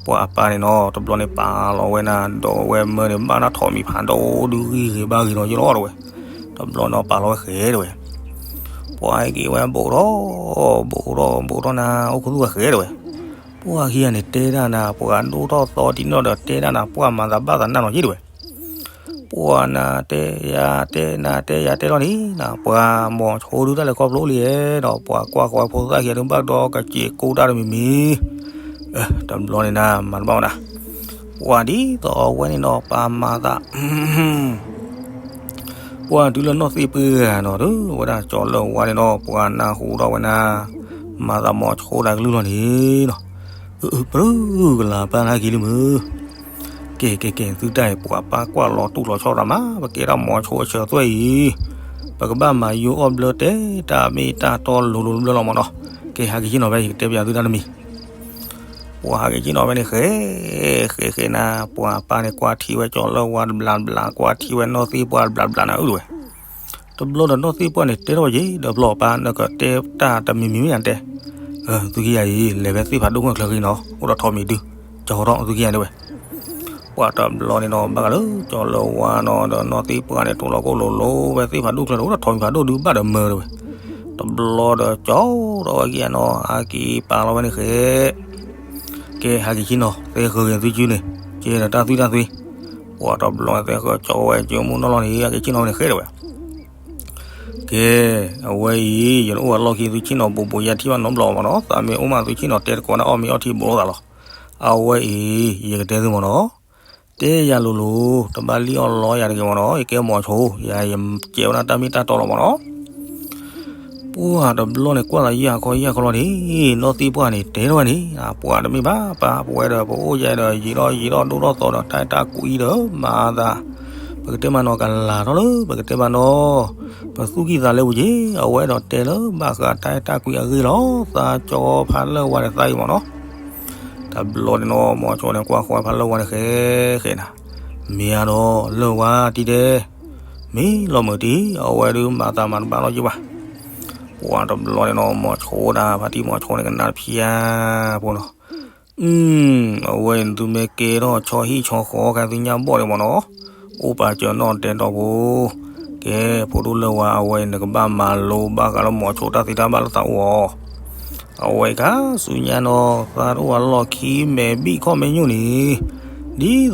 ပှၤအပၢ်န့ၣ်နီၤ တဘျီန့ၣ် ပာ်လီၤဝဲနၤ ဒီးဝဲမၢန့ၣ် ဘၣ်တၢ်ထိးမံၤဖးဒိၣ်ဒုးဂံၢ်ဂ့ၤဘါဂ့ၤနီၤယ့ၢ်လီၤတဝဲ. တဘျီန့ၣ် ပာ်လီၤဝဲဃဲတဝဲ. ပှၤဟဲက့ၤဝဲဘိးထီၣ် ဘိးထီၣ်ဘိးထီၣ်နၤ အိၣ်ခူသူၣ်ဝဲဃဲတဝဲ. ပှၤခံဂၤန့ၣ်တဲတၢ်နၤ ပှၤဒိၣ်ထီၣ်သီတံၢ်နီၢ်ဒီးတဲတၢ်နၤ ပှၢ်မၤသးဘၣ်သးနၢ်နီၤယ့ၢ်တဝဲ. ပှၤနၤတဲယၤတဲ နၤတဲယၤတဲလီၤန့ၣ်နၤ ပှၤမီၤဆိဒုးတၢ်လဲၤခီဖျိလံဒီး ပှၤကွၢ်ဃီၤဖိသၣ်ခံဂၤဒုးဘၣ်ဒီးကစံးကိးတၢ်တမံၤမံၤ. တဘျီန့ၣ်နၤ မၤတဘၣ်ဝဲနၤ. ပှၤဒ်သိးအဝဲန့ၣ်နီၤ ပာ်မၤသး ပှၤတုၤလၢနီၢ်သ့ၣ်ပှၢ်နီၤ တုၤဝဲဒၣ်ကၠီၤလၢၢ်ဝါန့ၣ်နီၤ ပှၤနၢ်ဟူထီၣ်ဝဲနၤ မၤသးမီၤဆိတၢ်ကလုၢ်လီၤန့ၣ်နီၤ. အၢ အၢ ပြူကလၤပၢ်နၢ်က့ၤလံမုၢ်. ကဲ ကဲ ကဲ သုတၢ်အံၤ ပှၤပၢ်ကွၢ်လီၤတူၢ်လီၤဆီတၢ်မး ပကဲထီၣ်မီၤဆိအဆၢသွဲၣ်အံၤ ပကဘၣ်မၤယိအီၣ်ဘျၢတဲတၢ်မ့ၢ်တၢ်တီလိၤလိၤဘျၢလီၤမးနီၤ. ကဲ ဟးက့ၤဆ့ၣ်နီၤဖဲ ယကတဲပျးသုတၢ်တမံၤ. ပှၤဟးက့ၤဆ့ၣ်နီၤဖဲန့ၣ် ဃဲ ဃဲ ဃဲနၤ ပှၤပၢ်န့ၣ် ကွၢ်ထံဝဲကၠီၤလၢၢ်ဝါတဘျးဘျး ကွၢ်ထံဝဲနီၢ်သ့ၣ်ပှၢ်တဘျးဘျးနၤအုၣ်တဝဲ. တဘျီဒီးနီၢ်သ့ၣ်ပှၢ်န့ၣ် တဲထီၣ်ဝဲယ့ၣ် ဒီးဘျီပၢ် နကတဲတၢ်တမံၤမံၤမ့ၢ်ယတဲ သုခံဂၤအံၤ လဲၤဖဲသ့ၣ်ဖးဒိၣ်မုၢ်ချၢဃံနီၤ အိၣ်ဒီးထိးမံၤဒုး ကၠီၤထီၣ်သုခံဂၤဒၣ်ဝဲ. ပှၤတဘျီန့ၣ်နီၤ ဘၣ်ဃးလၢကၠီၤလၢၢ်ဝါနီၤ ဒီးနီၢ်သ့ၣ်ပှၢ်န့ၣ် တိၢ်လီၤကိၢ်လိၤလိၤဝဲသ့ၣ်ဖးဒိၣ်ချၢဒီး အိၣ်ဒီးထိးမံၤဖးဒိၣ်ဒုးဘၣ်ဒီးမၢတဝဲ. တဘျီဒီးကၠီၤထီၣ်ဝဲခံဂၤနီၤ ဟးက့ၤပာ်လီၤဝဲန့ၣ်ဃဲ ကဲ ဟးက့ၤဆ့ၣ်နီၤ သဲဃၢၤက့ၤသုကၠူန့ၣ် ကဲဒီးတၢ်သွံၣ်တၢ်သွံၣ်. ပှၤတဘျီန့ၣ် သဲဃၢၤကၠီၤဝဲကၠိမုၢ်နီၢ်လီၤန့ၣ် ဟးက့ၤဆ့ၣ်နီၤဝဲန့ၣ်ဃဲတဝဲ. က ကဲ, အဝဲအံၤ ယအိၣ်အလီၢ်ခံ သုဆ့ၣ်နီၤဘိးဘိး ယထံၣ်ဘၣ်နီတဘျီမ့ၢ်နီၤ, သးမ့ၢ်အိၣ်မး သုဆ့ၣ်နီၤတဲတကိးန့ၣ် အီၣ်မ့ၤအီထံဘူးလိာ်သးလီၤ. အဝဲအံၤ ယကတဲသုမ့ၢ်နီၤ, တဲယၤလိၤလိၤ တဘၣ်လံၣ်အီၣ်လီယၤတဂ့ၤမ့ၢ်နီၤ, ယကဲမိၤဆိ, ယၤယကဲဝဲဒၣ်တၢ်မ့ၢ်တၢ်တီလီၤမ့ၢ်နီၤ. ပှၢ်တဘျီန့ၣ် ကွၢ်သးယ�ၤ�်ခီယၢ်ခီလီၤန့ၣ်, နီၢ်သံၣ်ပှၢ်န့ၣ် တဲထီၣ်ဝဲန့ၣ်, ပှၢ်တမ့ၢ်ဘၣ်, ပှၤပဝဲဒီး ပအိၣ်ယဲဒီး ယံာ်ထီၣ်ယံာ်ထီၣ်ဒိၣ်ထီၣ်သီဒီး တၢ်အဲၣ်တၢ်ကွံဒီး မၤသး, ပကတဲမးနီၤ ကလၤထီၣ်လၢ ပကတဲမးနီၤ, ပသူၣ်ကံၢ်သးလဲပူၤက့ၤ, အဝဲဒီးတဲလၢ ဘၣ်ဃးတၢ်အဲၣ်တၢ်ကွံအဂ့ၢ်လီၤ, သးကၠီဖးလၢဝါန့ၣ်သးအံၤမ့ၢ်နီၤ. တဘျီန့ၣ်နီၤ မိၤဆိန့ၣ် ကွၢ်ဃီဖးလၢဝါန့ၣ် ဃဲဃဲနၤ, မ့ၢ်အါဒီး လၢဝါတံၢ်တဲ, မ့ၢ်လီၤမုၢ်တံၢ် အဝဲဒုးမၤသးမၤတဘၣ်လီၤက့ၤဘၣ်. ပှၢ်တဘျီန့ၣ်နီၤ မိၤဆိဒၣ် ဖါတံၢ်မိၤဆိန့ၣ် ကနၣ်တဖျၢၣ်ဖိနီၤ, အဝဲန့ၣ် သုမ့ၢ်ကဲထီၣ်ဆီဟံၣ်ဆီဃီ ကဲသုညၣ်ဘီၣ်န့ၣ်မ့ၢ်နီၤ, အိၣ်ပာ်စၢၤနီၣ်တဲတီၤဖိ, ကဲ ဖိဒိၣ်လၢဝါ အဝဲန့ၣ် နကဘၣ်မၤလိဘၣ်ဃးလၢမိၤဆိတၢ်သ့တၢ်ဘၣ်လၢသးအိၣ်အီၤ. အဝဲခါဆူညါနီၤ သးတအိၣ်အလီၢ်ခံ မဲာ်ဘံၣ်ခီၣ်မဲာ်ညိၣ်န့ၣ်,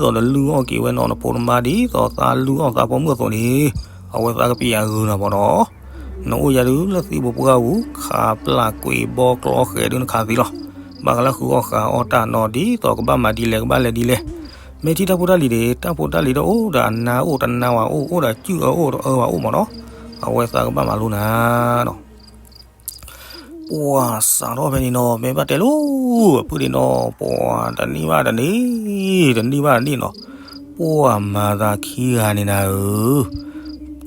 ဒ်သိးနလုၢ်အီၣ်က့ၤဝဲနီၤ နဖိနမါ ဒ်သိးသးလုၢ်အီၣ်သးဖိမုၣ်အသိးန့ၣ်, အဝဲသးကပျၢ်ဂုာ်နၤမ့ၢ်နီၤ. နအိၣ်ယၤဒုးလၢသံပူၤပှၢ်ပူၤ ခးပျၢ်ကွံာ်ဘီကျီဃဲၤဒုးနခးသံလီၤ. ဘၣ်ဃးလၢဃုအီၣ်ဃုအီၣ်တၢ်နီၤ ဒ်သိးကဘၣ်မၤဒ်လဲၣ် ကဘၣ်လဲၤဒ်လဲၣ်. မ့ၢ်ထံၣ်တၢ်ဖိတၢ်လံၤန့ၣ် တၢ်ဖိတၢ်လံၤဒီးအိၣ်ဒီးအနါအိၣ်တနါဝဲအိၣ် အိၣ်ဒီးစုၣ်အၢအိၣ်တအၢဝဲအိၣ်မ့ၢ်နီၤ, အဝဲသးကဘၣ်မၤလိနၤနီၤ. ပှၢ်စးထီၣ်ဖဲန့ၣ်နီၤ မ့ၢ်ဘၣ်တဲလိၤ အဖုၣ်န့ၣ်နီၤ ပှၢ်တနံၣ်ဘၣ်တနံၣ်, တနံၣ်ဘၣ်တနံၣ်နီၤ, ပှၢ်မၤသးခံဂၤန့ၣ်နၤဧၢ,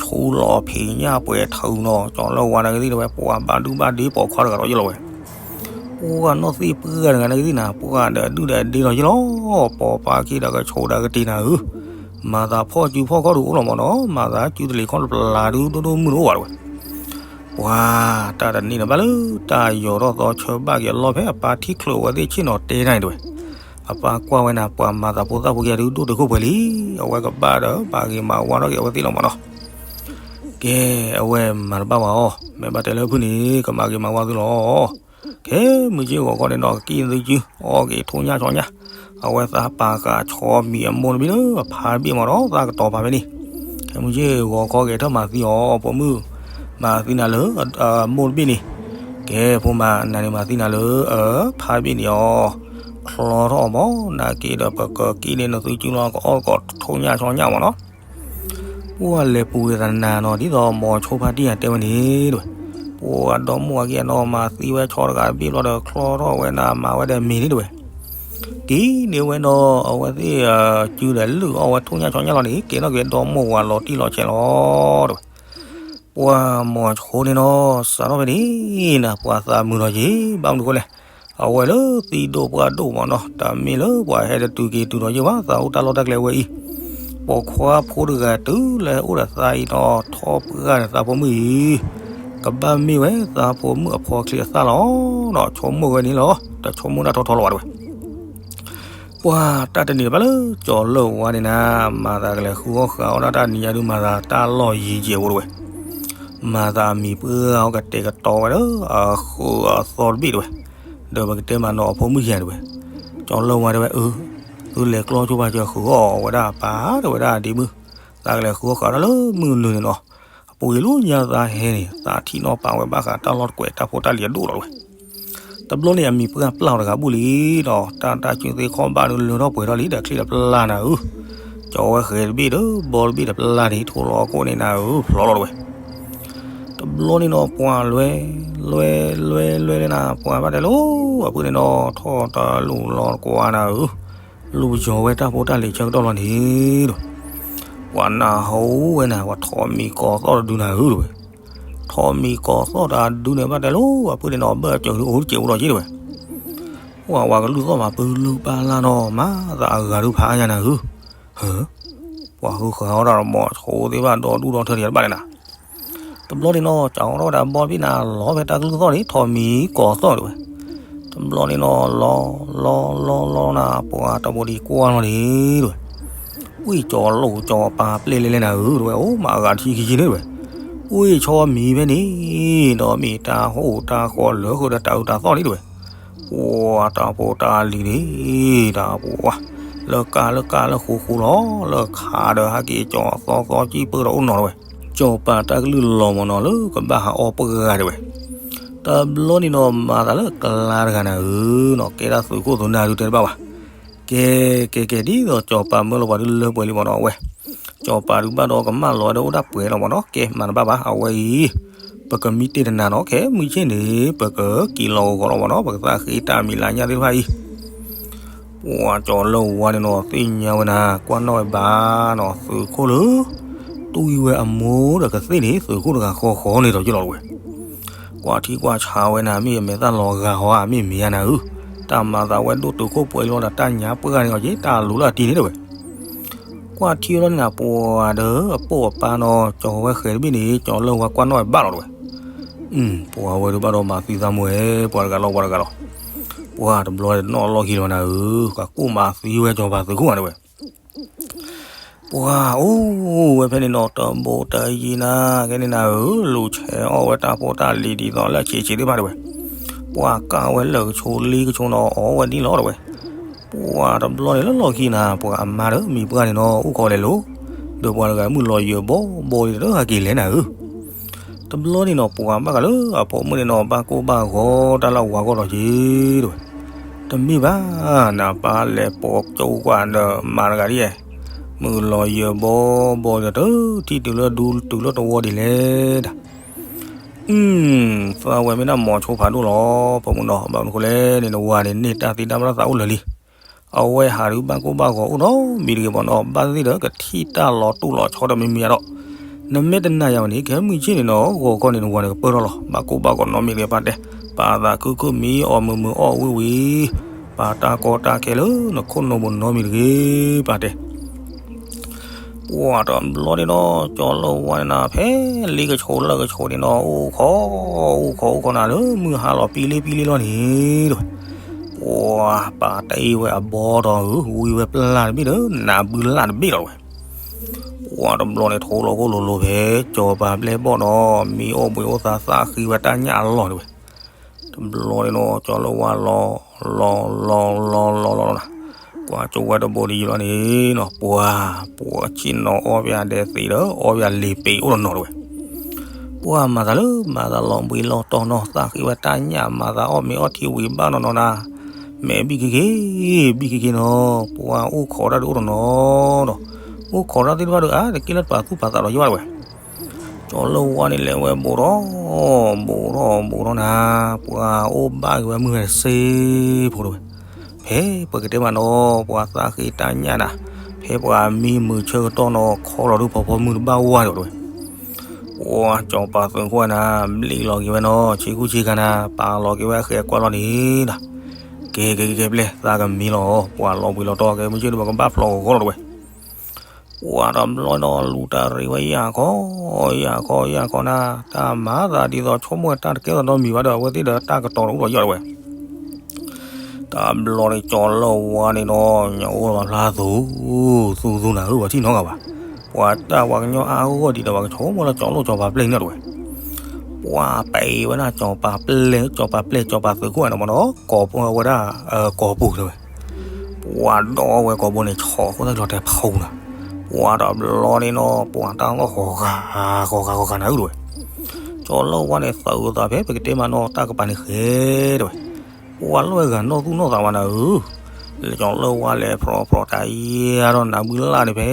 ဆိလီၤဖံးညၣ်ပှဲၤထုးနီၤ ကၠီၤလၢဝါနၤကသံၣ်တဲဝဲ ပှၢ်ဘၣ်ဒုၣ်ဘၣ်ဒ့ပိာ်ခွါတဂၤဒီးယလီၤဝဲ. ပှၢ်နီၢ်သံၣ်ပှၢ်တဂၤနၤကသံၣ်နၤ ပှၢ်ဒီးဒုၣ်ဒီးဒ့လီၤယလီၤ, ပိာ်ပာ်ခံဒီးကဆိးဒီးကတ့ၢ်နၤဧၢ, မၤသးဖီၣ်စုဖီၣ်ခီၣ်ဒုးအိၣ်လီၤမ့ၢ်နီၤ, မၤသးစုတလ့ၤခီၣ်တပျၢ်ဒုးဒိၣ်ဒိၣ်မုၢ်ဒိၣ်အိၣ်ဘၣ်တဲဝဲ. ပှၢ်တၢ်တနံၣ်န့ၣ်ဘၣ်လၢ တၢ်ယီၤထီၣ်သီဆၢဘၣ်က့ၤအလီၢ်ဖဲအပၢ်ထံၣ်ချုးအဝဲသ့ၣ်ဆ့ၣ်နီၤတဲတၢ်န့ၣ်တဲဝဲ, အပၢ်ကွၢ်ဝဲနၤ ပှၤမၤသးဖိသၣ်ဖိခံဂၤဒုးဒိၣ်တုာ်ခိၣ်ပှဲၤလံ, အဝဲကဘၣ်ဒီးဘၣ်ဂ့ၤမၤဝါထီၣ်က့ၤအဝဲသ့ၣ်လီၤမ့ၢ်နီၤ. ကဲ, အဝဲမၤတဘၣ်ဝဲအီၤ, မ့ၢ်ဘၣ်တဲလၢဖုၣ်န့ၣ် ကမၤဂ့ၤမၤဝါသုလီၤ. ခဲမုၢ်ဆ့ၣ်ဂီၤခီန့ၣ်နီၤ ကံၣ်သုကၠု အီၣ်က့ၤထိၣ်ညၣ်ဆီညၣ်, အဝဲသးပာ်ဃာ်ဆီမံၤအမိၢ်တဘ့ၣ်လၢအဖါတဘ့ၣ်မ့ၢ်နီၤ သးကတီၤပာ်ဖဲန့ၣ်, ခဲမုၢ်ဆ့ၣ်ဂီၤခီက့ၤထၢၣ်မၤသံအီၤ ပိာ်မုၣ်မၤသံနၤလၢအမိၢ်တဘ့ၣ်န့ၣ်, ကဲဖိမါ နၤန့ၣ်မၤသံနၤလၢအဖါတဘ့ၣ်န့ၣ်အီၤ, ချီထီၣ်အီၤမ့ၢ် နာ်က့ဒီးပကကံၣ်န့ၢ်နသုကၠုလီၤ ကအီၣ်က့ၤထိၣ်ညၣ်ဆီညၣ်မ့ၢ်နီၤ. ပှၢ်လဲၤပူၤဝဲသနာ်နီၤ ဒ်သိးမိၤဆိဖါတံၢ်အတဲဝဲန့ၣ်တဲဝဲ, ပှၢ်ဒီမါဝၤက့ၤအနီၤ မၤသံဝဲဆီတဂၤတဘ့ၣ်ဘျီဒီး ချီထီၣ်ဝဲနၤ မၤဝဲဒီးမ့ၤန့ၣ်တဲဝဲ, ကံၣ်န့ၢ်ဝဲနီၤ အဝဲသ့ၣ်ကၠုဒီးလုၢ်အီၣ်ဝဲထိၣ်ညၣ်ဆီညၣ်လီၤန့ၣ် ကဲထီၣ်က့ၤဒီမါဝၤလီၤတံၢ်လီၤဆဲးလီၤတဲဝဲ. ပှၢ်မိၤဆိန့ၣ်နီၤ စးထီၣ်ဖဲန့ၣ်နၤ ပှၤသးမုာ်လီၤက့ၤ ဘၣ်မနုၤဃိလဲၣ်, အဝဲလၢသံဒိၣ်ပှၢ်ဒိၣ်မ့ၢ်နီၤ တမ့ၢ်လၢပှၤဟဲတတုၤက့ၤတုၤဒီးယဲၢ်ဘၣ် သးအိၣ်တၢ်လီၢ်တၢ်ကျဲဝဲအံၤ, ပိာ်ခွါဖိတဂၤတုၤလၢဟဲအိၣ်ဒီးသးအံၤနီၤ ထီၣ်ပှၢ်ဒီးသးဖိမုၣ်အံၤ, ကဘၣ်မ့ၢ်ဝဲသးဖိမုၣ်အဖီချံအသၣ်လီၤနီၤ ဆိကမိၣ်ဝဲန့ၣ်လီၤ တဆိကမိၣ်တၢ်ထီထီလီၤဘၣ်တဲဝဲ. ပှၢ်တၢ်တနံၤဘၣ်လၢကၠီၤလၢၢ်ဝါန့ၣ်နၤ မၤသးကလဲၤဃုအီၣ်ဃုအီၣ်ဒၣ်တၢ်နံၤညါဒုး မၤသးတၢ်လီၢ်ယံၤကဲးဖိတဲဝဲ, မၤသးမံၤပှၢ်အီၤကတဲာ်ကတီၤဝဲဒီး အဃုအသီတဘ့ၣ်တဲဝဲ, ဒီးပကတဲမးနီၤအဖိမုၣ်ယၤတဲဝဲ, ကၠီၤလၢၢ်ဝါတဲဝဲ အၢ သုလဲၤကျီဆိပာ်စၢၤဃုအီၣ်ဝဲဒၣ်ပၢ်တဲဝဲဒၣ်ဒ့မုၣ်, သးကလဲၤဃုအီၣ်ဃုအီၣ်ဒၣ်လၢမုၢ်နုာ်န့ၣ်နီၤ, အပူၤကွံာ်လၢညါသးဟဲန့ၣ် သးထံၣ်နီၣ်ပာ်ဝဲဘၣ်ဃးတၢ်လီၢ်တကွဲးတၢ်ဖိတၢ်လံၤအဒိၣ်လီၤတဲဝဲ. တဘျီန့ၣ်အမံၤပှၢ်ပျၢ်အီၤတဂၤဘူၣ်လံဒီး တၢ်တၢ်စုသ့ခီၣ်ဘၣ်ဒုးလၢထီၣ်ပှဲၤထီၣ်လံဒီးချံတပျၢ်နၤဧၢ, ကၠီၤဝဲဃဲၤတဘ့ၣ်ဒီးဘီတဘ့ၣ်တပျၢ်န့ၣ် ထိၣ်လီၤကိၣ်န့ၣ်နၤဧၢ ဖျီလီၤတဲဝဲ. တဘျီန့ၣ်နီၤ ပှၤလွဲ လွဲ လွဲ လွဲလၢနၤ ပှၤဘၣ်တဲလၢ အဖုၣ်န့ၣ်နီၤ ထီၣ်တလူၤလီၤတကွၢ်နၤဧၢ, လူၤယီၤဝဲတၢ်ဖိတၢ်လံၤဆၢကတီၢ်လီၤန့ၣ်တဲဝဲ, ပှၤနၢ်ဟူဝဲနၤ ပှၤထိးမံၤကိးသီၣ်တဒုနၤဧၢတဲဝဲ, ထိးမံၤကိးသီၣ်တဒုန့ၣ်ဘၣ်တဲလၢ အဖုၣ်န့ၣ်နီၤ ဘၢၣ်စၢၤဒုးအိၣ်တစဲးအိၣ်ဒီးက့တဲဝဲ, ပှၤဝၤကလုၢ်သီၣ်မး ပလုၢ်ပၢ်လၢ်နီၤ မၤသးအဂၤဒုးဖးအါညါနၤဧၢ, ဟၢ ပှၤဃုဃးအီၣ်တၢ်ဒီးမိၤဆိသ့ၣ်ဘၣ်ဒီဒူၣ်ဒီထၢတယၤတဘၣ်လဲၣ်နၤ. တဘျီန့ၣ်နီၤ ကၠီၤထီၣ်ဝဲဒၣ်ဘီတဘ့ၣ်နၤ လီၤဖဲတၢ်ကလုၢ်သီၣ်န့ၣ် ထိးမံၤကိးသီၣ်တဲဝဲ, တဘျီန့ၣ်နီၤ လီၤ လီၤ လီၤ လီၤနၤ ပှၤတၢ်ဖိဒံးကွၢ်လီၤန့ၣ်တဲဝဲ, ဝံၢ်ကၠီၤလိာ်ကၠီၤပၤပျဲၢ်လဲၣ်လဲၣ်နၤဧၢတဲဝဲ, အိၣ်မးအဂၤထံခံဆံန့ၣ်တဲဝဲ, ဝံၢ်ဆီမံၤဖဲန့ၣ် ဒီးမ့ၢ်တၢ်ဟိၣ်တၢ်ဃီလၢဃုာ်ဒီးတၢ်အုးတၢ်သီၣ်န့ၣ်တဲဝဲ ပှၤတၢ်ဖိတၢ်လံၤန့ၣ် တၢ်ပှၤ လၢကၢ်လၢကၢ်လၢဃူဃူလီၤ လၢခးဒီးဟဲက့ၤကၠီၤသီသီကံၢ်ပၢၢ်ဒီးအိၣ်နီၤတဲဝဲ, စီၤပၤတၢ်ကလုၢ်လီၤမၢ်နီၤ လၢကဘၣ်ဟးအီၣ်ပှၢ်ဂၤတဲဝဲ. တဘျီန့ၣ်နီၤ မၤသးလၢကလါတဂၤနၤဧၢနီၤ ကဲဒၣ်သုးခိၣ်သုးနၢ်ဒုတဲတဘၣ်ဘၣ်. ကဲ ကဲ ကဲ ဒ်သိးစီၤပၤမၢလီၤပှၤဒုလၢပှဲၤလံမၢ်နီၤ အဝဲ စီၤပၤဒုဘၣ်ဒီးကမၣ်လီၤဝဲဒီးအိၣ်ဒၣ်ပှဲၤလီၤမၢ်နီၤ ကဲမၤတဘၣ်ဘၣ် အဝဲအံၤ ပကမံတ့ၢ်တနၤနီၤ ခဲမုၢ်ဆ့ၣ်န့ၣ် ပကက့ၤလီၤဂီၤဂီၤလီၤမၢ်နီၤ ပကသးဃ့တၢ်မံၤလၢညၣ်သ့ၣ်တဖၣ်အံၤ ပှၤစီၤလၢဝါန့ၣ်နီၤ သ့ၣ်ညါဝဲနၤ ကွၢ်နီၣ်ဝဲဘၣ်နီၤ သုးခိၣ်လၢ တူၢ်ဝံၤဝဲအမိၢ်ဒီးကသ့ၣ်န့ၣ် သုးခိၣ်တဂၤဃီဃီန့ၣ်ဒီးယလီၤတဝဲ. ကွၢ်ထံကွၢ်ဆးဝဲနၤ မ့ၢ်အမဲာ်သၣ်လီၤဂာ်ဟီဧါ မ့ၢ်မ့ၢ်ဧါနၤဧၢ, တၢ်မၤသးဝဲဒိၣ်တုာ်ခိၣ်ပှဲၤလီၤဒီး တၢ်ညါပှၢ်ဂၤန့ၣ်အီၤက့ၤ တၢ်လူၤလၢအတံၤန့ၣ်တဝဲ. ကွၢ်ထံဝဲလီၤန့ၣ်နၤ ပှၤဒီးအပိာ်အပၢ်နီၤ ကၠီၤဝဲဃဲၤတဘ့ၣ်န့ၣ် ကၠီၤလၢဝါကွၢ်နီၣ်ဝဲဘၣ်လီၤတဝဲ. ပှၤဝဲဒုးဘၣ်ဒီးမၤသံသးမူဝဲ ပှၤတဂၤလီၤ ပှၤတဂၤလီၤ. ပှၤတဘျီန့ၣ်နီၣ်လီၢ်ခံလီၤနၤဧၢ, ကကိၣ်မၤသံဝဲစီၤပၤသုးခိၣ်ဧါတဝဲ. ပှၤအိၣ်ဝဲဖဲန့ၣ်နီၤ တဘိးတယံၤနၤ ကဲန့ၣ်နၤဧၢ, လူၤဆဲးအီၣ်ဝဲတၢ်ဖိတၢ်လံၤဒ်သိးလၢအဆံးဆံးသ့ၣ်တဖၣ်တဝဲ. ပှၤကၢ်ဝဲလၢာ်ကဆိးလ့ကဆိးနီၤ အီၣ်ဝဲဒ်လီၤတဝဲ. ပှၤတဘျီန့ၣ်လၢလီၢ်ခံနၤ ပှၤအမါဒီးမံၤပှၢ်န့ၣ်နီၤ အိၣ်ခိးလဲၤလိၤ, ဒီးပှၤတဂၤမုၢ်လီၤယၢၤဘီဘီဒ်တဟဲက့ၤလဲၣ်နၤဧၢ. တဘျီန့ၣ်နီၤ ပှၤဘၣ်ဃးလၢအဖိမုၣ်န့ၣ်နီၤ ဘၣ်ကိၢ်ဘၣ်ဂီၤတၢ်လၢအဝၤဂီၢ်ဒီးက့ၤတဝဲ. တမ့ၢ်ဘၣ်, နပၢ်လဲၤပိာ်ကၠိကွၢ်ဒီးမါတဂၤဒ်ယဲ, မုၢ်လီၤယၢၤဘီဘီဒီးတထံၣ်တုၤလၢဒူတုၤလၢတဝီဒ်လဲၣ်ဒၣ်. သးဝဲမ့ၢ်ဒၣ်မိၤဆိဖးဒိၣ်လီၤ ဖိမုၣ်နီၤ, ဘၣ်မနုၤဃိလဲၣ်န့ၣ် နဝၤန့ၣ်န့ၢ်တၢ်သံတၢ်ဘၣ်တၢ်သးအိၣ်လၢာ်လံ. အဝဲဟးဒုးဘၣ်ကိၢ်ဘၣ်ဂီၤအိၣ်နီတမံၤတဂ့ၤမၢ်နီၤ, ဘၣ်သ့ၣ်ဒီးကထံၣ်တၢ်လီၤတိၢ်လီၤဆီတမံၤမံၤဒီး, နမ့ၢ်တနာ်ယၤဝဲန့ၣ် ခဲမုၢ်ဆ့ၣ်န့ၣ်နီၤ ဂီၤခီန့ၣ် နဝၤန့ၣ်ကပၢၢ်ထီၣ်လီၤ, ဘၣ်ကိၢ်ဘၣ်ဂီၤနီတမံၤတဂ့ၤ ပၢ်တဲ, ပာ်သးခုခုမံ အီၣ်မုာ်မုာ်အီၣ်ဝံၤဝံၤ, ပာ်တၢ်ကီတၢ်ခဲလၢနခိၣ်နူာ်ပူၤနီတမံၤတဂ့ၤ ပၢ်တဲ. ပှၤတဘျီန့ၣ်နီၤ ကၠီၤလၢဝါန့ၣ်နၤ ဖဲလ့ကဆိးလၢကဆိးန့ၣ်နီၤ အိၣ်ခိး အိၣ်ခိးအိၣ်ခိးနၤလၢမုၢ်ဟါလီၤပံလ့ပံလ့လီၤန့ၣ်တဝဲ. ပှၤပာ်တၢ်အံၤဝဲအဘီဒီးဧၢ ဝံဝဲပျၢ်တဘ့ၣ်ဒီး နးဘုလၢ်တဘ့ၣ်လီၤတဝဲ. ပှၤတဘျီန့ၣ်ထိးလီၤခိၣ်လိၤလိၤဖဲ စီၤပၤပျဲၢ်ဘီၣ်ဒီး မံအိၣ်ဘှံးအိၣ်သးသးဃံဝဲတၢ်ညၣ်အလီၢ်တဝဲ. တဘျီန့ၣ်နီၤ ကၠီၤလၢဝါလီၤ လီၤ လီၤ လီၤ လီၤ လီၤ လီၤ ကွၢ်ကၠိဝဲတဘိးတယံၤလီၤန့ၣ်နီၤ ပှၤ ပှၤဆ့ၣ်နီၤအီၣ်ပယၤဒဲးသ့ဒီး အီၣ်ပယၤလ့ၤပ့ၤအိၣ်နီၤနီၤတဝဲ. ပှၤမၤသးလၢ မၤသးလီၤဘှံးလီၤတီၤနီၤ သးဃံဝဲတၢ်ညၣ် မၤသးအီၣ်မ့ၤအီထံဝံၤဘၣ်နီၤနီၤနၤ, မဲာ်ဘံၣ်က့ၤက့ၤ ဘံၣ်က့ၤက့ၤနီၤ ပှၤအိၣ်ခိးတၢ်ဒုးအိၣ်နီၤနီၤဒီး အိၣ်ခိးတၢ်သ့ၣ်တဖၣ်ဒီး အါတက့ၢ်လၢပာ်သူၣ်ပာ်သးဒီးယဝဲတဝဲ. ကၠီၤလၢဝါန့ၣ်လဲၤဝဲဘူးထီၣ် ဘူးထီၣ် ဘူးထီၣ်နၤ, ပှၤအိၣ်ဘၣ်က့ၤဝဲမုၢ်ဝဲတစ့ဖိတဝဲ. ဖဲပကတဲမးနီၤ ပှၤသးဃံတၢ်ညၣ်နၤ, ဖဲပှၤမံမုာ်ဆၢကတီၢ်နီၤ ခီလီၤဒုးဖီဖီမုၢ်တဘၣ်ဝါဒီးတဝဲ. ပှၤစီၤပၤသုးခိၣ်နၤ ဘျံးလီၤက့ၤဝဲနီၤ ဆ့ကူဆ့ကၤနၤ ပာ်လီၤက့ၤဝဲအဃဲၤကွၢ်လီၤန့ၣ်နၤ. ကဲ ကဲ ကဲ ကဲ ပျဲၢ် သးကမံလီၤ ပှၤလီၤဘှံးလီၤတီၤ ကဲမုၢ်ဆ့ၣ်ဒီးပကဘၣ်ဖျိးဂီၤဂီၤလီၤတဝဲ. ပှၤတဘျီဒီးလူၤတၢ်ရံးဝဲယၢ်ခီ ယၢ်ခီ ယၢ်ခီနၤ, တၢ်မၤသးဒ်သိးဆိကမိၣ်တၢ်တကဲထီၣ်နီတမံၤဘၣ်ဒီး အဝဲသ့ၣ်ဒီးတၢ်ကတီၤတအိၣ်ဒီးယီၤတဝဲ. တဘျီန့ၣ်ကၠီၤလၢဝါန့ၣ်ဒီး ညၣ်အိၣ်လီၤဖျါသူ သူသူနၤဧၢ ပှၤထံၣ်နီတဂၤဘၣ်. ပှၤတၢ်ပှၤကညီအါဂီၢ်ဒ်ဒီး ပှၤကဆိကမိၣ်လၢကၠီၤလိၣ်စီၤပၤပျဲၢ်န့ၣ်တဝဲ. ပှၤပဲာ်ဝဲဒၣ်စီၤပၤပျဲၢ် စီၤပၤပျဲၢ် စီၤပၤသုးခိၣ်န့ၣ်မၢ်နီၤ ကိာ်ဖိဝဲဒၣ် ကိာ်ပူၤတဝဲ. ပှၤဒီးဝဲကိာ်ပူၤန့ၣ် ဆီၣ်ဃိသတးလီၤတဲာ်ဖီနၤ, ပှၤတဘျီန့ၣ်နီၤ ပှၤတၢ်လီၢ်ဃီၤဃာ် ဃီၤဃာ် ဃီၤဃာ်နၤဧၢတဝဲ. ကၠီၤလၢဝါန့ၣ် သုးသးဖဲပကတဲမးနီၤ တၢ်ကပၤန့ၣ်ဃဲတဝဲ. ပှၤလၢဝဲဂၤနီၢ်သူၣ်နီၢ်သးဝဲနၤဧၢ, လၢကၠီၤလၢဝါလဲၤဖြီဖြီတၢ်ယဲဒီးနးဘုလၢ်န့ၣ်ဖဲ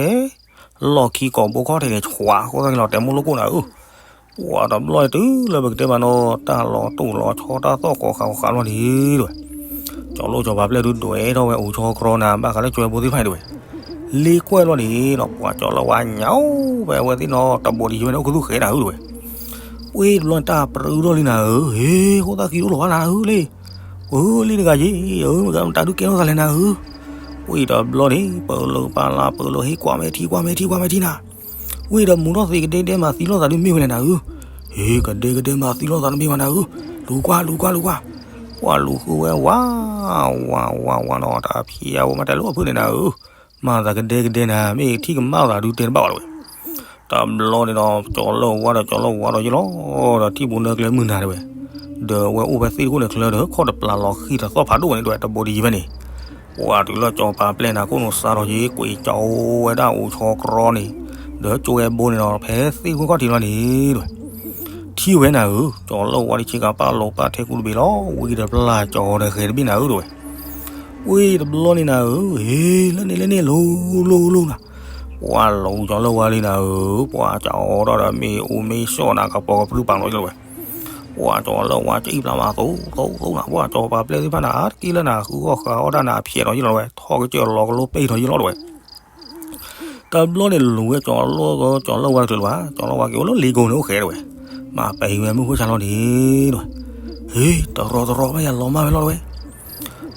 လီၢ်ခံကိာ်ဘိခီၣ်ထံးန့ၣ် ဆှးဃိသတးလီၤတဲာ်မိၢ်လိၣ်ကိၣ်နၤဧၢ. ပှၤတဘျီန့ၣ်တုၤလၢပကတဲမးနီၤ တၢ်လီၤတိၢ်လီၤဆီ တၢ်သီၣ်ဃီၤဃာ်ဃီၤလီၤန့ၣ်တဝဲ. ကၠီၤလိၣ်စီၤပၤပျဲၢ်ဒုးဒွဲၣ်ထီၣ်ဝဲအိၣ်ဆီခရီနၤ ဘၣ်ဃးလၢကွဲဘိသ့ၣ်တဖၣ်တဝဲ. လ့ကွဲၢ်လီၤန့ၣ်နီၤ ပှၤကၠီၤလၢဝါညါအိၣ်ဝဲအဝဲသ့ၣ်နီၤ တဘိးတယံၤဝဲန့ၣ် အိၣ်ခူသူၣ်ဃဲနၤဧၢတဝဲ. ဝံၤတဘျီန့ၣ် တၢ်ပြူထီၣ်လံနၤဧၢ, ဟ့ ဃိသးကံအိၣ်လီၤဝဲနၤဧၢလံ. ဧၢ လံတဂၤယ့ၢ် ဧၢ မတၤဒုးကဲထီၣ်သးလဲၣ်နၤဧၢ. ဝံၤတဘျီန့ၣ် ပၢၤလိာ်ပၢ်လၢပၢၤလိာ် ဟ့ ကွၢ်မဲာ်ထံ ကွၢ်မဲာ်ထံ ကွၢ်မဲာ်ထံနၤ. ဝံၤဒီးမူထီၣ်သ့ကဒဲကဒဲမးသံလိာ်သးဒုးမ့ၢ်ဝဲလဲၣ်နၤဧၢ. ဟ့ ကဒဲကဒဲမးသံလိာ်သးတမ့ၢ်ဘၣ်နၤဧၢ. လူၤကွၢ် လူၤကွၢ် လူၤကွၢ်. ပှၤလူၤဃုဝဲဝး ဝး ဝး ဝးနီၤ တၢ်ဖံးယါဝဲမးတဲလိာ်အဖုၣ်န့ၣ်နၤဧၢ. မၤသးကဒဲကဒဲနၤ မ့ၢ်ထံၣ်ကမၣ်သးဒုးတဲတဘၣ်ဘၣ်တဝဲ. တဘျီန့ၣ်ဒီး ကၠီၤလၢဝါဒီး ကၠီၤလၢဝါဒီးယလီၤ ဒီးထံၣ်ပူၤနၢကျဲမုၢ်နၤတဝဲ. ဒီးဝဲအိၣ်ဖဲသ့ၣ်တခိၣ်န့ၣ်ချၢဒီး ခီၣ်တပျၢ်လီၤဃံၤတသီၣ်ဖးဒိၣ်ဝဲန့ၣ်တဝဲ တဘိးတယံၤဖဲန့ၣ်. ပှၤတုၤလၢစီၤပၤပျဲၢ်နၤ ခိၣ်နူာ်စးထီၣ်ယ့ၢ် ကွံာ်ကၠီၤဝဲဒၣ်အိၣ်ဆီခရီန့ၣ်, ဒီးကၠိဝဲဘိန့ၣ်ဒီး ဖဲသ့ၣ်ခိၣ်ခီၣ်ထံးလီၤန့ၣ် တဲဝဲ, ထံၣ်ဝဲနၤဧၢ, ကၠီၤလၢၢ်ဝါတဆ့ကၤပာ်လိာ်ပာ်ထဲကူတဘ့ၣ်လီၤ. ဝံတဘျီကၠီၤဒီးဃဲၤတဘ့ၣ်နၤဧၢ တဲဝဲ. ဝံတဘျီန့ၣ်နၤဧၢ, ဟ့ၣ်လၢန့ၣ်လၢန့ၣ် လိၤလိၤလိၤနၤ, ပှၤလူၤကၠီၤလၢၢ်ဝါလံနၤဧၢ, ပှၤကၠီၤဒီးမ့ၢ်အူမ့ၢ်ဆှီၣ်နၤ ကပီၤကပြုၢ်ပာ်လီၤယလီၤဝဲ. ပှၤကၠီၤလၢၢ်ဝါကအံၣ်ပျၢ်မးသိးသိးသိးနၤ, ပှၤကၠီၤပာ်ပျဲၢ်သ့ၣ်တဖၣ်နၤ အါတက့ၢ်လၢနၤ ဃုအီၣ်ဃုအီၣ်တၢ်နၤ အဖျဲးဒီးယလီၤဝဲ, ထီၣ်ကစၢၢ်လီၤကလိပ့ၢ်ထီၣ်ယလီၤ တဲဝဲ. တဘျီန့ၣ် လူၤဝဲကၠီၤလၢၢ် ကၠီၤလၢၢ်ဝါတချုးလၢၤဘၣ်, ကၠီၤလၢၢ်ဝါက့ၤအိၣ်လၢလ့ကိန့ၣ်အိၣ်ဃဲ တဲဝဲ. မၤပဟံးဝဲမုၢ်ဃိဆါလီၤန့ၣ် တဲဝဲ, ဟ့ၣ် တရီတရီဘၣ်ယၤလီၤမၢ်ဝဲလီၤ တဲဝဲ.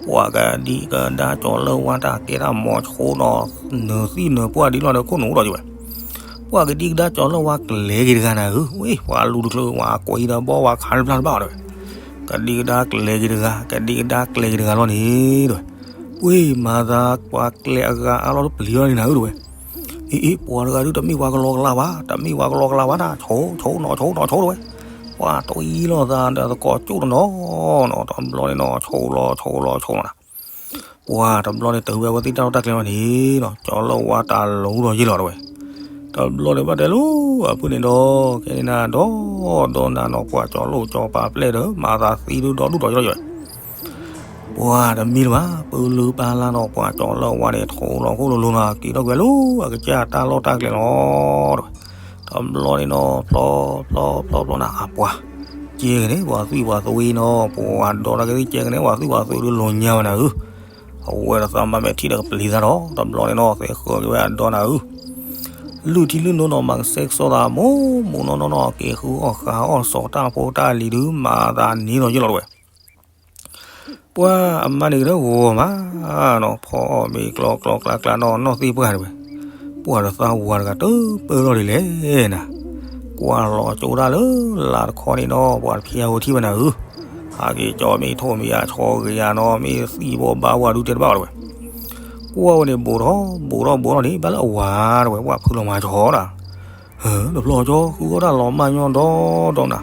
ပှၤကဒံကဒါကၠီၤလၢၢ်ဝါတၢ်ကဲတၢ်မိၤဆိနီၤ, နၢၤသံၣ်နၢၤပှၢ်ဒ်လီၤဒီးခိၣ်နူာ်အိၣ်ဒီးယဝဲ. ပှၤကဒံကဒါကၠီၤလၢၢ်ဝါကျဲၤက့ၤတဂၤနၤဧၢ, ဝ့ၢ် ပှၤလူၤတချုး ပှၤကွံဒီးဘီဝါခးတဖျါတဘၣ်အီၤ တဲဝဲ. ကဒံကဒါကျဲၤက့ၤတဂၤ, ကဒံကဒါကျဲၤက့ၤတဂၤလီၤန့ၣ် တဲဝဲ. ဝ့ၢ် မၤသးပှၤကျဲၤအဂၤအါလီၤတပျံၤလီၤန့ၣ်နၤဧၢ တဲဝဲ. အ့ အ့ ပှၤတဂၤဒုးတမ့ၢ်ပှၤကလီကလီဘၣ်, တမ့ၢ်ပှၤကလီကလီဘၣ်နၤ, ဆိ ဆိနီၤ ဆိနီၤ ဆိ တဲဝဲ. ပှၤတအံၤလီၤသးဒီးသကိးကၠိၣ်တနီၤနီၤ, တဘျီန့ၣ်နီၤ ဆိလီၤ ဆိလီၤ ဆိလီၤနၤ. ပှၤတဘျီန့ၣ် တုၤဝဲအဝဲသ့ၣ်တၢ်လီၢ်တၢ်ကျဲလီၤန့ၣ်နီၤ, ကၠီၤလၢၢ်ဝါတၢ်လူၤဒီးယလီၤ တဲဝဲ. တဘျီန့ၣ်ဘၣ်တဲလီၤ အဖုၣ်န့ၣ်ဒီး ခဲန့ၣ်နၤ ဒီးဒီးနၤနီၤ ပှၤကၠီၤလိၣ်ကၠီၤပာ်ပျဲၢ်ဒီး မၤသးသံဒုးဒီဒူၣ်ဒီးယလီၤ တဲဝဲ. ပှၤတမံၤလၢၤဘၣ်, ပၢၤလုၢ်ပၢၤလၢ်နီၤ ပှၤကၠီၤလၢၢ်ဝါန့ၣ် ထိးလီၤခိၣ်လိၤလိၤနီၤ က့ၤထီၣ်ကွံာ်လၢအကစၢ်တၢ်လီၢ်တၢ်ကျဲလီၤ တဲဝဲ. တဘျီန့ၣ်နီၤ ဖျီ ဖျီ ဖျီ ဖျီနၤ အပှၤ ကဲကန့ၣ် ပှၤသွံၣ်ပှၤသွံနၤ ပှၤဒီးတၢ်ကသံၣ်ကဲကန့ၣ် ပှၤသွံၣ်ပှၤသွံဒုးလိၤညါဝဲနၤဧၢ, အဝဲဒီးသးမါမဲာ်ထံၣ်ဒီးကပျံၤသးဒီး တဘျီန့ၣ်နီၤ သဲဃၢၤက့ၤဝဲအဒီနၤဧၢ. လုၢ်ထံလုၢ်နိနီၤ မၤကဆှဲကဆှီသး မိၢ်မိၢ်နီၢ်နီၢ်နီၤ က့ၤဃုအီၣ်ဃုအီၣ်စီၤတၢ်ဖိတၢ်လံၤဒုး မၤသးန့ၣ်ဒီးယလီၤ တဲဝဲ. ပှၤအမါန့ၣ်ကဒီးဂီၤမးနီၤ ဖီအီၣ်မ့ၤကျီကျီကျါကျါနီၤ နီၢ်သံၣ်ပှၢ် တဲဝဲ. ပှၤဒီးသးဝၤတဂၤတပၢၢ်ထီၣ်ဒ်လဲၣ်နၤ, ကွၢ်လီၤကၠိဒၣ်လၢလါတခီန့ၣ်နီၤ ပှၤတဖျဲးဝဲထံၣ်ဝဲနၤဧၢ, ဟးက့ၤကၠီမ့ၢ်ထိၣ်မ့ၢ်ယါဆီဂ့ၤယါနီၤ မ့ၢ်သံၣ်ဘိဘါဝၤဒုးတဲတဘၣ်ဘၣ် တဲဝဲ. ကွၢ်ဝဲန့ၣ် ဘူးထီၣ်ဘူးထီၣ်ဘူးထီၣ်န့ၣ် ဘၣ်လၢအဝၤ တဲဝဲ ပှၤဖုးလီၤမၤကၠီဒၣ် ဟၢ တဖျီကၠီ ဃုအီၣ်တၢ်လီၤမၢ်ညီဒီဒီနၤ,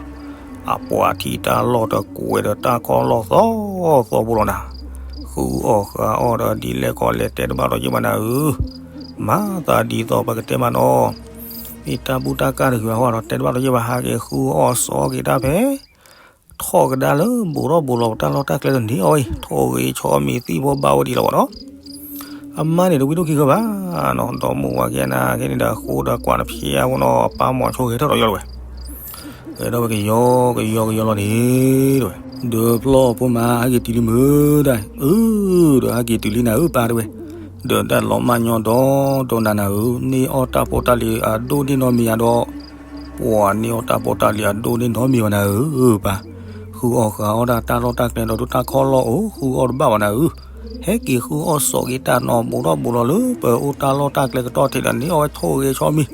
အပှၤထံၣ်တၢ်လီၢ်တကွဲးဒီးတၢ်ခီၣ်လီၢ်သီသီဖိလီၤနၤ, ဃုအီၣ်ဃုအီၣ်ဒီးဒ်လဲၣ်ကီးလဲၣ်တဲတဘၣ်ဒီးယဘၣ်နၤဧၢ, မၤသးဒ်သိးပကတဲမးနီၤ, မ့ၢ်တၢ်ဘူၣ်တၢ်ကၢ်တဂ့ၤဘၣ်ဟီဒီးတဲတဘၣ်ဒီးယဘၣ် ဟးက့ၤဃုအီၣ်စီက့ၤတၢ်ဖဲ ထီၣ်ကဒါလၢဘူးထီၣ်ဘူးလီၤ ပတၢ်လီၢ်တၢ်ကျဲတန့ၢ်အီၤအံၤ ထိၣ်ဂ့ၤဆီမံၤသံၣ်ဘိဘါဝဲဒ်လီၤဘၣ်နီၤ, အမါန့ၣ်တဝံဒိၣ်ခံဂၤဘၣ်နီၤ, ဒီးမိၢ်ဝၤကဲနၤ ခဲန့ၣ်ဒီးဃိဒီးကွၢ်တဖျဲးဖိနီၤ ပၢ်မိၤဆိဂဲၤထီၣ်ဒီးယလီၤဝဲ, ဂဲၤထီၣ်ဝဲကယီကယီကယီလီၤန့ၣ် တဲဝဲ, ဒီးဖျီဖိမါ ဟဲက့ၤတုၤလံမုၢ်ဒၣ်, အၢ ဒီးဟဲက့ၤတုၤလံနၤဧၢပၢ်တဲဝဲ, ဒီးတၢ်လီၤမၢ်ညီဒီဒီနၤနၤဧၢ, န့ၢ်အီၣ်တၢ်ဖိတၢ်လံၤအဒိၣ်န့ၢ်နီတမံၤဧါဒီး ပှၤန့ၢ်အီၣ်တၢ်ဖိတၢ်လံၤအဒိၣ်န့ၢ်နီတမံၤဘၣ်နၤဧၢပၢ်, ဃုအီၣ်ဃုအီၣ်ဒၣ်တၢ်လီၢ်တၢ်ကျဲဒီးဒိၣ်တၢ်ခီၣ်လီၢ်အိၣ် ဃုအီၣ်တဘၣ်ဘၣ်နၤဧၢ, ဟဲက့ၤဃုအီၣ်စီက့ၤတၢ်နီၤ ဘူးထီၣ်ဘူးလီၤလၢပအိၣ်တၢ်လီၢ်တၢ်ကျဲကတီၢ်ထံးဒီးန့ၢ်အီၣ်ဝဲထိၣ်ဂ့ၤဆီမံၤ,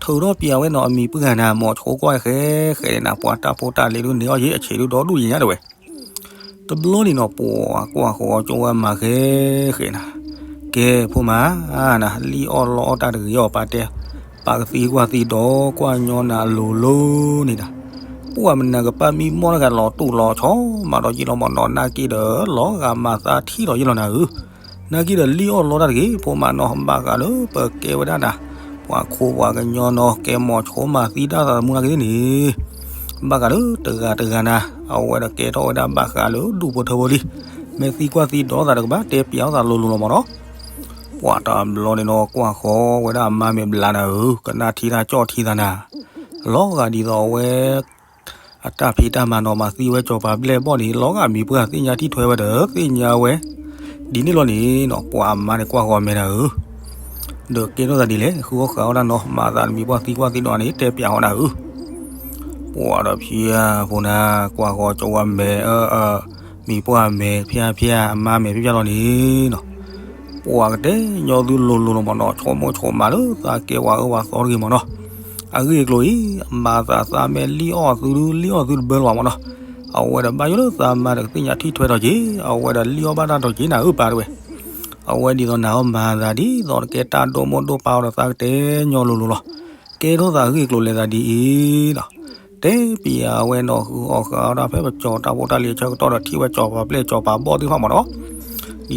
ထုးထီၣ်ပျးဝဲနီၤအမံၤပှၢ်နၤ မိၤဆိကွၢ်ဃဲဃဲန့ၣ်နၤ ပှၤတၢ်ဖိတၢ်လံၤဒုးန့ၢ်အီၣ်ယဲအဆံးဒုးဒီဒူၣ်ယညါတဲဝဲ တဘျီန့ၣ်နီၤ ပှၤကွၢ်ဃီၤကၠိဝဲမၤဃဲဃဲနၤ, ကဲဖိမါနၤ လံၣ်အီၣ်လီအီၣ်တၢ်တဂ့ၤအီၤ ပၢ်တဲ, ပၢ်ကသံကွၢ်သံဒီးကွၢ်ညီနၤအလိၤလိၤန့ၣ်နၤ, ပှၤမနၤကပၢ်မံမီၢ်တဂၤလီၤတူၢ်လီၤဆီ မၤဒီးယလီၤမၢ်နီၤ နာ်က့ဒီး လီၤဂာ်မၤသးထံၣ်ဒီးယလီၤနၤဧၢ နာ်က့ဒီးလံၣ်အီၣ်လီတၢ်တဂ့ၤ ဖိမါနီၤ ဘၣ်ဃးလၢပကဲဝဲဒၣ်နၤ ပှၤခိပှၤကညီနီၤ ကဲမိၤဆိမၤသံတၢ်သးသမူနာ်က့န့ၣ်, ဘၣ်ဃးလၢတဂၤတဂၤနၤ အဝဲဒီးကဲထီၣ်ဝဲဒၣ်ဘၣ်ဃးလၢဒူၣ်ဖိထၢဖိလံ, မ့ၢ်သံကွၢ်သံဒီးသးတကပၤ တဲပျးအီၣ်သးလိၤလိၤလီၤမၢ်နီၤ, ပှၤတဘျီန့ၣ်နီၤကွၢ်ဃီၤဝဲဒၣ်အမါမ့ၢ်ဘျါနၤဧၢ ကနၣ်ထံတၢ်ကၠီၣ်ထံသးနၤ, လီၤဂာ်ဒ်သိးအဝဲ အတၢ်ဖံးတၢ်မၤနီၤ မၤသံဝဲကၠီၤပၤဘျဲၣ်ဘီၣ်န့ၣ် လီၤဂာ်မံၤပှၢ်သ့ၣ်ညါထံၣ်ထွဲဝဲဒီး သ့ၣ်ညါဝဲ ဒ်န့ၣ်လီၤန့ၣ်နီၤ ပှၤအမါန့ၣ်ကွၢ်ဃီၤမဲာ်နၤဧၢ, ဒီးကဲထီၣ်သးဒ်လဲၣ် ဃုအီၣ်ဃုအီၣ်တၢ်နီၤ မၤသးတမံၤပှၢ်သံကွၢ်သံဒီးန့ၣ် တဲပျးအီၤနၤဧၢ, ပှၤဒီးဖျါဖိနၤ ကွၢ်ဃီၤကၠီဝဲမဲာ် မံၤပှၢ်မဲာ်ဖျါဖျါ အမါမဲာ်ဖျါဖျါလီၤန့ၣ်နီၤ, ပှၤကတဲညီသုလိၤလိၤလီၤမၢ်နီၤ ဆိကမိၣ်ဆိကမးလၢသးကဲဝဲအၢဝဲသီတဂ့ၤမၢ်နီၤ, အဂ့ၢ်အကျိၤအံၤ အမၤသးသးမဲာ်လံၣ်အီၣ်သုဒု လံၣ်အီၣ်သုတဘၢလၢၤဘၣ်မၢ်နီၤ, အဝဲဒီးဘၣ်ယိၣ်လၢသးမါဒီးကသ့ၣ်ညါထံၣ်ထွဲထီၣ်က့ၤ အဝဲဒီးလံၣ်အီၣ်ဘၣ်တၢ်ထီၣ်က့ၤနၤဧၢပၢ်တဲဝဲ, အဝဲဒ်သိးနၤအီၤမၤသးဒ်သိးတကဲတၢ်ဒိၣ်မိၢ်ဒိၣ်ပၢ်အီၤဒီးသးကတဲညီလိၤလိၤလီၤ, ကဲထီၣ်သးအဂ့ၢ်အကျိၤလဲၤသးဒ်အံၤလီၤ, တဲပျးဝဲနီၤဃုအီၣ်ဃုအီၣ်တၢ်ဖဲပကၠီၤတၢ်ဖိတၢ်လံၤအဆၢကတီၢ်ဒီးထံၣ်ဝဲကၠီၤပၤဘျဲၣ်ကၠီၤပၤဘီၣ်သ့ၣ်တဖၣ်မၢ်နီၤ,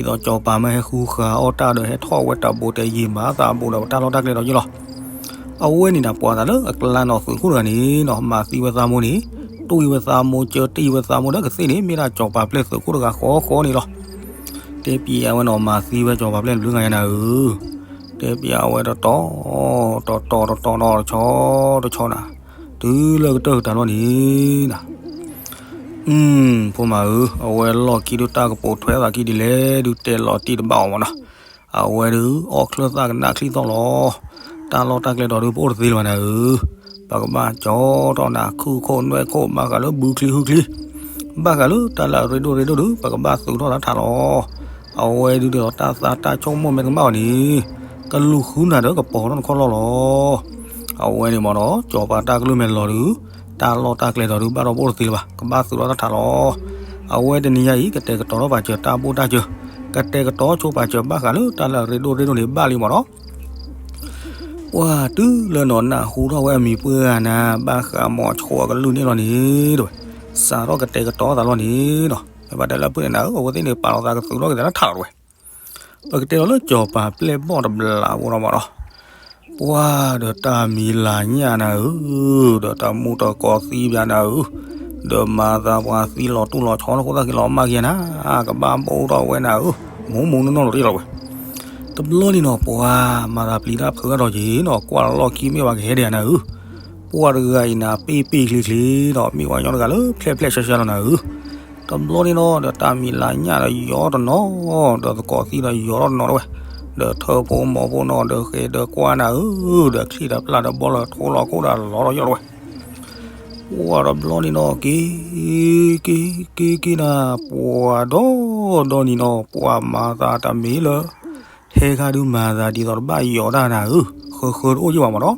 ဒ်သိးကၠီၤပၤမ့ၢ်ဟဲဃုဃုအီၣ်တၢ်ဒီးဟဲထီၣ်ဝဲတၢ်ဘူးတယံၤမၤသးဘူးဒီးပတၢ်လီၢ်တၢ်ကျဲဒီးယ့ၢ်လီၤ, အဝဲန့ၣ်ဒီးပှၤသးလၢအကျါနီၣ်သုးခိၣ်တဂၤန့ၣ်နီၣ် မၤသံဝဲသးမိၢ်န့ၣ်, တွံၢ်ဝဲသးမိၢ် ကၢတံၢ်ဝဲသးမိၢ်ဒီးကသ့ၣ်န့ၣ် မ့ၢ်ဒၣ်စီၤပၤပျဲၢ်သုးခိၣ်တဂၤဃီဃီန့ၣ်လီၤ. တဲပျးဝဲနီၣ် မၤသံဝဲစီၤပၤပျဲၢ်န့ၣ်ဘျုးဂၤညါနၤဧၢ, တဲပျးဝဲတတီၤ, တတီၤတတီၤနီၣ် တဆီတဆီနၤ, တုၤလၢကတၢၢ်ကတၢၢ်လီၤန့ၣ်နၤ ဖိမးဧၢ, အဝဲလီၢ်ခံဒုးတၢ်ကပိာ်ထွဲသးခံဒ်လဲၣ်ဒုးတဲလီၤတံၢ်တဘၣ်အီၤမးနီၤ. အဝဲဒုးအီၣ်ချၢၣ်သၣ်ကနၣ်ချံသီၣ်လီၤ. တၢ်လီၢ်တၢ်ကျဲဒီးဒုးပအိၣ်တသ့လၢၤဘၣ်နၤဧၢ, ပကဘၣ်ကၠီထီၣ်နၤ ခုၣ်ခိၣ်နွဲၣ်ခိၣ် ဘၣ်ဃးလၢဘုချံဟုချံ, ဘၣ်ဃးလၢတၢ်လၢအရ့ဒိၣ်ရ့ဒိၣ်ဒုး ပကဘၣ်သုးထီၣ်တၢ်ထးလီၤ. အဝဲဒုးဒ်သိးတၢ်သးတၢ်ဆိကမိၣ်မ့ၢ်တကမၣ်အီၤန့ၣ်, ကလူၤဃုနၤဒီးကပီၤထီၣ်နခီၣ်လီၢ်လီၤ. အဝဲန့ၣ်မးဒီး စီၤပၤတၢ်ကလုၢ်မဲာ်လီၤဒုး, တၢ်လီၢ်တၢ်ကျဲဒီးဒုးဘၣ်ထီၣ်ပအိၣ်တသ့လၢၤဘၣ်, ကဘၣ်သုးထီၣ်တၢ်ထးလီၤ. အဝဲတနံၤညါအံၤ ကတဲာ်ကတီၤထီၣ်ပာ်စၢၤတၢ်ဘိၣ်တၢ်စၢၤ, ကတဲာ်ကတီၤဆိပာ်စၢၤဘၣ်ဃးလၢတၢ်လၢအရ့ဒိၣ်ရ့ဒိၣ်န့ၣ်ဘၣ်လံမးဒီး ပှၤတုၤလၢနီၢ်နၢ်ဟူထီၣ်ဝဲအမံၤပှၢ်ဂၤနၤ ဘၣ်ဃးမီၤဆိအကလုၢ်န့ၣ်လီၤန့ၣ်တဝဲ, စးထီၣ်ကတဲာ်ကတီၤသးလီၤန့ၣ်နီၤ, မ့ၢ်ဘၣ်တဲလၢဖုၣ်န့ၣ်နၤဧၢ အဝဲသ့ၣ်န့ၣ် ပာ်လီၤသးကသုးထီၣ်က့ၤသးလၢထးလီၤတဝဲ, ပကတဲလီၤလၢစီၤပၤပျဲၢ်ဘီၣ်တဘျီဖိဒီးမးဒီး ပှၤဒီးတၢ်မံၤလၤညၣ်နၤဧၢ, ဒီးတၢ်မူတၢ်ကီၢ်သံပၠးနၤဧၢ, ဒီးမၤသးပှၤသံလီၤတူၢ်လီၤဆီလီၤ ဃိသတးက့ၤလီၤမၢ်က့ၤနၤ, ကဘၣ်ဘိၣ်ထီၣ်ဝဲနၤဧၢ, မူမူနီၢ်နီၢ်လီၤတ့ၢ်လီၤဝဲ. တဘျီန့ၣ်နီၤ ပှၤမၤသးပျံၤတၢ်ဖုးတၢ်ဒီးက့ၤနီၤ ကွၢ်လီၢ်ခံမ့ၢ်ပှၤကဟဲဒံးဧါနၤဧၢ, ပှၤတဂၤအံၤနၤ ပ့ၢ်ပ့ၢ်ချ့ချ့ဒီး မ့ၢ်ပှၤကညီတဂၤလၢဖျဲၣ်ဖျဲၣ်ဆှါဆှါလီၤနၤဧၢ. တဘျီန့ၣ်နီၤ ဒီးတၢ်မံၤလၤညၣ်ဒီးယီၤတနီၤ, ဒီးသကိးသံဒီးယီၤထီၣ်တနီၤတဝဲ, ဒီးထၢဖိမိၢ်ဖိနီၤ ဒီးဃဲၤဒီးကွၢ်နၤဧၢ, ဒီးချံၣ်ဒီးပျၢ်ဒီးဘီလီၤထိလီၤခိၣ်ဒီးလီၤထီၣ်ယီၤတဝဲ. ပှၤတဘျီန့ၣ်နီၤ က့ၤ က့ၤ က့ၤ က့ၤနၤ ပှၤဒီဒီနံၤနီၤ ပှၤမၤသးတမ့ၢ်လၢ ဟဲခါဒုးမၤသးဒ်သိးတဘၣ်ယီၤတၢ်နၤဧၢ, ဃၢဃၢတအိၣ်ယံၤဘၣ်မးနီၤ.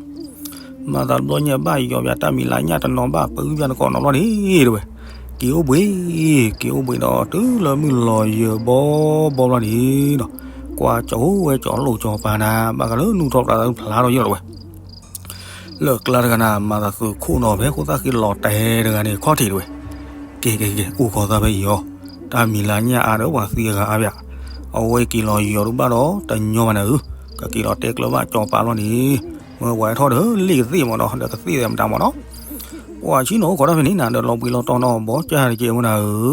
မၤသးတဘျီညါဘၣ်ယီၤပၠးတၢ်မံၤလၤညၣ်တနီၤဘၣ် ပဂုၢ်ပၠးတကိးနီၤဘျီန့ၣ်တဝဲ, က့ၤအိၣ်ဘှံး က့ၤအိၣ်ဘှံးဒီးတုၤလၢမုၢ်လီၤယၢၤဘီဘီဘျီန့ၣ်နီၤ, ကွၢ်ကၠီဝဲကၠီလိာ်ကၠီပၤနၤ ဘၣ်ဃးလၢနူၢ်ထီၣ်ပြးသးဖျါထီၣ်ယီၤတဝဲ လၢကျါတဂၤနၤ မၤသးသုးခိၣ်နီၤ ဖဲဃိသၣ်ဃံလီၤတဲာ်တဂၤန့ၣ် ခီၣ်ထံးတဝဲ, ကဲကဲကဲ အိၣ်ခိးသးဖဲအံၤအီၤ, တၢ်မံၤလၤညၣ်အါဒီးပှၤသံအဂၤအါဘၣ်, အဝဲက့ၤလီၤယီၤဒုးဘၣ်ဒီးတညီဘၣ်နၤဧၢ, ကက့ၤလီၤတဲကျၢၤဘၣ်ကၠီပၤလီၤန့ၣ်, မ့ၢ်ဝဲထီၣ်ဒီးလ့ၣ်ကသ့ၣ်မးနီၤ ဒီးကသ့ၣ်သဲးမတၤမးနီၤ, ပှၤဆံနီၤအိၣ်ခိးတၢ်ဖဲန့ၣ်နၤ ဒီးလီၤဘှံးလီၤတီၤနီၤ ဘီကၢ်တကဲးဝဲနၤဧၢ,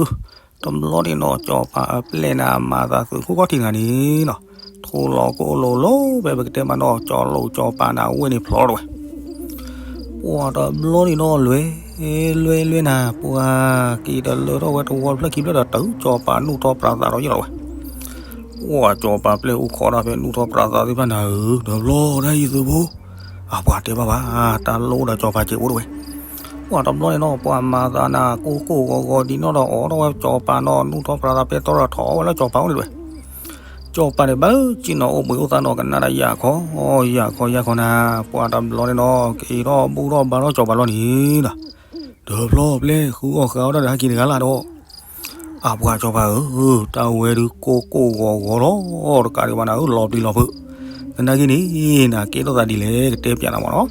တဘျီန့ၣ်နီၤ ကၠီပၤအပျဲၢ်နၤမၤသးသုးခိၣ်ခီၣ်ထံးတဂၤန့ၣ်နီၤ, ထိလီၤကိၣ်လိၤလိၤဖဲပကတဲမးနီၤ ကၠီလိာ်ကၠီပၤနၤဝဲန့ၣ်ဖျီတဝဲ, ပှၤတဘျီန့ၣ်နီၤ လွဲ လွဲ လွဲနၤ ပှၤက့ၤတလၢထီၣ်ဝဲတဝီတဖျၢၣ်ခံဖျၢၣ်ဒီးတုၤကၠီပၤနူၢ်ထီၣ်ပြးသးဒီးယီၤတဝဲ, ပှၤကၠီပၤပျဲၢ်အိၣ်ခိးတၢ်ဖဲနူၢ်ထီၣ်ပြးသးသ့ၣ်တဖၣ်နၤဧၢ, ဒီးဘျီတၢ်ယံၤသုးဖိ အပှၤတဲဘၣ်ဘၣ် တၢ်လိၣ်ဒီးကၠီပၤစဲးအိၣ်တဝဲ, ပှၤတဘျီန့ၣ်နီၤ ပှၤမၤသးနၤ ကိၢ်ကိၢ်ဂီၤဂီၤဒ်နီၣ်ဒီးအိးထီၣ်ဝဲကၠီပၤနီၤ နူၢ်ထီၣ်ပြးသးပဲတြီဒီးထီၣ်ဝဲလၢကၠီပၤအိၣ်န့ၣ်တဝဲ, ကၠီပၤန့ၣ်ဘၣ်စံၣ်နီၤအိၣ်ဘှံးအိၣ်သါနီၤ ကနၣ်ဒၣ်ယၢ်ခီ ယၢ်ခီယၢ်ခီနၤ, ပှၤတဘျီန့ၣ်နီၤ က့ၤထီၣ်ဘူၣ်ထီၣ်ဘါထီၣ်ကၠီပၤလီၤန့ၣ်ဒီး, ဒီးဖျီပျဲၢ်ဃုအီၣ်ဃုအီတၢ်ဒီးဟဲက့ၤတဂၤလၢ်ဒီး အပှၤကၠီပၤဧၢ, တၢ်ဝဲဒုးကိၢ်ကိၢ်ဂီၤဂီၤလီၤ တကးဒံးဘၣ်နၤဧၢ လီၤပျံၤလီၤဖုး, သနာ်က့န့ၣ် နၤကဲထီၣ်သးဒ်လဲၣ် ကတဲပျးနၤမးနီၤ,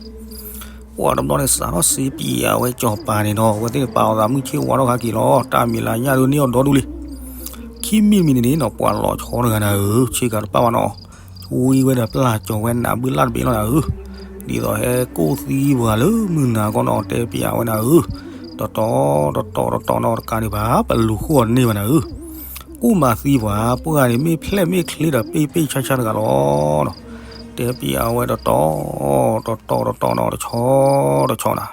ပှၤတဘျီန့ၣ် စးထီၣ်စံးပျးဝဲကၠီပၤန့ၣ်နီၤ အဝဲသ့ၣ်န့ၣ်ပာ်လီၤသးမုၢ်ဆ့ၣ်ဝါထီၣ်ခါက့ၤလီၤ တၢ်မံၤလၤညၣ်ဒုးန့ၢ်အီၤဒီဒူၣ်လံ, ခံမံၤတမံၤန့ၣ်နီၤ ပှၤလီၤဆီတဂၤနၤဧၢ ဆ့ကၤတပၣ်ဘၣ်နီၤ ဝံဝဲဒီးပျၢ်ကၠီၤဝဲနးဘုလၢ်တဘ့ၣ်လီၤနၤဧၢ, ဒ်သိးဟဲကိၢ်သံပှၤလၢမုၢ်နၤကီၢ်နီၤ တဲပျးဝဲနၤဧၢ, တတီၤ တတီၤ တတီၤနီၤ တကးဒံးဘၣ် ပလူၤဃိအီၤတန့ၢ်ဘၣ်နၤဧၢ, ကိၢ်မၤသံပှၤ ပှၤဂၤန့ၣ် မ့ၢ်ဖျဲၣ်မ့ၢ်ချ့ဒီးပ့ၢ်ပ့ၢ်ဆါဆါတဂၤလီၤနီၤ, တဲပျးဝဲတတီၤ တတီၤ တတီၤနီၤ တဆီ တဆီနၤ,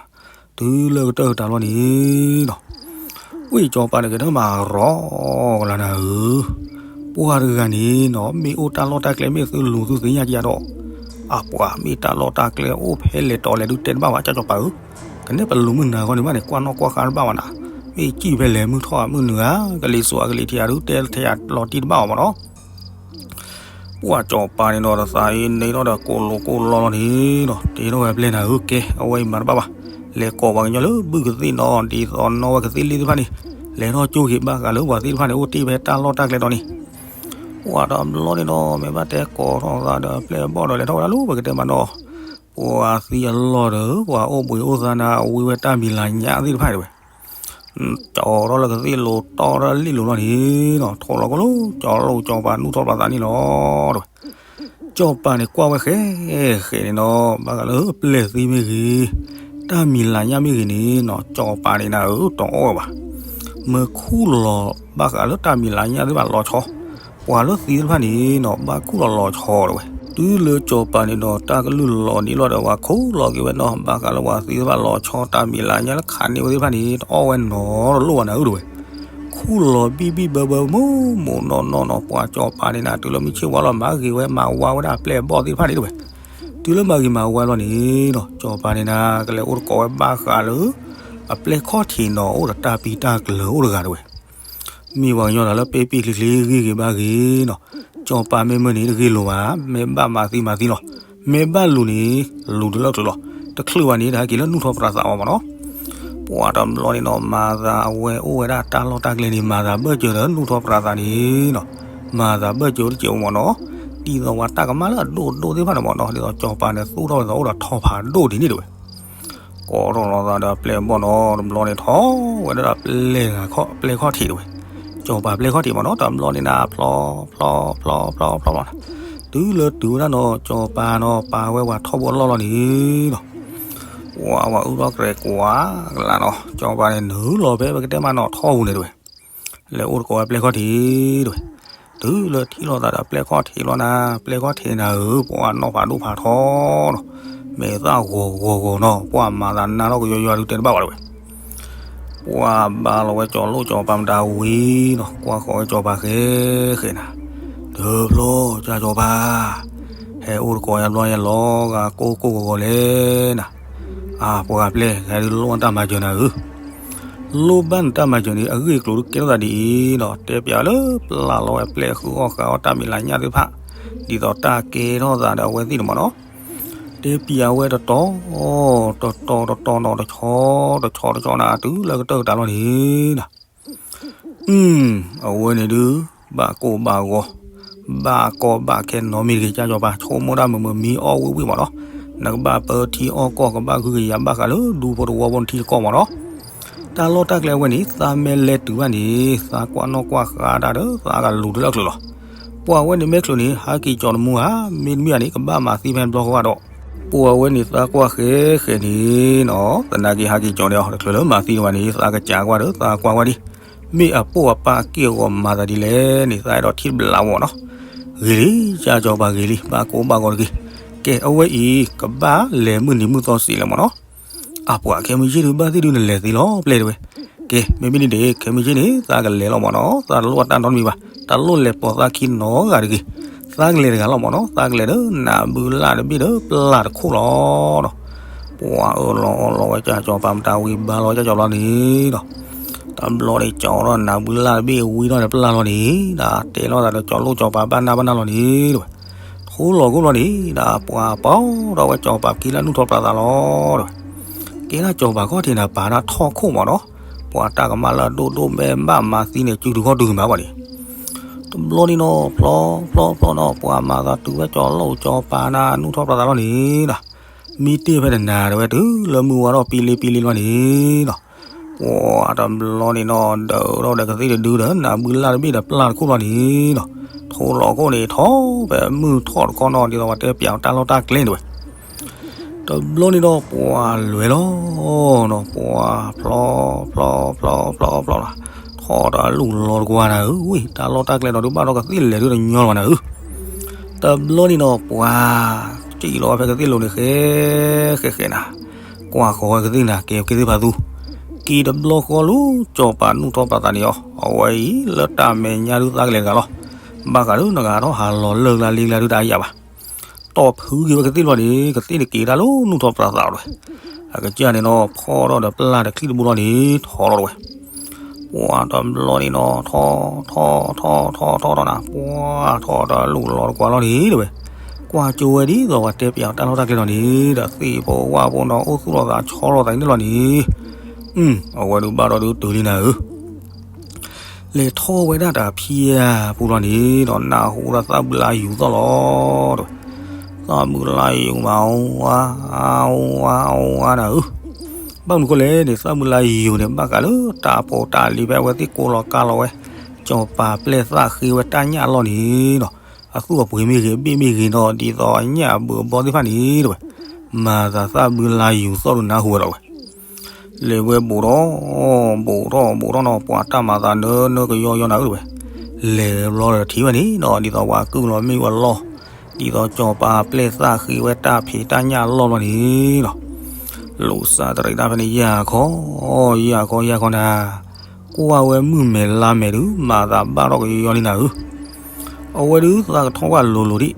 တုၤလၢကတၢၢ်ကတၢၢ်လီၤန့ၣ်နီၤ ဝံၣ်ကၠီၤပၤန့ၣ်က့ၤထီၣ်မၤရီကလၤနၤဧၢ, ပှၤတဂၤန့ၣ်နီၤ မ့ၢ်အိၣ်တၢ်လီၢ်တၢ်ကျဲ မ့ၢ်သုလူၤသုသ့ၣ်ညါက့ၤဒီး, အပှၤမ့ၢ်တၢ်လီၢ်တၢ်ကျဲအိၣ်ဖဲလဲၣ်တီၤလဲၣ်ဒုးတဲတဘၣ်ဝဲ ကၠီၤပၤဧၢ, ကနဲၣ်ပလူၤမုၢ်နၤဂီၢ်န့ၣ်ဘၣ်န့ၣ် ကွၢ်နီၣ်ကွၢ်ဃါတဘၣ်ဝဲနၤ, မ့ၢ်စံၣ်ဖဲလဲၣ် မုၢ်ထီၣ်ဧါမုၢ်နုာ်ဧါ ကလံၤစိးဧါကလံၤထံးဧါဒုး တဲထဲယၤလီၤတံၢ်တဘၣ်အီၤမးနီၤ ပှၤကၠီၤပၤန့ၣ်ဒီး တသးအံၤန့ၣ်ဒီး ကိၢ်လိာ်ကိၢ်လီလီၤန့ၣ်ဒီး တ့ထီၣ်ဝဲပျဲၢ်နၤဧၢ ကဲ အဝဲအံၤမၤတဘၣ်ဘၣ်, လဲၤကိးပှၤကညီလၢဘုၣ်ကသ့ၣ်နီၤ ဒ်သိးနီၣ်ဝဲကသ့ၣ်လ့ၣ်သ့ၣ်တဖၣ်န့ၣ်, လဲၤထီၣ်ကၠိက့ၤဘၣ်ဃးလၢပှၤသ့ၣ်တဖၣ်န့ၣ် အိၣ်တ့ၢ်ဖဲတၢ်လီၢ်တၢ်ကျဲဒီးန့ၣ်, ပှၤတဘျီန့ၣ်ဒီး မ့ၢ်ဘၣ်တဲကိးထီၣ်သးဒီးပျဲၢ်ဘီၣ်ဒီး လဲၤထီၣ်ဝဲဒၣ်လၢပကတဲမးနီၤ, ပှၤသံအလီၢ်ဒီး ပှၤအိၣ်ဘှံးအိၣ်သါနၤ အဝံဝဲတၢ်မံၤလၤညါသ့ၣ်တဖၣ်တဝဲ ကၠီထီၣ်လၢကသ့ၣ်လိၤတီၢ်ထီၣ်လံၣ်လိၤလီၤန့ၣ်နီၤ ထိၣ်လီၤကိၢ်လိာ် ကၠီလိာ်ကၠီၤပၤနူၢ်ထီၣ်ပှၤသးန့ၣ်လီၤတဝဲ, ကၠီၤပၤန့ၣ်ကွၢ်ဝဲဃဲဃဲန့ၣ်နီၤ, ဘၣ်ဃးလၢပျဲၢ်သံမ့ၢ်ဂ့ၤ, တၢ်မံၤလၤညၣ်မ့ၢ်ဂ့ၤန့ၣ်နီၤ, ကၠီၤပၤန့ၣ်နၤဧၢ တအီၣ်ဝဲဘၣ်. မ့ၢ်ခူၣ်လီၤဘၣ်ဃးလၢတၢ်မံၤလၤညၣ်သ့ၣ်တဖၣ်လီၤဆီ, ပှၤလၢသံသ့ၣ်တဖၣ်န့ၣ်နီၤ ဘၣ်ခူၣ်လီၤလီၤဆီတဝဲ. တုၤလၢကၠီၤပၤန့ၣ်ဒီး တၢ်ကလုၢ်လီၤဒံးလီၤဒီး ဝဲခူၣ်လီၤက့ၤဝဲနီၤ, ဘၣ်ဃးလၢပှၤသံသ့ၣ်တဖၣ်လီၤဆီ တၢ်မံၤလၤညၣ်လၢခးန့ၢ်ဝဲသ့ၣ်တဖၣ်န့ၣ် တအီၣ်ဝဲနီတလိၣ်ဘၣ်နၤဧၢတဝဲ. ခူၣ်လီၤဘံၣ်ဘံၣ်ဘၢဘၢ မိၢ်မိၢ်နီၢ်နီၢ်နီၤ, ပှၤကၠီၤပၤန့ၣ်နၤ တုၤလၢမုၢ်ဆ့ၣ်ဝါလီၤ မၤဂ့ၤဝဲ မၤဝါဝဲဒၣ်အပျဲၢ်အဘီၣ်သ့ၣ်တဖၣ်န့ၣ်တဝဲ. တုၤလၢမၤဂ့ၤမၤဝါလီၤန့ၣ်နီၤ, ကၠီၤပၤန့ၣ်နၤ ကလဲၤအိၣ်သကိးဝဲဘၣ်ဃးလၢ အပျဲၢ်ခီၣ်ထံးနီၤ အိၣ်ဒီးတၢ်ပံတၢ်ကျၢၤအိၣ်တဂၤတဝဲ. မ့ၢ်ပှၤကညီတဂၤလၢပ့ၢ်ပ့ၢ်ချ့ချ့ ဂ့ၤဂ့ၤဘၣ်ဂ့ၤနီၤ, ကၠီၤပၤမ့ၢ်မုာ်န့ၣ် တဂ့ၤလိာ်ဘၣ်, မ့ၢ်ဘၣ်မၤသံမၤသံလီၤ, မ့ၢ်ဘၣ်လူၤန့ၣ် လူၤတုၤလၢချုးလီၤ, တချုးဘၣ်န့ၣ် တဟဲက့ၤလၢနူၢ်ထီၣ်ပြးသးအီၤမ့ၢ်နီၤ. ပှၤတဘျီန့ၣ်နီၤ မၤသးဝဲအိၣ်ဝဲဒၣ်တၢ်လီၢ်တၢ်ကျဲန့ၣ် မၤသးဘၢၣ်စၢၤဒီးနူၢ်ထီၣ်ပြးသးန့ၣ်နီၤ, မၤသးဘၢၣ်စၢၤတစဲးအိၣ်မ့ၢ်နီၤ, ဒ်သိးပှၤတၢ်ကမၣ်လၢအဒိၣ်ဒိၣ်သ့ၣ်တဖၣ်န့ၣ်မ့ၢ်နီၤ, ဒ်သိးကၠီၤပၤန့ၣ် သူၣ်ထီၣ်ဝဲသိးအိၣ်ဒီးထီၣ်ဖးဒိၣ်ဒ်န့ၣ်တဝဲ. ကိးထီၣ်လီၤသးဒီးအပျဲၢ်အဘီၣ်နီၤ, တဘျီန့ၣ်ထီၣ်ဝဲဒၣ်ဒီးပျဲၢ် ပျဲၢ်ခီၣ်ထံးတဝဲ, ကၠီၤပၤပျဲၢ်ခီၣ်ထံးမ့ၢ်နီၤ, တဘျီန့ၣ်နၤ ဖျီဖျီဖျီဖျီဖျီဖျီနီၤ, တုၤလၢတုၤဝဲဒၣ်နီၤ ကၠီၤပၤနီၤ ပာ်ဝဲပှၤထီဘိအလီၢ်လီၤန့ၣ်နီၤ, ပှၤဝဲအုၣ်ထီၣ်ကြဲးကွၢ်ကလးနီၤ, ကၠီၤပၤန့ၣ် နုာ်လီၤဖဲပကတဲမးနီၤထီပူၤန့ၣ်တဝဲ. လဲၤအိၣ်သကိးဝဲပျဲၢ်ခီၣ်ထံးတဝဲ. တုၤလၢထံၣ်လိာ်သးဒီးပျဲၢ်ခီၣ်ထံးလီၤနၤ, ပျဲၢ်ခီၣ်ထံးနၤဧၢ, ပှၤနီၢ်ဖးဒိၣ်ဖးထီနီၤ, မဲာ်သၣ်ဂီၤဂီၤဂီၤနီၤ, ပှၤမၤသးနါထီၣ်ကယီယီဒုးတဲတဘၣ်ဘၣ်တဝဲ. ပှၤဘါလီၤဝဲကၠီၤလိၣ်ကၠီၤပၤမတၤဝံၤနီၤ, ကွၢ်ဃီၤဝဲကၠီၤပၤဃဲဃဲနၤ, တဘျီကၠီၤပၤ ဟဲအိၣ်သကိးယဘျီယလီၤဂာ်ကိၢ်ကိၢ်ဂီၤဂီၤလဲၣ်နၤ, အါ ပှၤဂၤပျဲၢ် ဂဲၤဒုးလိၣ်ဘၣ်တၢ်မၤစၢၤနၤဧၢ, လိၣ်ဘၣ်နတၢ်မၤစၢၤန့ၣ် အဂ့ၢ်အကျိၤဒုးကဲထီၣ်သးဒ်အံၤနီၤ, တဲပၠးလၢပျၢ်လီၤဝဲပျဲၢ်ဃုအီၣ်ဃုအီတၢ်မံၤလၤညၣ်သ့ၣ်တဖၣ်, ဒ်သိးတၢ်ကဲထီၣ်သးဒီးအဝဲသ့ၣ်န့ၣ်မ့ၢ်နီၤ, တဲပၠးဝဲတတီၤ တတီၤတတီၤနီၤ, တဆီတဆီတဆီနၤ တုၤလၢကတၢၢ်ကတၢၢ်လီၤန့ၣ်နၤ အဝဲန့ၣ်ဒုး ဘၣ်ကိၢ်ဘၣ်ဂီၤ, ဘၣ်ကီဘၣ်ခဲနီတမံၤတဂ့ၤ, ကၢ်ကၠီၤပၤ ဆိကမိၣ်တၢ်မုာ်မုာ်မံအီၣ်ဝံၣ်ဝံၣ်မ့ၢ်နီၤ, နကဘၣ်ပၢထံအီၣ်ကီၢ် ကဘၣ်ဂုာ်ကယာ်ဘၣ်ဃးလၢဒူဖိတဝီဖိနထံတကီၢ်မ့ၢ်နီၤ, တၢ်လီၢ်တၢ်ကျဲအဝဲန့ၣ် သးမ့ၢ်လဲၤတုၤဘၣ်န့ၣ် သးကွၢ်နီၣ်ကွၢ်ဃါတၢ်ဒီး သးကလူၤတုၤလၢအချုးလီၤ. ပှၤဝဲန့ၣ်မ့ၢ်ချုးန့ၣ် ဟးက့ၤကၠီၤတမူဧါ, မ့တမ့ၢ်ဧါန့ၣ် ကဘၣ်မၤသံဖဲဘျီဃီဘၣ်ဒီး, ပှၤဝဲန့ၣ်သးကွၢ်ဃဲဃဲန့ၣ်နီၤ, သနာ်က့ဟးက့ၤကၠီၤန့ၣ် တချုးလၢမၤသံတဝဲန့ၣ် သးကစးကွၢ်ဒီး သးကွၢ်ဝဲဒၣ် မ့ၢ်အပိၢ်အပၢ်အက့ၢ်အဂီၤမၤသးဒ်လဲၣ်န့ၣ် သးအဲၣ်ဒိးထံၣ်တဘျီဝဲနီၤ. ဂ့ၤလံ, ကၢ်ကၠီၤပၤဂ့ၤလံ, ဘၣ်ကိၢ်ဘၣ်ဂီၤတဂ့ၤ. ကဲ အဝဲအံၤ ကဘၣ်လဲၤမုၢ်နံၤမုၢ်သီစ့ၢ်လဲၣ်မ့ၢ်နီၤ. အပှၤခဲမုၢ်ဆ့ၣ်ဒုး ဘၣ်သ့ၣ်ဒုးနလဲၤသ့လီၤပျဲၢ်တဝဲ. ကဲ မ့မ့ၢ်ဒ်န့ၣ် ခဲမုၢ်ဆ့ၣ်န့ၣ် သးကလဲၤလီၤမ့ၢ်နီၤ, သးတလိၣ်အတၢ်နီတမံၤဘၣ်, တလိၣ်လဲၤပိာ်သးခံနီတဂၤတဂ့ၤ. သးကလဲၤတဂၤလီၤမ့ၢ်နီၤ, သးကလဲၤဒီး နးဘုလၢ်တဘ့ၣ်ဒီး ပျၢ်တခိၣ်လီၤနီၤ. ပှၤအၢၣ်လီၤအီလီၤဝဲ ကၢ်ကၠီၤပၤမတၤဝံၤ ဘါလီၤကၢ်ကၠီၤပၤန့ၣ်ဒီး, တဘျီန့ၣ် ကၠီၤထီၣ်နးဘုလၢ်တဘ့ၣ်ဝံၤထီၣ်ဒီးပျၢ်လီၤန့ၣ်ဒီး တဲလိာ်သးဒီးကၠီၤလိၣ်ကၠီၤပၤဘၣ်နၢ်ဘၣ်နၢ်လီၤန့ၣ်ဒီး, ထိလီၤကိၣ်လီၤန့ၣ်ဒီး ပှၤပီၢ်ထီၣ်ဝဲကၠီၤပၤခံလၢနူၢ်ထီၣ်ပြးသးလီၤဒီး, ကဲဒၣ်ကၠီၤပၤခီၣ်ထံးန့ၣ် ပာ်ဒၣ်ထီၣ်ခိၣ်မ့ၢ်နီၤ, ပှၤတၢ်ကမၣ်လၢအဒိၣ်ဒိၣ်မ့ၢ်ဘၣ်မၤသံန့ၣ် စုတခီၣ်တုၤမးဘၣ်န့ၣ် တဘျီန့ၣ်နီၤ ဖျီဖျီဖျီနီၤ ပှၤမၤသးတုၤဝဲကၠီၤလိၣ်ကၠီၤပၤနၤ နူၢ်ထီၣ်ပြးသးလီၤန့ၣ်ဒီး, မံတ့ၢ်ဖဲတနၤတဝဲတုၤလၢမုၢ်ဝါထီၣ်ပံလံပံလံလီၤန့ၣ်ဒီး, ပှၤတဘျီန့ၣ်နီၤ ဒုးထီၣ်ဒီးကသ့ၣ်တဒုဒီး နးဘုလၢ်တဘ့ၣ်ဒီးပျၢ်တခိၣ်လီၤန့ၣ်ဒီး, ထိလီၤခိၣ်န့ၣ်ထီၣ်ဖဲမုၢ်ထီၣ်တခီနီၤ ဒ်သိးပှၤတဲပၠးတၢ်လီၢ်တၢ်ကျဲန့ၣ်တဝဲ တဘျီန့ၣ်ဒီး ပှၤလဲၤလီၤနီၤ ပှၤဖျီဖျီဖျီဖျီဖျီနီၤ, ထီၣ်ဒီးလူၢ်လီၤတကွၢ်နၤဧၢ, တၢ်လီၢ်တၢ်ကျဲဒီးဒုးဘၣ်ဒီးကသ့ၣ်လဲၤဒုးတညီလီၤနၤဧၢ. တဘျီန့ၣ်ဒီး ပှၤစံၣ်လီၤဝဲဖဲကသ့ၣ်လိၤန့ၣ် ဃဲဃဲဃဲနၤ, ကွၢ်ဃီၤဝဲကသ့ၣ်နၤ ကဲကသ့ၣ်ဖးသူ, က့ၤတဘျီဃီလၢကၠီၤပၤနူၢ်ထီၣ်ပြးသးန့ၣ်အီၤ အဝဲအံၤလၢတၢ်မဲာ်ညါဒုးသးကလဲၤတဂၤလီၤ. ဘၣ်ဃးဒုးနဂၤထီၣ်ဟးလီၤလၢ်ကျါလ့ကျါဒုးတၢ်ယၤဘၣ် တီၢ်ဖုက့ၤဝဲကသ့ၣ်တဘျီန့ၣ် ကသ့ၣ်န့ၣ်က့ၤတၢ်လၢနူၢ်ထီၣ်ပြးသးတဝဲ. အကစၢ်န့ၣ်နီၤ ဖီၣ်ထီၣ်ဒီးပျၢ်တချံၣ်တဘိလီၤန့ၣ် ထီၣ်လီၤတဝဲ. ပှၤတဘျီန့ၣ်နီၤ ထီၣ်ထီၣ်ထီၣ်ထီၣ်ထီၣ်ထီၣ်နၤ ပှၤထီၣ်ဒီးလူၢ်လီၤတကွၢ်လီၤန့ၣ်တဝဲ. ကွၢ်ကၠိဝဲဒ်သိးပှၤတဲပၠးတၢ်လီၢ်တၢ်ကျဲလီၤန့ၣ် ဒီးသ့ၣ်ဖိဝၣ်ဖိနီၤ အိၣ်သူၣ်လီၤသးဆီလီၤသးန့ၣ်လီၤန့ၣ် အဝဲဒုးဘၣ်ဒီးဒုးတုၤလံနၤဧၢ လဲၤထီၣ်ဝဲဒၣ်တၢ်ဖံးအပူၤလီၤန့ၣ်ဒီး နၢ်ဟူဒၣ်သၣ်ဘုလါယူၤသီၣ်လီၤတဝဲ. သၣ်ဘုလါယူၤမး ဝါ ဝါ ဝါနၤဧၢ. ဘၣ်မနုၤဃိလဲၣ်န့ၣ် သၣ်ဘုလါယူၤန့ၣ် ဘၣ်ဃးလၢတၢ်ဖိတၢ်လံၤဖဲအဝဲသ့ၣ်ကိးလီၤကါလီၤဝဲ ကၠီၤပၤပျဲၢ်သၣ်ဃ့ဝဲတၢ်ညၣ်အလီၢ်န့ၣ်ဒီး အသူၣ်အပှ့ၤမ့ၢ်ဂ့ၤ အဘ့ၣ်မ့ၢ်ဂ့ၤနီၤ ဒ်သိးအညၣ်အဘုးအဘီသ့ၣ်တဖၣ်န့ၣ်တဝဲ, မၤသးသၣ်ဘုလါယူၤသီၣ်ဒုးနၢ်ဟူဝဲဒီးဝဲ, လဲၤဝဲဘူးထီၣ် ဘူးထီၣ်ဘူးထီၣ်နီၤ ပှၤတၢ်မၤသးနၢနၢကယီယီနၤဧၢတဝဲ, လဲၤဘျီဒီးထံၣ်ဝဲန့ၣ်နီၤ ဒ်သိးပှၤကုၢ်လီၤမ့ၣ်အူအလီၢ်, ဒ်သိးကၠီၤပၤပျဲၢ်သၣ်ဃ့ဝဲတၢ်ဖံးတၢ်ညၣ်အလီၢ်ဘျီန့ၣ်နီၤ လူၤစၢ်တရံးတၢ်ဖဲန့ၣ် ယၢ်ခီ ယၢ်ခီ ယၢ်ခီနၤ, ကွၢ်ဝဲမုၢ်မဲာ်လါမဲာ်ဒုး မၤသးဘၣ်ထီၣ်ကယီယီလံနၤဧၢ, အဝဲဒုးသးကထီၣ်ဝဲလိၤလိၤဒံး,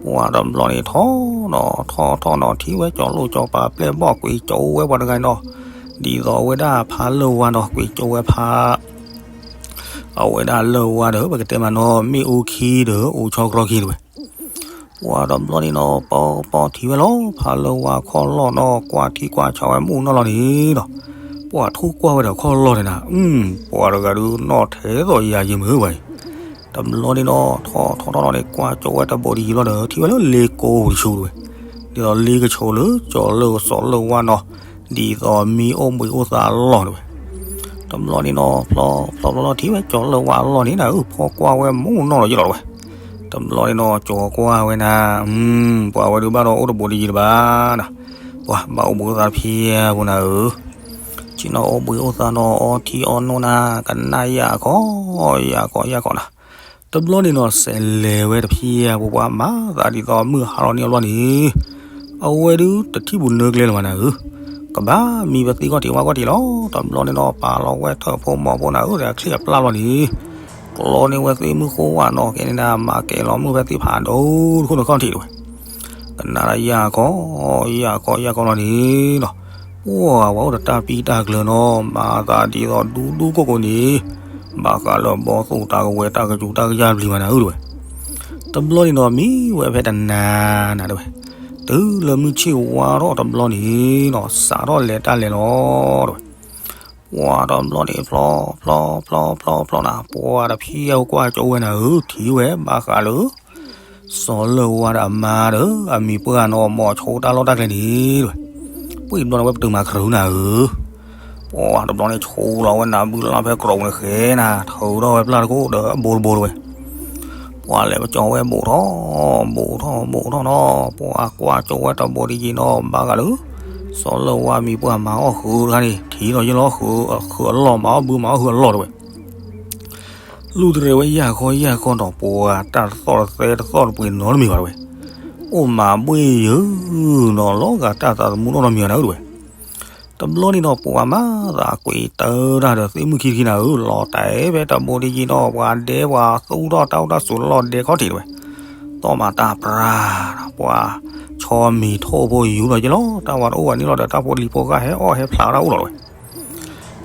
ပှၤတဘျီန့ၣ်ထီၣ်နီၤ ထီၣ်ထီၣ်နီၤ ထံၣ်ဝဲကၠီၤလိၣ်ကၠီၤပၤပျဲၢ်ဘီၣ်ကွံာ်ကၠီၤဝဲပှၤတဂၤနီၤ, ဒ်သိးအဝဲဒၣ်ဖးလၢၢ်ဝါနီၤ ကွံာ်ကၠီၤဝဲဖး အဝဲဒၣ်လၢၢ်ဝါဒီး ပကတဲမးနီၤ မ့ၣ်အူခံဒီး အိၣ်ဆီကြီခံတဝဲ, ပှၤတဘျီန့ၣ်နီၤ ပီပီထံၣ်ဝဲလီၤ ဖးလၢၢ်ဝါခီၣ်လီၢ်နီၤ ကွၢ်ထံကွၢ်ဆးဝဲမုၢ်နီၢ်လီၤန့ၣ်ဒီး, ပှၤထူၣ်ကွၢ်ဝဲဒီးခီၣ်လီၢ်န့ၣ်နၤ အု ပှၤတဂၤဒုးနီၣ်ထဲသိးယၤယံၤမုာ်ဝဲအံၤ, တဘျီန့ၣ်နီၤ ထီၣ်ထီၣ်ထီၣ်ထီၣ်န့ၣ် ကွၢ်ကၠီၤဝဲတဘိးတယံၤဘျီဒီး ထံၣ်ဝဲလၢလ့ကိတဆူတဝဲ, ဒ်သိးလ့ကဆိးလၢကၠီၤလၢၢ်စီၤလၢၢ်ဝါနီၤ, ဒ်သိးမံအိၣ်ဘှံးအိၣ်သးအလီၢ်တဝဲ တဘျီန့ၣ်နီၤ ဖျီဖျီဖျီဖျီထံၣ်ဝဲကၠီၤလၢၢ်ဝါအလီၢ်န့ၣ်နၤဧၢ ဖီၣ်ကွၢ်ဝဲမုၢ်နီၢ်လီၤယံၤလီၤတဝဲ, တဘျီန့ၣ်နီၤ ကၠီၤကွၢ်ဝဲနၤ, ပှၤဝဲဒုးဘၣ်ဒီးအိၣ်တဘိးတယံၤတဘၣ်နၤ, ပှၤဘၣ်အိၣ်ဘှံးအိၣ်သးတဖံးဧါဖိနၤဧၢ, ဆ့ၣ်နီၤအိၣ်ဘှံးအိၣ်သးနီၤ အီထံအီနိနၤ ကနၣ်ယၢ်ခီ ယၢ်ခီ ယၢ်ခီနၤ, တဘျီန့ၣ်နီၤ စဲးလဲၤဝဲတဖံးဧါ ပှၤမၤသးဒ်သိးမုၢ်ဟါလီၤန့ၢ်အဘျီန့ၣ် အဝဲဒုးတထံၣ်ဘူးနၢကျဲလၢၤဘၣ်နၤဧၢ, ကဘၣ်မံပသံခီၣ်ထံးဝါခီၣ်ထံးလီၤ, တဘျီန့ၣ်နီၤ ပာ်လီၤဝဲထၢၣ်ဖိမီၤဖိနၤဧၢ ဒီးအချံအပျၢ်လီၤန့ၣ်, ကျီန့ၢ်ဝဲသ့ၣ်မုၢ်ဃိဝၣ်နီၤ ကဲန့ၣ်နၤ မၤကဲၤလီၤမုၢ်ဖဲသ့ၣ်ဖးဒိၣ်တခိၣ်န့ၣ်ခီၣ်ထံးတဝဲ, ကနၣ်ဒၣ်ယၢ်ခီ ယၢ်ခီ ယၢ်ခီလီၤန့ၣ်နီၤ, ပှၤဝဲအိၣ်ဒီးတၢ်ပံတၢ်ကျၢၤနီၤ မၤသးဒ်သိးဒူဒူကိၢ်ကိၢ်န့ၣ်, ဘၣ်ဃးလၢအဘီၣ်သိၣ်တၢ်ကဝဲၤတၢ်ကစူၤတၢ်ကယၢ်ပျံၤမးနၤဧၢတဝဲ တဘျီန့ၣ်နီၤ မံဝဲဖဲတနၤနၤတဝဲ, တုၤလၢမုၢ်ဆ့ၣ်ဝါထီၣ်တဘျီန့ၣ်နီၤ စးထီၣ်လဲၤတၢ်လဲၤလီၤတဝဲ, ပှၤတဘျီန့ၣ်ဖျီဖျီဖျီဖျီဖျီနၤ ပှၤတဖံးအံၤကွၢ်ကၠီၤဝဲနၤဧၢ ထံၣ်ဝဲဘၣ်ဃးလၢ စီၤလၢၢ်ဝါဒီးအမါဒီး အမံၤပှၢ်နီၤ မိၤဆိတၢ်လီၢ်တၢ်ကျဲန့ၣ်တဝဲ, ပှၤတဘျီန့ၣ်ဝဲပတုာ်မၤခရူနၤဧၢ ပှၤတဘျီန့ၣ် ဆိလီၤဝဲနၤဘုလၢ်ဖဲကြိးန့ၣ်ဃဲနၤ ထုးထီၣ်ဝဲပျၢ်တကိးဒီးအဘိတဘိတဝဲ, ပှၤလဲၤပကၠီၤဝဲဘူးထီၣ် ဘူးထီၣ်ဘူးထီၣ်နီၤ ပှၤကွၢ်ကၠီၤဝဲတဘိတယံၤနီၤ ဘၣ်ဃးလၢ စီၤလၢၢ်ဝါမံၤပှၢ်မၤအီၣ်ဃုာ်တခါန့ၣ် ထံၣ်လီၤယ့ၢ်လီၤဃုာ်အလီၢ် မၤအီၣ်ဘုမၤအီၣ်ဃုာ်အလီၢ်တဝဲ လူၢ်တရဲၣ်ဝဲယၢ်ခီယၢ်ခီနီၤ ပှၤတၢ်တသီၣ်တသဲတသီၣ်တပှ့ၤနီတမံၤဘၣ်တဝဲ, အိၣ်မၤဘှ့ၣ်ယုာ်နီၤ လီၤဂာ်တၢ်သးသမူနီတမံၤဘၣ်နၤဧၢတဝဲ, တဘျီန့ၣ်နီၤ ပှၤမၤသးကွံာ်တၢ်ဒီးသ့ၣ်မုၢ်ခံတခါနၤဧၢ လီၤတဲာ်ဖဲတဘိတယံၤနီၤ ပှၤဒဲပှၤသူၣ်ထီၣ်တၢ်အိၣ်တၢ်ဆိးလီၢ်ဒဲခီၣ်ထံးတဝဲ, သီၣ်မၤတၢ်ပြၢ် ပှၤဆီမံၤထိၣ်ဖိယူၤလီၤယ့ၢ်လီၤ တၢ်ဝဲတအိၣ်ဝဲန့ၣ်လီၤဒီး တၢ်ဖိလံၤဖိဂၤဟဲအီၣ်ဟဲဖျးတၢ်အိၣ်လီၤတဝဲ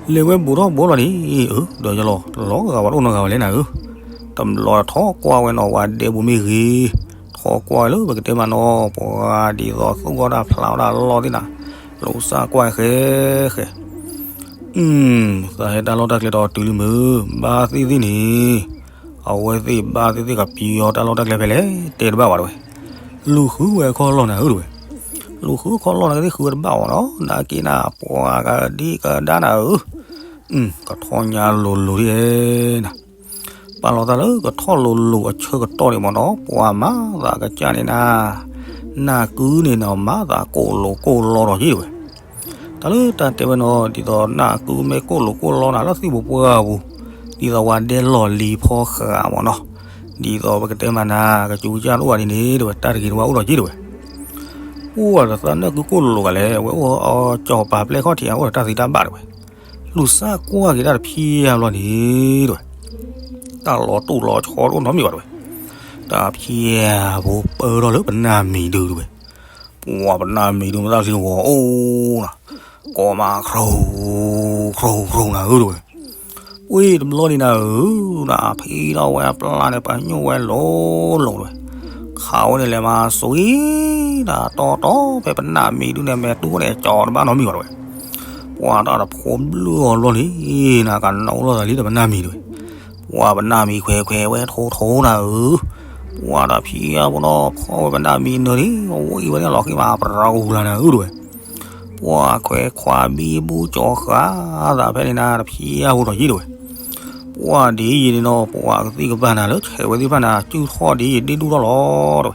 လဲၤဝဲဘူးထီၣ်ဘူးလီၤန့ၣ် အၢ ဒီးယလီၤ လီၤဂာ်ဝဲတအိၣ်နီတဂၤဝဲလဲၣ်နၤဧၢ, တဘျီထီၣ်ကွၢ်ဝဲနီၤ ပှၤဒဲဘူးမ့ၢ်ဂ့ၤ, ထီၣ်ကွၢ်ဝဲလၢပကတဲမးနီၤ ပှၤဒ်သိးသူၣ်ဂီၢ်တၢ်ဖျးဝဲဒၣ်လီၢ်သ့ၣ်နၤ, လိာ်စၢ်ကွၢ်ဃဲဃဲ အု သးဟဲတၢ်လီၢ်တၢ်ကျဲဒီးတုၤလံမုၢ် ဘၣ်သ့ၣ်သ့ၣ်န့ၣ်, အဝဲသ့ၣ်ဘၣ်သ့ၣ်သ့ၣ်ကပျီတၢ်လီၢ်တၢ်ကျဲဖဲလဲၣ် တဲတဘၣ်ဝဲတဝဲ, လူၤဃုဝဲခီၣ်လီၢ်နၤဧၢတဝဲ, လူၤဃုခီၣ်လီၢ်နၤကသ့ၣ်ဃုဝဲတဘၣ်ဝဲနီၤ နာ်က့နၤ ပှၤကဒံကဒါနၤဧၢ, ကထီၣ်ညါလိၤလိၤဒ်နၤ ပာ်လီၤသးလၢကထီၣ်လိၤလိၤအဆၢကတီၢ်န့ၣ်မ့ၢ်နီၤ ပှၤမၤသးကစၢ်န့ၣ်နၤ, နၢ်ကုန့ၣ်နီၤ မၤသးကိၢ်လိာ်ကိၢ်လီဒီးက့တဝဲ, တၢ်လၢတၢ်တဲဝဲနီၤ ဒ်သိးနၢ်ကုမ့ၢ်ကိၢ်လိာ်ကိၢ်လီနၤလၢသံၣ်ပူၤပှၢ်ပူၤ, ဒ်သိးပှၤဒဲလီၢ်လံၤဖီဃာ်မ့ၢ်နီၤ, ဒ်သိးပကတဲမးနၤ ကစူၤကစၢ်တအိၣ်ဘၣ်ဒ်န့ၣ်တဝဲ တၢ်တဂ့ၤတဝါအိၣ်ဒီးက့တဝဲ, အိၣ်ဒီးသးနၢ်ကုကိၢ်လိာ်ကလဲၣ် အဝဲအိၣ်အီၤကၠီၤပၤပျဲၢ်ခီၣ်ထံး အိၣ်ဒီးတၢ်သံတၢ်ဘၣ်တဝဲ လူၤစၢ်ကွၢ်က့ၤတၢ်တဖံးအါဘျီန့ၣ်တဝဲ, တၢ်လီၤတိၢ်လီၤဆီတအိၣ်နီတမံၤဘၣ်တဝဲ, တၢ်ဖံးအါဖိပၢထီၣ်လၢပနၢ်မံၤဒုတဝဲ, ပှၤပနၢ်မံၤဒုမတၤသ့ဝီၤအိၣ်နၤ, ကိးမး ခရူၣ် ခရူၣ် ခရူၣ်နၤဧၢတဝဲ ဝ့ၢ်တဘျီန့ၣ်နၤဧၢ, နဖံးထီၣ်ဝဲအပျၢ်န့ၣ် ပညိၣ်ဝဲလိၤလိၤတဝဲ, ခးဝဲန့ၣ်လဲၤမၤစူၤနၤ တီတီဖဲပနၢ်မံၤဒုန့ၣ် မဲာ်တူၢ်န့ၣ် ကၠီၤတဘၣ်နီတမံၤဘၣ်တဝဲ, ပှၤတၢ်တဖိဘျုးအီၤဘျီန့ၣ် နကနၢ်အိၣ်လိာ်သးလံဒီးပနၢ်မံၤတဝဲ, ပှၤပနၢ်မံၤခွဲးခွဲးဝဲထိထိနၤဧၢ, ပှၤတၢ်ဖံးအါဖိနီၤ ဖီၣ်ဝဲပနၢ်မံၤနၢၤန့ၣ် ဝံၤဝဲန့ၣ်လီၤဃံမးပြၤဂူၤလၢ်နၤဧၢတဝဲ, ပှၤခွဲးခွါဘံဘူကၠီၤဃာ်သးဖဲန့ၣ်နၤ တၢ်ဖံးအါဖိဒီးယံၤတဝဲ, ပှၢ်ဒ်အံၤန့ၣ်နီၤ ပှၤကသံၣ်ကဘၣ်နၤလၢဆဲးဝဲသ့ၣ်တဖၣ်န့ၣ် စုၣ်ထီၣ်ဒ်အံၤဒ့ၣ်ဒူၣ်ထီၣ်လီၤ တဲဝဲ.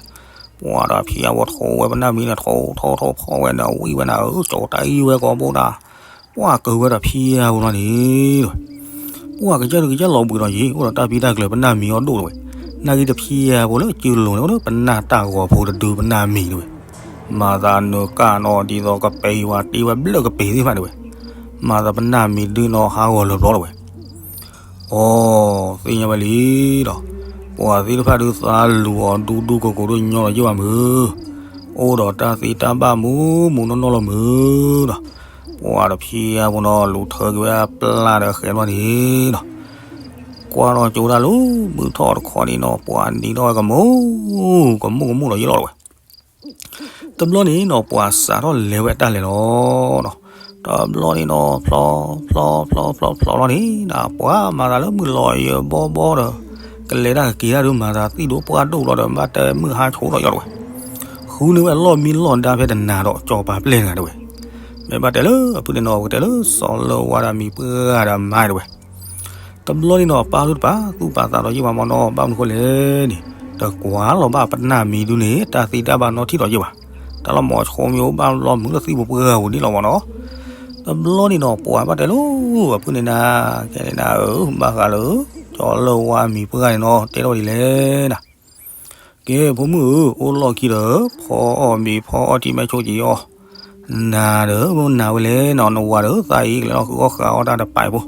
ပှၢ်ဒီးဖံးအဝဲထိဝဲပနၢ်မံၤန့ၣ် ထိထိထိဖီၣ်ဝဲဒီးဝံၣ်ဝဲနၤဧၢ ကၠီၤတၢ်အံၣ်ဝဲကိးဘိဒၣ် ပှၢ်ကဝဲဒီးဖံးအဝဲလီၤန့ၣ် တဲဝဲ. ပှၢ်ကစၢ်ဒုးကစၢ်လီၤဘှံးဒီးယံၤ အိၣ်ဒီးတၢ်ဖံးတၢ်ကျၢၤပနၢ်မံၤအီၣ်ဒိၣ်တဲဝဲ. နာ်က့တဖံးအဝဲလၢစုလိၤန့ၣ် အိၣ်လၢပနၢ်တၢ်ဂီၤဖိတဒုပနၢ်မံၤတဲဝဲ. မၤသးနၢၤကၣ်နီၤ ဒ်သိးကပ့ၤဝဲတ့ဝဲဘျၢၣ်ကပ့ၤသ့ၣ်တဖၣ်တဲဝဲ. မၤသးပနၢ်မံၤဒုနီၤဟးဂီၤလၢၤဘျီတဲဝဲ. အိ သ့ၣ်ညါဝဲလံဒီး ပှၤသ့ၣ်တဖၣ်ဒုးသးလူၤအီၤဒူဒူကိးကိးဒိၣ်ညီလီၤယ့ၢ်ဘၣ်မုၢ်, အိၣ်ဒီးတၢ်သ့တၢ်ဘၣ်မူးမူးနီၢ်နီၢ်လီၤမုၢ်ဒီး ပှၤတဖံးအပူၤနီၤ လူၤထၢက့ၤဝဲအပျၢ်ဒီးဃဲၤဘျီန့ၣ်ဒီး ကွၢ်ထီၣ်ကၠိဒၣ်လၢမုၢ်ထီၣ်တခီန့ၣ်နီၤ ပှၤနံၤထီၣ်ဝဲကမူၣ် ကမူၣ်ကမူၣ်လီၤယ့ၢ်လီၤတဲဝဲ. တဘျီန့ၣ်နီၤ ပှၤစးထီၣ်လဲၤဝဲတၢ်လဲၤလီၤ. တဘျီန့ၣ်နီၤ ဖျီဖျီဖျီဖျီဖျီလီၤန့ၣ် ပှၤမၤသးလၢမုၢ်လီၤယံၤဘီဘီဒီး ကလဲၤတၢ်ကက့ၤတၢ်ဒုး မၤသးသံၣ်ဒိၣ်ပှၢ်ဒိၣ်လီၤဒီး ဘၣ်တဲမုၢ်ဟါဆိးထီၣ်ယီၤတဲဝဲ. ဃုန့ၢ်ဝဲလီၢ်မံလီၢ်ဒါဖဲတနၤဒီး ကၠီၤပၤပျဲၢ်တဂၤတဲဝဲ. မ့ၢ်ဘၣ်တဲလၢအဖုန့ၣ်နီၤ ပကတဲလၢစီၤလၢဝါဒီးမံၤပှၢ်ဒီးမါတဲဝဲ. တဘျီန့ၣ်နီၤ ပၢ်သ့ၣ်တဖၣ် သူၣ်ပာ်သးဒီးယ့ၢ်မးမနီၤ ဘၣ်မနုၤဃိလဲၣ်န့ၣ် တကွၢ်လီၤဘၣ်ပနၢ်မံၤဒုန့ၣ် တၢ်သ့တၢ်ဘၣ်နီထံၣ်ဒီးယ့ၢ်ဘၣ်. တၢ်လီၤမီၤဆိမ့ၢ်အိၣ်ဘၣ်လီၤမုၢ်လၢသံၣ်ပူၤပှၢ်ပူၤဒ်လီၤမနီၤ. တဘျီန့ၣ်နီၤ ပှၤဘၣ်တဲလၢအဖုန့ၣ်နၤ ကဲန့ၣ်နၤဧၢ ဘၣ်ဃးလၢ စီၤလၢဝါမံၤပှၢ်န့ၣ်နီၤ တဲထီၣ်ဒ်လဲၣ်နၤ ကဲ ဖိမုၣ်ဧၢ, အိၣ်လီၢ်ခံဒီး ဖီအီၣ်မ့ၤဖီအီၣ်ထံမဲာ်ဆိကံအီၣ်, နၤဒီး မ့ၢ်နၤဝဲလဲၣ်နီၤ, နဝၤဒီးသးအံၤ ကလဲၤထီၣ်ဃုအီၣ်ဃုအီတၢ်တပာ်ဖိ,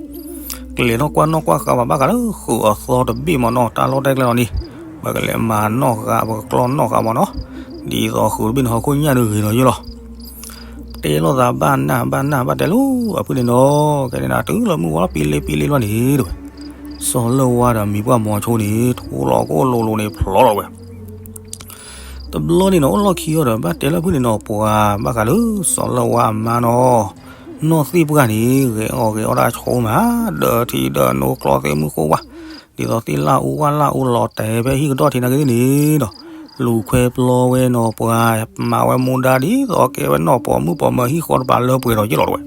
ကလဲၤထီၣ်ကွၢ်နီၣ်ကွၢ်ဃာ်ဘၣ်ဘၣ်ဃးလၢဃုာ်အသီတဘ့ၣ်မနီၤ, တၢ်လီၢ်တၢ်ကျဲလီၤန့ၣ်, ပကလဲၤမၤနီၣ်ဃာ် ပကကျီၢ်နီၣ်ဃာ်မနီၤ, ဒ်သိးဃုာ်တဘ့ၣ်န့ၣ် ဟီၣ်ခိၣ်ညၣ်ဒုးဂ့ၤလီၤယိၣ်လီၤ. တဲလိာ်သးဘၣ်နၢ်ဘၣ်နၢ်ဘၣ်တဲလၢ အဖုန့ၣ်နီၤ, ကဲန့ၣ်နၤ တုၤလီၤမုၢ်ဝါလီၤ ပံလ့ပံလ့လီၤန့ၣ်တဲဝဲ, စီၤလၢဝါဒီးမံၤပှၢ်မီၤဆိန့ၣ် ထိလီၤကအိၣ်လိၤလိၤန့ၣ် ဖျိလီၤဝဲ. တဘျီန့ၣ်နီၤ အိၣ်လီၢ်ခံအီၤဒီး ဘၣ်တဲလၢအဖုန့ၣ်နီၤ ပှၤဘၣ်ဃးလၢ စီၤလၢဝါအမါနီၤ, နီၢ်သ့ၣ်ပှၢ်န့ၣ် ဂဲၤအီၣ်ဂဲၤအီတၢ်ဆိမး, ဒၢထံဒၢနိကျီသ့ၣ်မုၢ်ဃိဝါ, ဒ်သိးသ့ၣ်လၢအူဝၣ်လၢအူလီၤတဲာ်ဖဲဟံၣ်ကဒီၣ်ထံးနာ်က့သ့ၣ်န့ၣ်ဒီး, လူၤခွဲပျီဝဲနီၤ ပှၤမၤဝဲမူဒါဒ်သိးကဲဝဲနီၢ်ပိာ်မုၣ်ပိာ်မၢၤဟံၣ်ဃီတပၤလၢပှဲၤဒီးယ့ၢ်လီၤတဝဲ.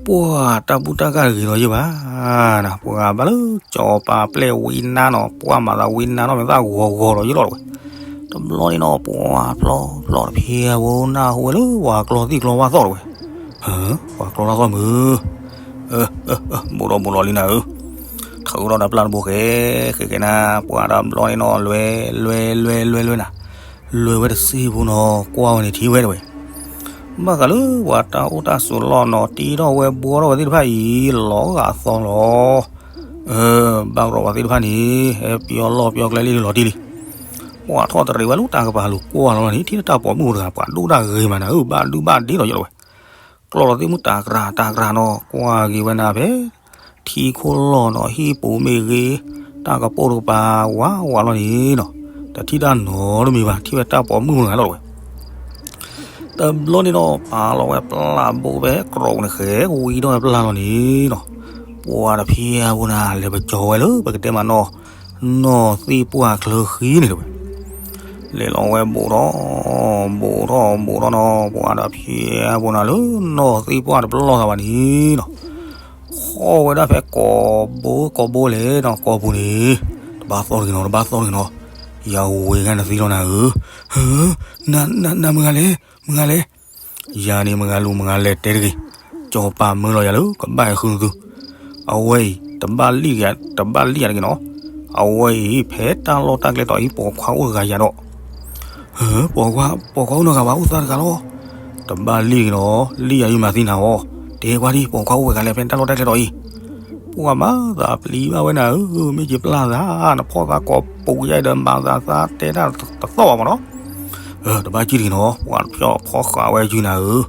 ပှၤတၢ်ဘူၣ်တၢ်ဂၢ်တဂ့ၤဒီးယ့ၢ်ဘၣ်, ပှၤဘၣ်လၢ ကၠီၤပၤပျဲၢ်ဝံနါနီၤ, ပှၤမၤသးဝံနါနီၤ မ့ၢ်သၣ်ဂီၤဂီၤဒီးယ့ၢ်လီၤတဝဲ. တဘျီန့ၣ်နီၤ ပှၤဖျီဖျီတဖံးအဝဲနၢ်ဟူဝဲလၢ ပှၤကျီသံၣ်ကျီဝၣ်သီၣ်တဝဲ. ပှၤကျီလၢသီၣ်မုၢ်, ဘူးထီၣ်ဘူးလီၤလံနၤဧၢ, ထုးထီၣ်ဒီးပျၢ်တဘိဃဲ, ဃဲကဲနၤ, ပှၤတဘျီန့ၣ်နီၤ လွဲလွဲလွဲလွဲလွဲနၤ, လွဲဝဲတစ့ဖိနီၤ ကွၢ်ဝဲန့ၣ်ထံၣ်ဝဲတဝဲ. ဘၣ်ဃးလၢပှၤတၢ်အိၣ်တၢ်ဆိးလီၢ်နီၤ တ့ထီၣ်ဝဲဘှီထီၣ်ဝဲသ့ၣ်တဖၣ်အံၤ လီၤဂာ်သီလီၤ. ဘၣ်ကရီပှၤသ့ၣ်တဖၣ်န့ၣ် ဟဲပျီလီၢ်ပျီကျဲလံလီၤတံၢ်လံ. ပှၤထီၣ်တရံးဝဲလၢတၢ်ကပၤလူၤကွၢ်လီၤန့ၣ် ထံၣ်တၢ်ပိာ်မုၣ်တဂၤ ပှၤဒိၣ်တၢ်ဂ့ၤမးနၤဧၢ, ဘၣ်ဒုဘၣ်ဒ့လီၤယလီၤဝဲ. ကျီလီၤသ့ၣ်မုၢ်တၤကြၤတၤကြၤနီၤ ကွၢ်က့ၤဝဲနၤဖဲ ထံခိၣ်လီၢ်နီၤ ဟံၣ်ပူၤမ့ၢ်ဂ့ၤ, တၢ်ကပိာ်တကပၤဝးဝးလီၤန့ၣ်နီၤ, တထံၣ်တၢ်နီတမံၤဘၣ်, ထံၣ်ဝဲတၢ်ပိာ်မုၣ်တဂၤလီၤတဝဲ. တဘျီန့ၣ်နီၤ ပာ်လီၤဝဲပျၢ်ဘိဖဲ ကရီပူၤန့ၣ်ဃဲ ဝံထီၣ်ဝဲပျၢ်လီၤန့ၣ်နီၤ, ပှၤဒီးဖံးအပူၤနၤ လဲၤပကၠီၤဝဲလၢ ပကတဲမးနီၤ, နီၢ်သ့ၣ်ပှၢ်ချၢဃံန့ၣ်တဝဲ. လဲၤလီၤဝဲဘူးထီၣ်, ဘူးထီၣ်ဘူးထီၣ်နီၤ ပှၤဒီးဖံးအပူၤနၤလၢ နီၢ်သ့ၣ်ပှၢ်တပျီၢ်သးဘၣ်န့ၣ်နီၤ, ဃီၣ်ဝဲဒၣ်ဖဲကိာ်ဘိ ကိာ်ဘိလဲၣ်နီၤ ကိာ်ပူၤန့ၣ်, တဘၣ်သီၣ်တဂ့ၤနီၤ တဘၣ်သီၣ်တဂ့ၤနီၤ, ယဝဲဂၤနသံလီၤနၤဧၢ, နမုၢ်ဂၤလဲၣ်, မုၢ်ဂၤလဲၣ်, ယၤန့ၣ်မုၢ်ဂၤလူၤမုၢ်ဂၤလဲၤတဲတဂ့ၤ, ကၠီၤပၤမၢလီၤယၤလၢ ကဘၣ်ဃုနသု, အဝဲအံၤ တဘၣ်လံၣ်ယၤတဂ့ၤနီၤ, အဝဲအံၤ ဖဲတၢ်လီၢ်တၢ်ကျဲတီၤအံၤ ပိာ်ခွါအိၣ်တဂၤယၤဒီး ပိာ်ခွါ, ပိာ်ခွါအိၣ်နီတဂၤဘၣ် အိၣ်သးတဂၤလီၤ. တဘၣ်လံၣ်နီၤ, လံၣ်ယၤယမၤသံနၤအီၤ, တဲကွၢ်ဒံး ပိာ်ခွါအိၣ်ဝဲဂၤလဲၣ် ဖဲတၢ်လီၢ်တၢ်ကျဲတီၤအံၤ. ပှၤမၤသးပျံၤဘၣ်ဝဲနၤဧၢ, မ့ၢ်က့ၤပျၢ်သး, နဖီၣ်သးကိာ်ပူၤယါဒီး မၤသးသးတဲတၢ်တသီၣ်ဘၣ်မးနီၤ. တဘၣ်ကံၣ်တဂ့ၤနီၤ, ပှၤတဖျီဖီဃာ်ဝဲယုၤနၤဧၢ.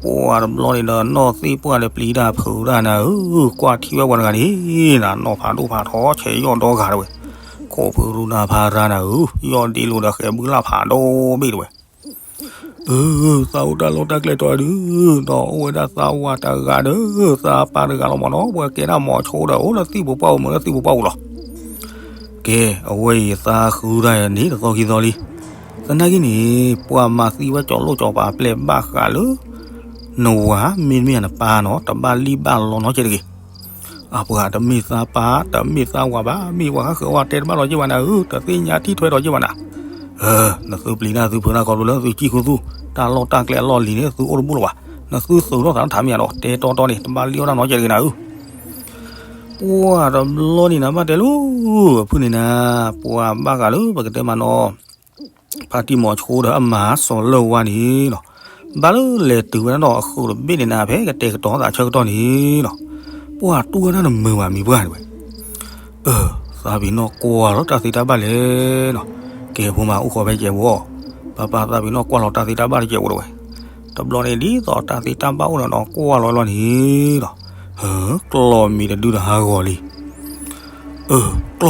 ပှၤတဘျီန့ၣ်ဒီး နီၢ်သ့ၣ်ပှၢ်ဒီးပျံၤတၢ်ဖုးတၢ်နၤဧၢ, ကွၢ်ထံၣ်ဝဲပှၤတဂၤန့ၣ်, နနီၢ်ဖးဒိၣ်ဖးထီ ဆဲးယီၢ်ဒီဂၤတဝဲ, ခိၣ်ဖုရူနၤဖးရၤနၤဧၢ, ယီၢ်ဒ့လိာ်ဒီးဃဲၤဘုလၢ်ဖးဒိၣ်ဘ့ၣ်တဝဲ. အၢ, သးအိၣ်တၢ်လီၢ်တၢ်ကျဲတီၤဒုး, ဒီးအိၣ်ဝဲဒၣ်သးဝၤတဂၤဒီး, သးပၢ်တဂၤလီၤမးနီၤ, ပှၤကဲဒၣ်မီၤဆိဒီး အိၣ်လၢသံၣ်ပူၤပှၢ်ပူၤ မ့ၢ်လၢသံၣ်ပူၤပှၢ်ပူၤလီၤ. ကဲ, အဝဲအံၤသးဃုတၢ်န့ၣ်တသီခံသီလံ. သနာ်က့န့ၣ်, ပှၤမၤသံဝဲကၠီၤလိၣ်ကၠီၤပၤပျဲၢ်ဘၣ်ဃးလၢ နဝၤမ့တမ့ၢ်နပၢ်နီၤ, တဘၣ်လံၣ်ဘၣ်လီနီတစဲးတဂ့ၤ. အပှၤတမ့ၢ်သးပၢ် တမ့ၢ်သးဝၤဘၣ်, မ့ၢ်ပှၤဃၣ်ဃၣ်ဝဲတဲတဘၣ်လီၤက့ၤဘၣ်နၤဧၢ, တသ့ၣ်ညါထံၣ်ထွဲဒီးက့ၤဘၣ်နၤ. နသုပျံၤတၢ်သုဖုးတၢ်ခီဖျိလၢသုစံၣ်ခူသူၣ် တၢ်လီၢ်တၢ်ကျဲအလီၢ်လံၤန့ၣ် သုအိၣ်တဘူၣ်လၢၤဘၣ်. နသုသုးထီၣ်သးထးမ့ၢ်ယါဒီး တဲတီတီန့ၣ် တဘၣ်လံၣ်အီၣ်တၢ်နီတစဲးတဂ့ၤနၤဧၢ. ပှၢ်တဘျီန့ၣ်နၤ ဘၣ်တဲလၢ အဖုၣ်န့ၣ်နၤ, ပှၤဘၣ်ဃးလၢပကတဲမးနီၤ ဖါတံၢ်မီၤဆိဒီးအမၤစီၤလၢၢ်ဝါန့ၣ်နီၤ, ဘၣ်လၢလဲၤတုၤဝဲဒၣ်ဒီးအဃုာ်တဘ့ၣ်န့ၣ်နၤ ဖဲကတဲာ်ကတီၤသးဆၢကတီၢ်န့ၣ်နီၤ, ပှၢ်တူၢ်ဝဲဒၣ်တမုာ်ဘၣ်မံၤပှၢ်တဝဲ. အၢ သးပ့ၤနီၣ်ကွၢ်လီၤတၢ်သ့တၢ်ဘၣ်လဲၣ်နီၤ, ကဲဖိမးအိၣ်ခိးဖဲစဲးဖိအီၤ, ပၢ်ပၢ်သးပ့ၤနီၣ်ကွၢ်လီၤတၢ်သ့တၢ်ဘၣ်တစဲးဖိတဝဲ. တဘျီန့ၣ်ဒ်သိးတၢ်သ့တၢ်ဘၣ်အိၣ်ဒီးနီၤ ကွၢ်လီၤလီၤန့ၣ်နီၤ, ဟၢ ကျီၢ်မံၤတဒုဒီးဟးဂီၤလံ. အၢ ကျီၢ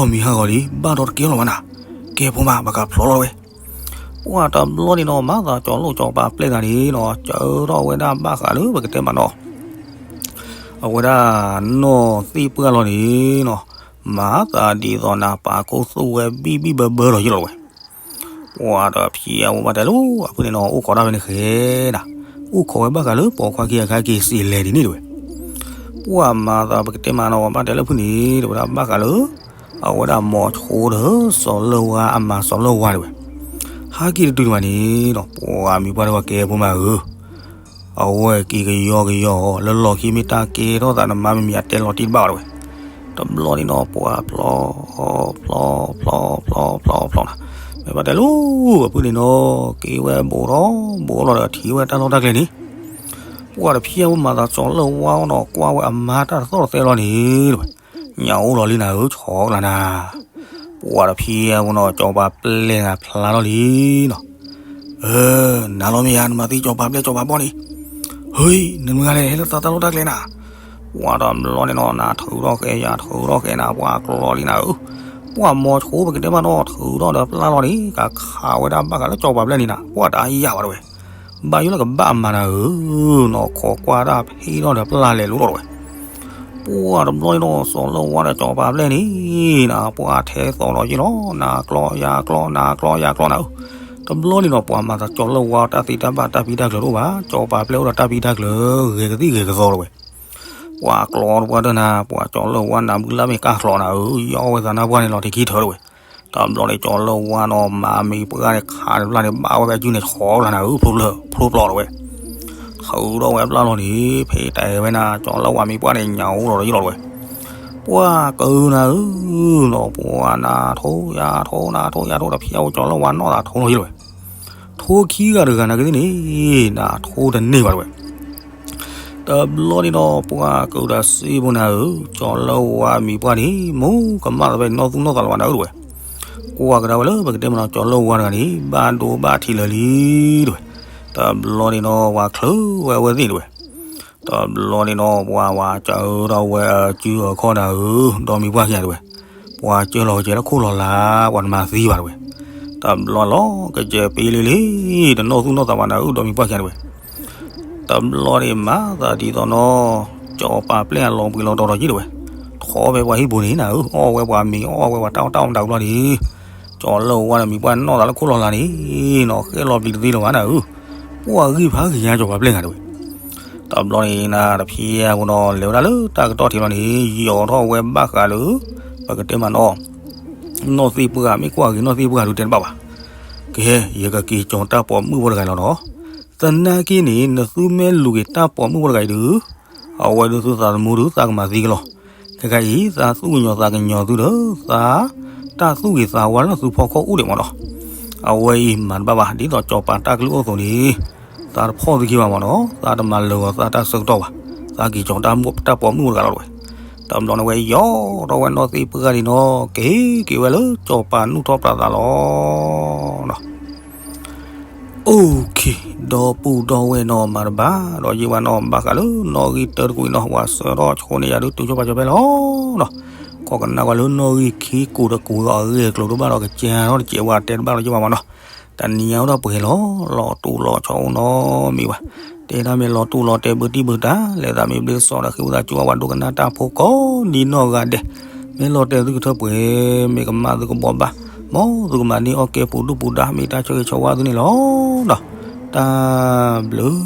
်မံၤဟးဂီၤလံ ဘၣ်ဒီးတကဲလီၤဘၣ်နၤ, ကဲဖိမး ပကဖျီလီၤဝဲ. ပှၢ်တဘျီန့ၣ်နီၤ မၤသးကၠီၤလိၣ်ကၠီၤပၤပျဲၢ်တဂၤန့ၣ်နီၤ စၢထီၣ်ဝဲဒၣ်ဘၣ်ဃးလၢပကတဲမးနီၤ အဝဲဒၣ်နီၢ်သ့ၣ်ပှၢ်လီၤန့ၣ်နီၤ, မၤသးဒ်သိးနၤ ပာ်ခူသူၣ်ဝဲဘံၣ်ဘံၣ်ဘၢဘၢလီၤယ့ၢ်လီၤဝဲ. ပှၢ်တဖံးအဝဲဘၣ်တဲလၢ အဖုၣ်န့ၣ်နီၤ အိၣ်ခိးတၢ်ဖဲန့ၣ်ဃဲဒၣ်, အိၣ်ခိးဝဲဘၣ်ဃးလၢပိာ်ခွါခံဂၤခါက့ၤစံးလဲၤဒ်န့ၣ်တဝဲ. ပှၢ်မၤသးပကတဲမးနီၤ ဘၣ်တဲလၢဖုၣ်န့ၣ် တဝဲဒၣ်ဘၣ်ဃးလၢ အဝဲဒၣ်မီၤဆိဒီး စီၤလၢၢ်ဝါအမၤစီၤလၢၢ်ဝါတဝဲ. ဟဲက့ၤတတုၤတမးန့ၣ်နီၤ ပှၢ်မံၤပှၢ်တဝဲကဲဖိမးဧၢ အဝဲက့ၤကယီကယီ လၢလီၢ်ခံမ့ၢ်တၢ်ကဲထီၣ်သး နမါမ့မ့ၢ်အတဲလီၤတံၢ်တဘၣ်ဘၣ်တဝဲ. တဘျီန့ၣ်နီၤ ပှၢ်ဖျီ ဖျီ ဖျီ ဖျီ ဖျီ ဖျီ ဖျီနၤ, မ့ၢ်ဘၣ်တဲလၢ အဖုၣ်န့ၣ်နီၤ က့ၤဝဲဘူးထီၣ်ဘူးထီၣ်ဒီး ထံၣ်ဝဲတၢ်လီၢ်တၢ်ကျဲန့ၣ် ပှၢ်တဖံးအဝဲမၤသးစီၤလၢၢ်ဝါနီၤ ကွၢ်ဝဲအမါတၢ်တသီၣ်တသဲလီၤန့ၣ်တဝဲ. ညၣ်အိၣ်လီၤလံနၤဧၢ ဆီကလါနၤ. ပှၢ်တဖံးအဝဲနီၤ ကၠီၤပၤပျဲၢ်နၤဖျါထီၣ်လံနီၤ. အၢ နၤလီၤမ့ၢ်ယါ နမၤသံကၠီၤပၤပျဲၢ်ကၠီၤပၤဘီန့ၣ်, ဟ့ နမုၢ်ဂၤလဲၣ် ဟဲလၢသးတၢ်လီၢ်တၢ်ကျဲနၤ. ပှၢ်တဘျီန့ၣ်နီၤ နၤထုးထီၣ်ဃဲယၤထုးထီၣ်ဃဲနၤ ပှၢ်ကျီလံနၤဧၢ. ပှၢ်မီၤဆိပကတဲမးနီၤ ထုးထီၣ်ဒီးပျၢ်လီၤန့ၣ် ကခးဝဲဒၣ်ဘၣ်ဃးလၢကၠီၤပၤပျဲၢ်န့ၣ်နၤ ပှၢ်တၢ်ယၢ်ဘၣ်တဝဲ. ဘၣ်ယိၣ်လၢကဘၣ်အမၤနၤဧၢနီၤ ခိးကွၢ်တၢ်ဖံးထီၣ်ဒီးပျၢ်လဲၤလိၤလီၤတဝဲ. ပှၢ်တဘျီန့ၣ်နီၤ စီၤလၢၢ်ဝါဒီးကၠီၤပၤပျဲၢ်န့ၣ်နၤ ပှၢ်ထဲသိးဒီးယ့ၢ်လီၤ နၤကျီယၤကျီ နၤကျီယၤကျီနၤဧၢ. တဘျီန့ၣ်နီၤ ပှၢ်မၤသးကၠီၤလၢၢ်ဝါတၢ်သ့တၢ်ဘၣ်တၢ်ဖံးတၢ်ကျၢၤတအိၣ်ဘၣ် ကၠီၤပၤပျဲၢ်အိၣ်ဒီးတၢ်ဖံးတၢ်ကျၢၤ ဂဲၤကသံၣ်ဂဲၤကသီတဝဲ. ပှၢ်ကျီတပှၢ်တၢၢ်နၤ ပှၢ်ကၠီၤလၢၢ်ဝါနၤဘုလၢ်မ့ၢ်ကၢ်ကျီနၤဧၢ ယီၣ်ဝဲသးနါပှၢ်န့ၣ်လီၤတံၢ်ခံထၢတဝဲ. တဘျီန့ၣ်ကၠီၤလၢၢ်ဝါနီၤ မၤမံၤပှၢ်န့ၣ်ခးတဘျီန့ၣ် ဘၣ်ဝဲဖဲအစုန့ၣ် ဆီကလါနၤဧၢ ဖျိပျီတဝဲ. ထုးထီၣ်ဝဲပျၢ်လီၤန့ၣ် ဖဲတဲဝဲနၤ ကၠီၤလၢၢ်ဝါမံၤပှၢ်န့ၣ် ညၣ်အိၣ်လီၤဒီးယ့ၢ်လီၤတဝဲ. ပှၢ်ကနၤဧၢနီၤ ပှၢ်နၤထိယၤထိ နၤထိယၤထိ တဖံးအဝဲကၠီၤလၢၢ်ဝါနီၢ်သးထိလီၤယ့ၢ်လီၤဝဲ. ထိခံဂၤတဂၤနၤကသ့ၣ်န့ၣ် နၤထိတန့ၢ်ဘၣ်တဝဲ. တဘျီန့ၣ်နီၤ ပှၢ်ကဒၤစ့ဖိနၤဧၢ ကၠီၤလၢၢ်ဝါမံၤပှၢ်န့ၣ် မူကမၣ်သးဖဲန့ၣ် နီၢ်သူၣ်နီၢ်သးလီၤဘၣ်နၤဧၢတဝဲ. ကွၢ်ကဒါဝဲလၢပကတဲမနီၤ ကၠီၤလၢၢ်ဝါတဂၤန့ၣ် ဘၣ်ဒိဘၣ်ထံးလၢာ်လံတဝဲ. တဘျီန့ၣ်နီၤ ပှၤချုးဝဲအဝဲသ့ၣ်တဝဲ. တဘျီန့ၣ်နီၤ ပှၤဝၤစၢထီၣ်ဝဲအစုအခီၣ်နၤဧၢ ဒီးမံၤပှၢ်ခံဂၤတဝဲ. ပှၤစၢလီၤကစဲးလၢခိၣ်လီၤလၤ ပှၤတမၤသံဘၣ်တဝဲ. တဘျီလီၤကစဲးပ့လ့လ့ တနီၢ်သူၣ်နီၢ်သးဘၣ်နၤဧၢ ဒီးမံၤပှၢ်ခံဂၤတဝဲ. တဘျီန့ၣ်မၤသးဒ်သိးနီၤ ကၠီၤပၤပျဲၢ်အလီၤဘှံးလီၤတီၤဒီးယ့ၢ်တဝဲ. ထီၣ်ဖဲပှၤဟံၣ်ပူၤန့ၣ်နၤဧၢ အီၣ်ဝဲပှၤမ့ၤ အီၣ်ဝဲပှၤတၢ်အီၣ်တၢ်အီတဘျီန့ၣ် ကၠီၤလၢၢ်ဝါဒီးမံၤပှၢ်နီၢ်သးလၢခိၣ်လီၤလၤန့ၣ်နီၤ ဃဲလီၤပျံၤတသ့လၢၤဘၣ်နၤဧၢ. ပှၤဂံၢ်ဖးဂံၢ်ညါကၠီၤပၤပျဲၢ်ဂၤတဝဲ. တဘျီန့ၣ်နၤတဖံးအပူၤနီၤ လဲၤဝဲဒၣ်လၢတၢ်ကတီၢ်ထံးလီၤန့ၣ် ယီၤထီၣ်ဝဲဘၣ်ဃးလၢ ပကတဲမးနီၤ နီၢ်သ့ၣ်ပှၢ် မ့ၢ်ကွၢ်ဂ့ၤနီၢ်သ့ၣ်ပှၢ်ဒုးတဲတဘၣ်ဘၣ်. ကဲ ယကက့ၤကၠီၤတၢ်ပိာ်မုၣ်ဖိတဂၤလီၤနီၤ. သနာ်က့န့ၣ် နသုမ့ၢ်လူၤက့ၤတၢ်ပိာ်မုၣ်ဖိတဂၤအံၤဒုး အဝဲဒုးသုသးသမူဒုးသးကမၤသံကလီၤ. ခဲခါအံၤ သးသူၣ်ကညီၤသးကညီၤသုဒီး သးတၢ်သူၣ်ဂ့ၤသးဝါလၢသုဖီခိၣ်အိၣ်ဒံးမးနီၤ. အဝဲအံၤမၤတဘၣ်ဘၣ် ဒ်သိးကၠီၤပၤတၢ်ကလုၢ်အိၣ်သိးန့ၣ် သးတဖီၣ်သုခံဘၣ်မးနီၤ သးတမၤလၢာ်ဂီၤသးတၢ်ဆၢကတီၢ်ဘၣ် သးက့ၤကၠီၤတၢ်ပိာ်မုၣ်ဖိတဂၤလီၤတဝဲ. တဘျီန့ၣ်ဝဲယီၤထီၣ်ဝဲနီၢ်သ့ၣ်ပှၢ်ဒံးနီၤ က့ၤက့ၤဝဲလၢကၠီၤပၤနုာ်ထီၣ်ပြးသးလီၤနီၤ. အိၣ်ခ့ ဒီပုၢ်ဒီဝဲၢ်နီၤ မၤတဘၣ်ဒီးယံာ်ဝဲနီၤ ဘၣ်ဃးလၢနီၣ်ဂံၢ်တၢတကွံာ်နီၤ ပှၤဆှၢထီၣ်ဆိန့ၢ်ယၤဒုးတုၤဆိပာ်စၢၤဖဲလီၤနီၤ. ခိးကနၣ်ကွၢ်လၢနီၣ်ဂံၢ်ခံကိးတကိးအဂ့ၢ်အကျိၤတဘၣ်ဒီးကစၢ်ထီၣ်တစဲးဝဲတဲတဘၣ်လီၤယံာ်ဝဲမးနီၤ. တနံၤညါအိၣ်ဒီးပှဲၤလီၤ လီၤတူာ်လီၤဆီအိၣ်နီတမံၤဘၣ်. တဲတၢ်မ့ၢ်လီၤတူာ်လီၤတဲဘုတံၢ်ဘုတၢ် လဲၤသးမ့ၢ်ဘျ့စီဒီးဃ့ဝံသးစူၤဝဲပှၤဒိကနၣ်တၢ်ဖိကိးဒ်နီၢ်ဂၤဒဲး မ့ၢ်လီၤတဲာ်သုကထၢပှဲၤ မ့ၢ်ကမၣ်သုကဘှီဘၣ် မ်သုကမၤန့ၢ်အီၣ်ကဲပူၤဒုၣ်ပူၤဒါ မ့ၢ်တၢ်ဆိၣ်ဂ့ၤဆိၣ်ဝါသုန့ၣ်လီၤ. ဒီးတၢ်ဘျုး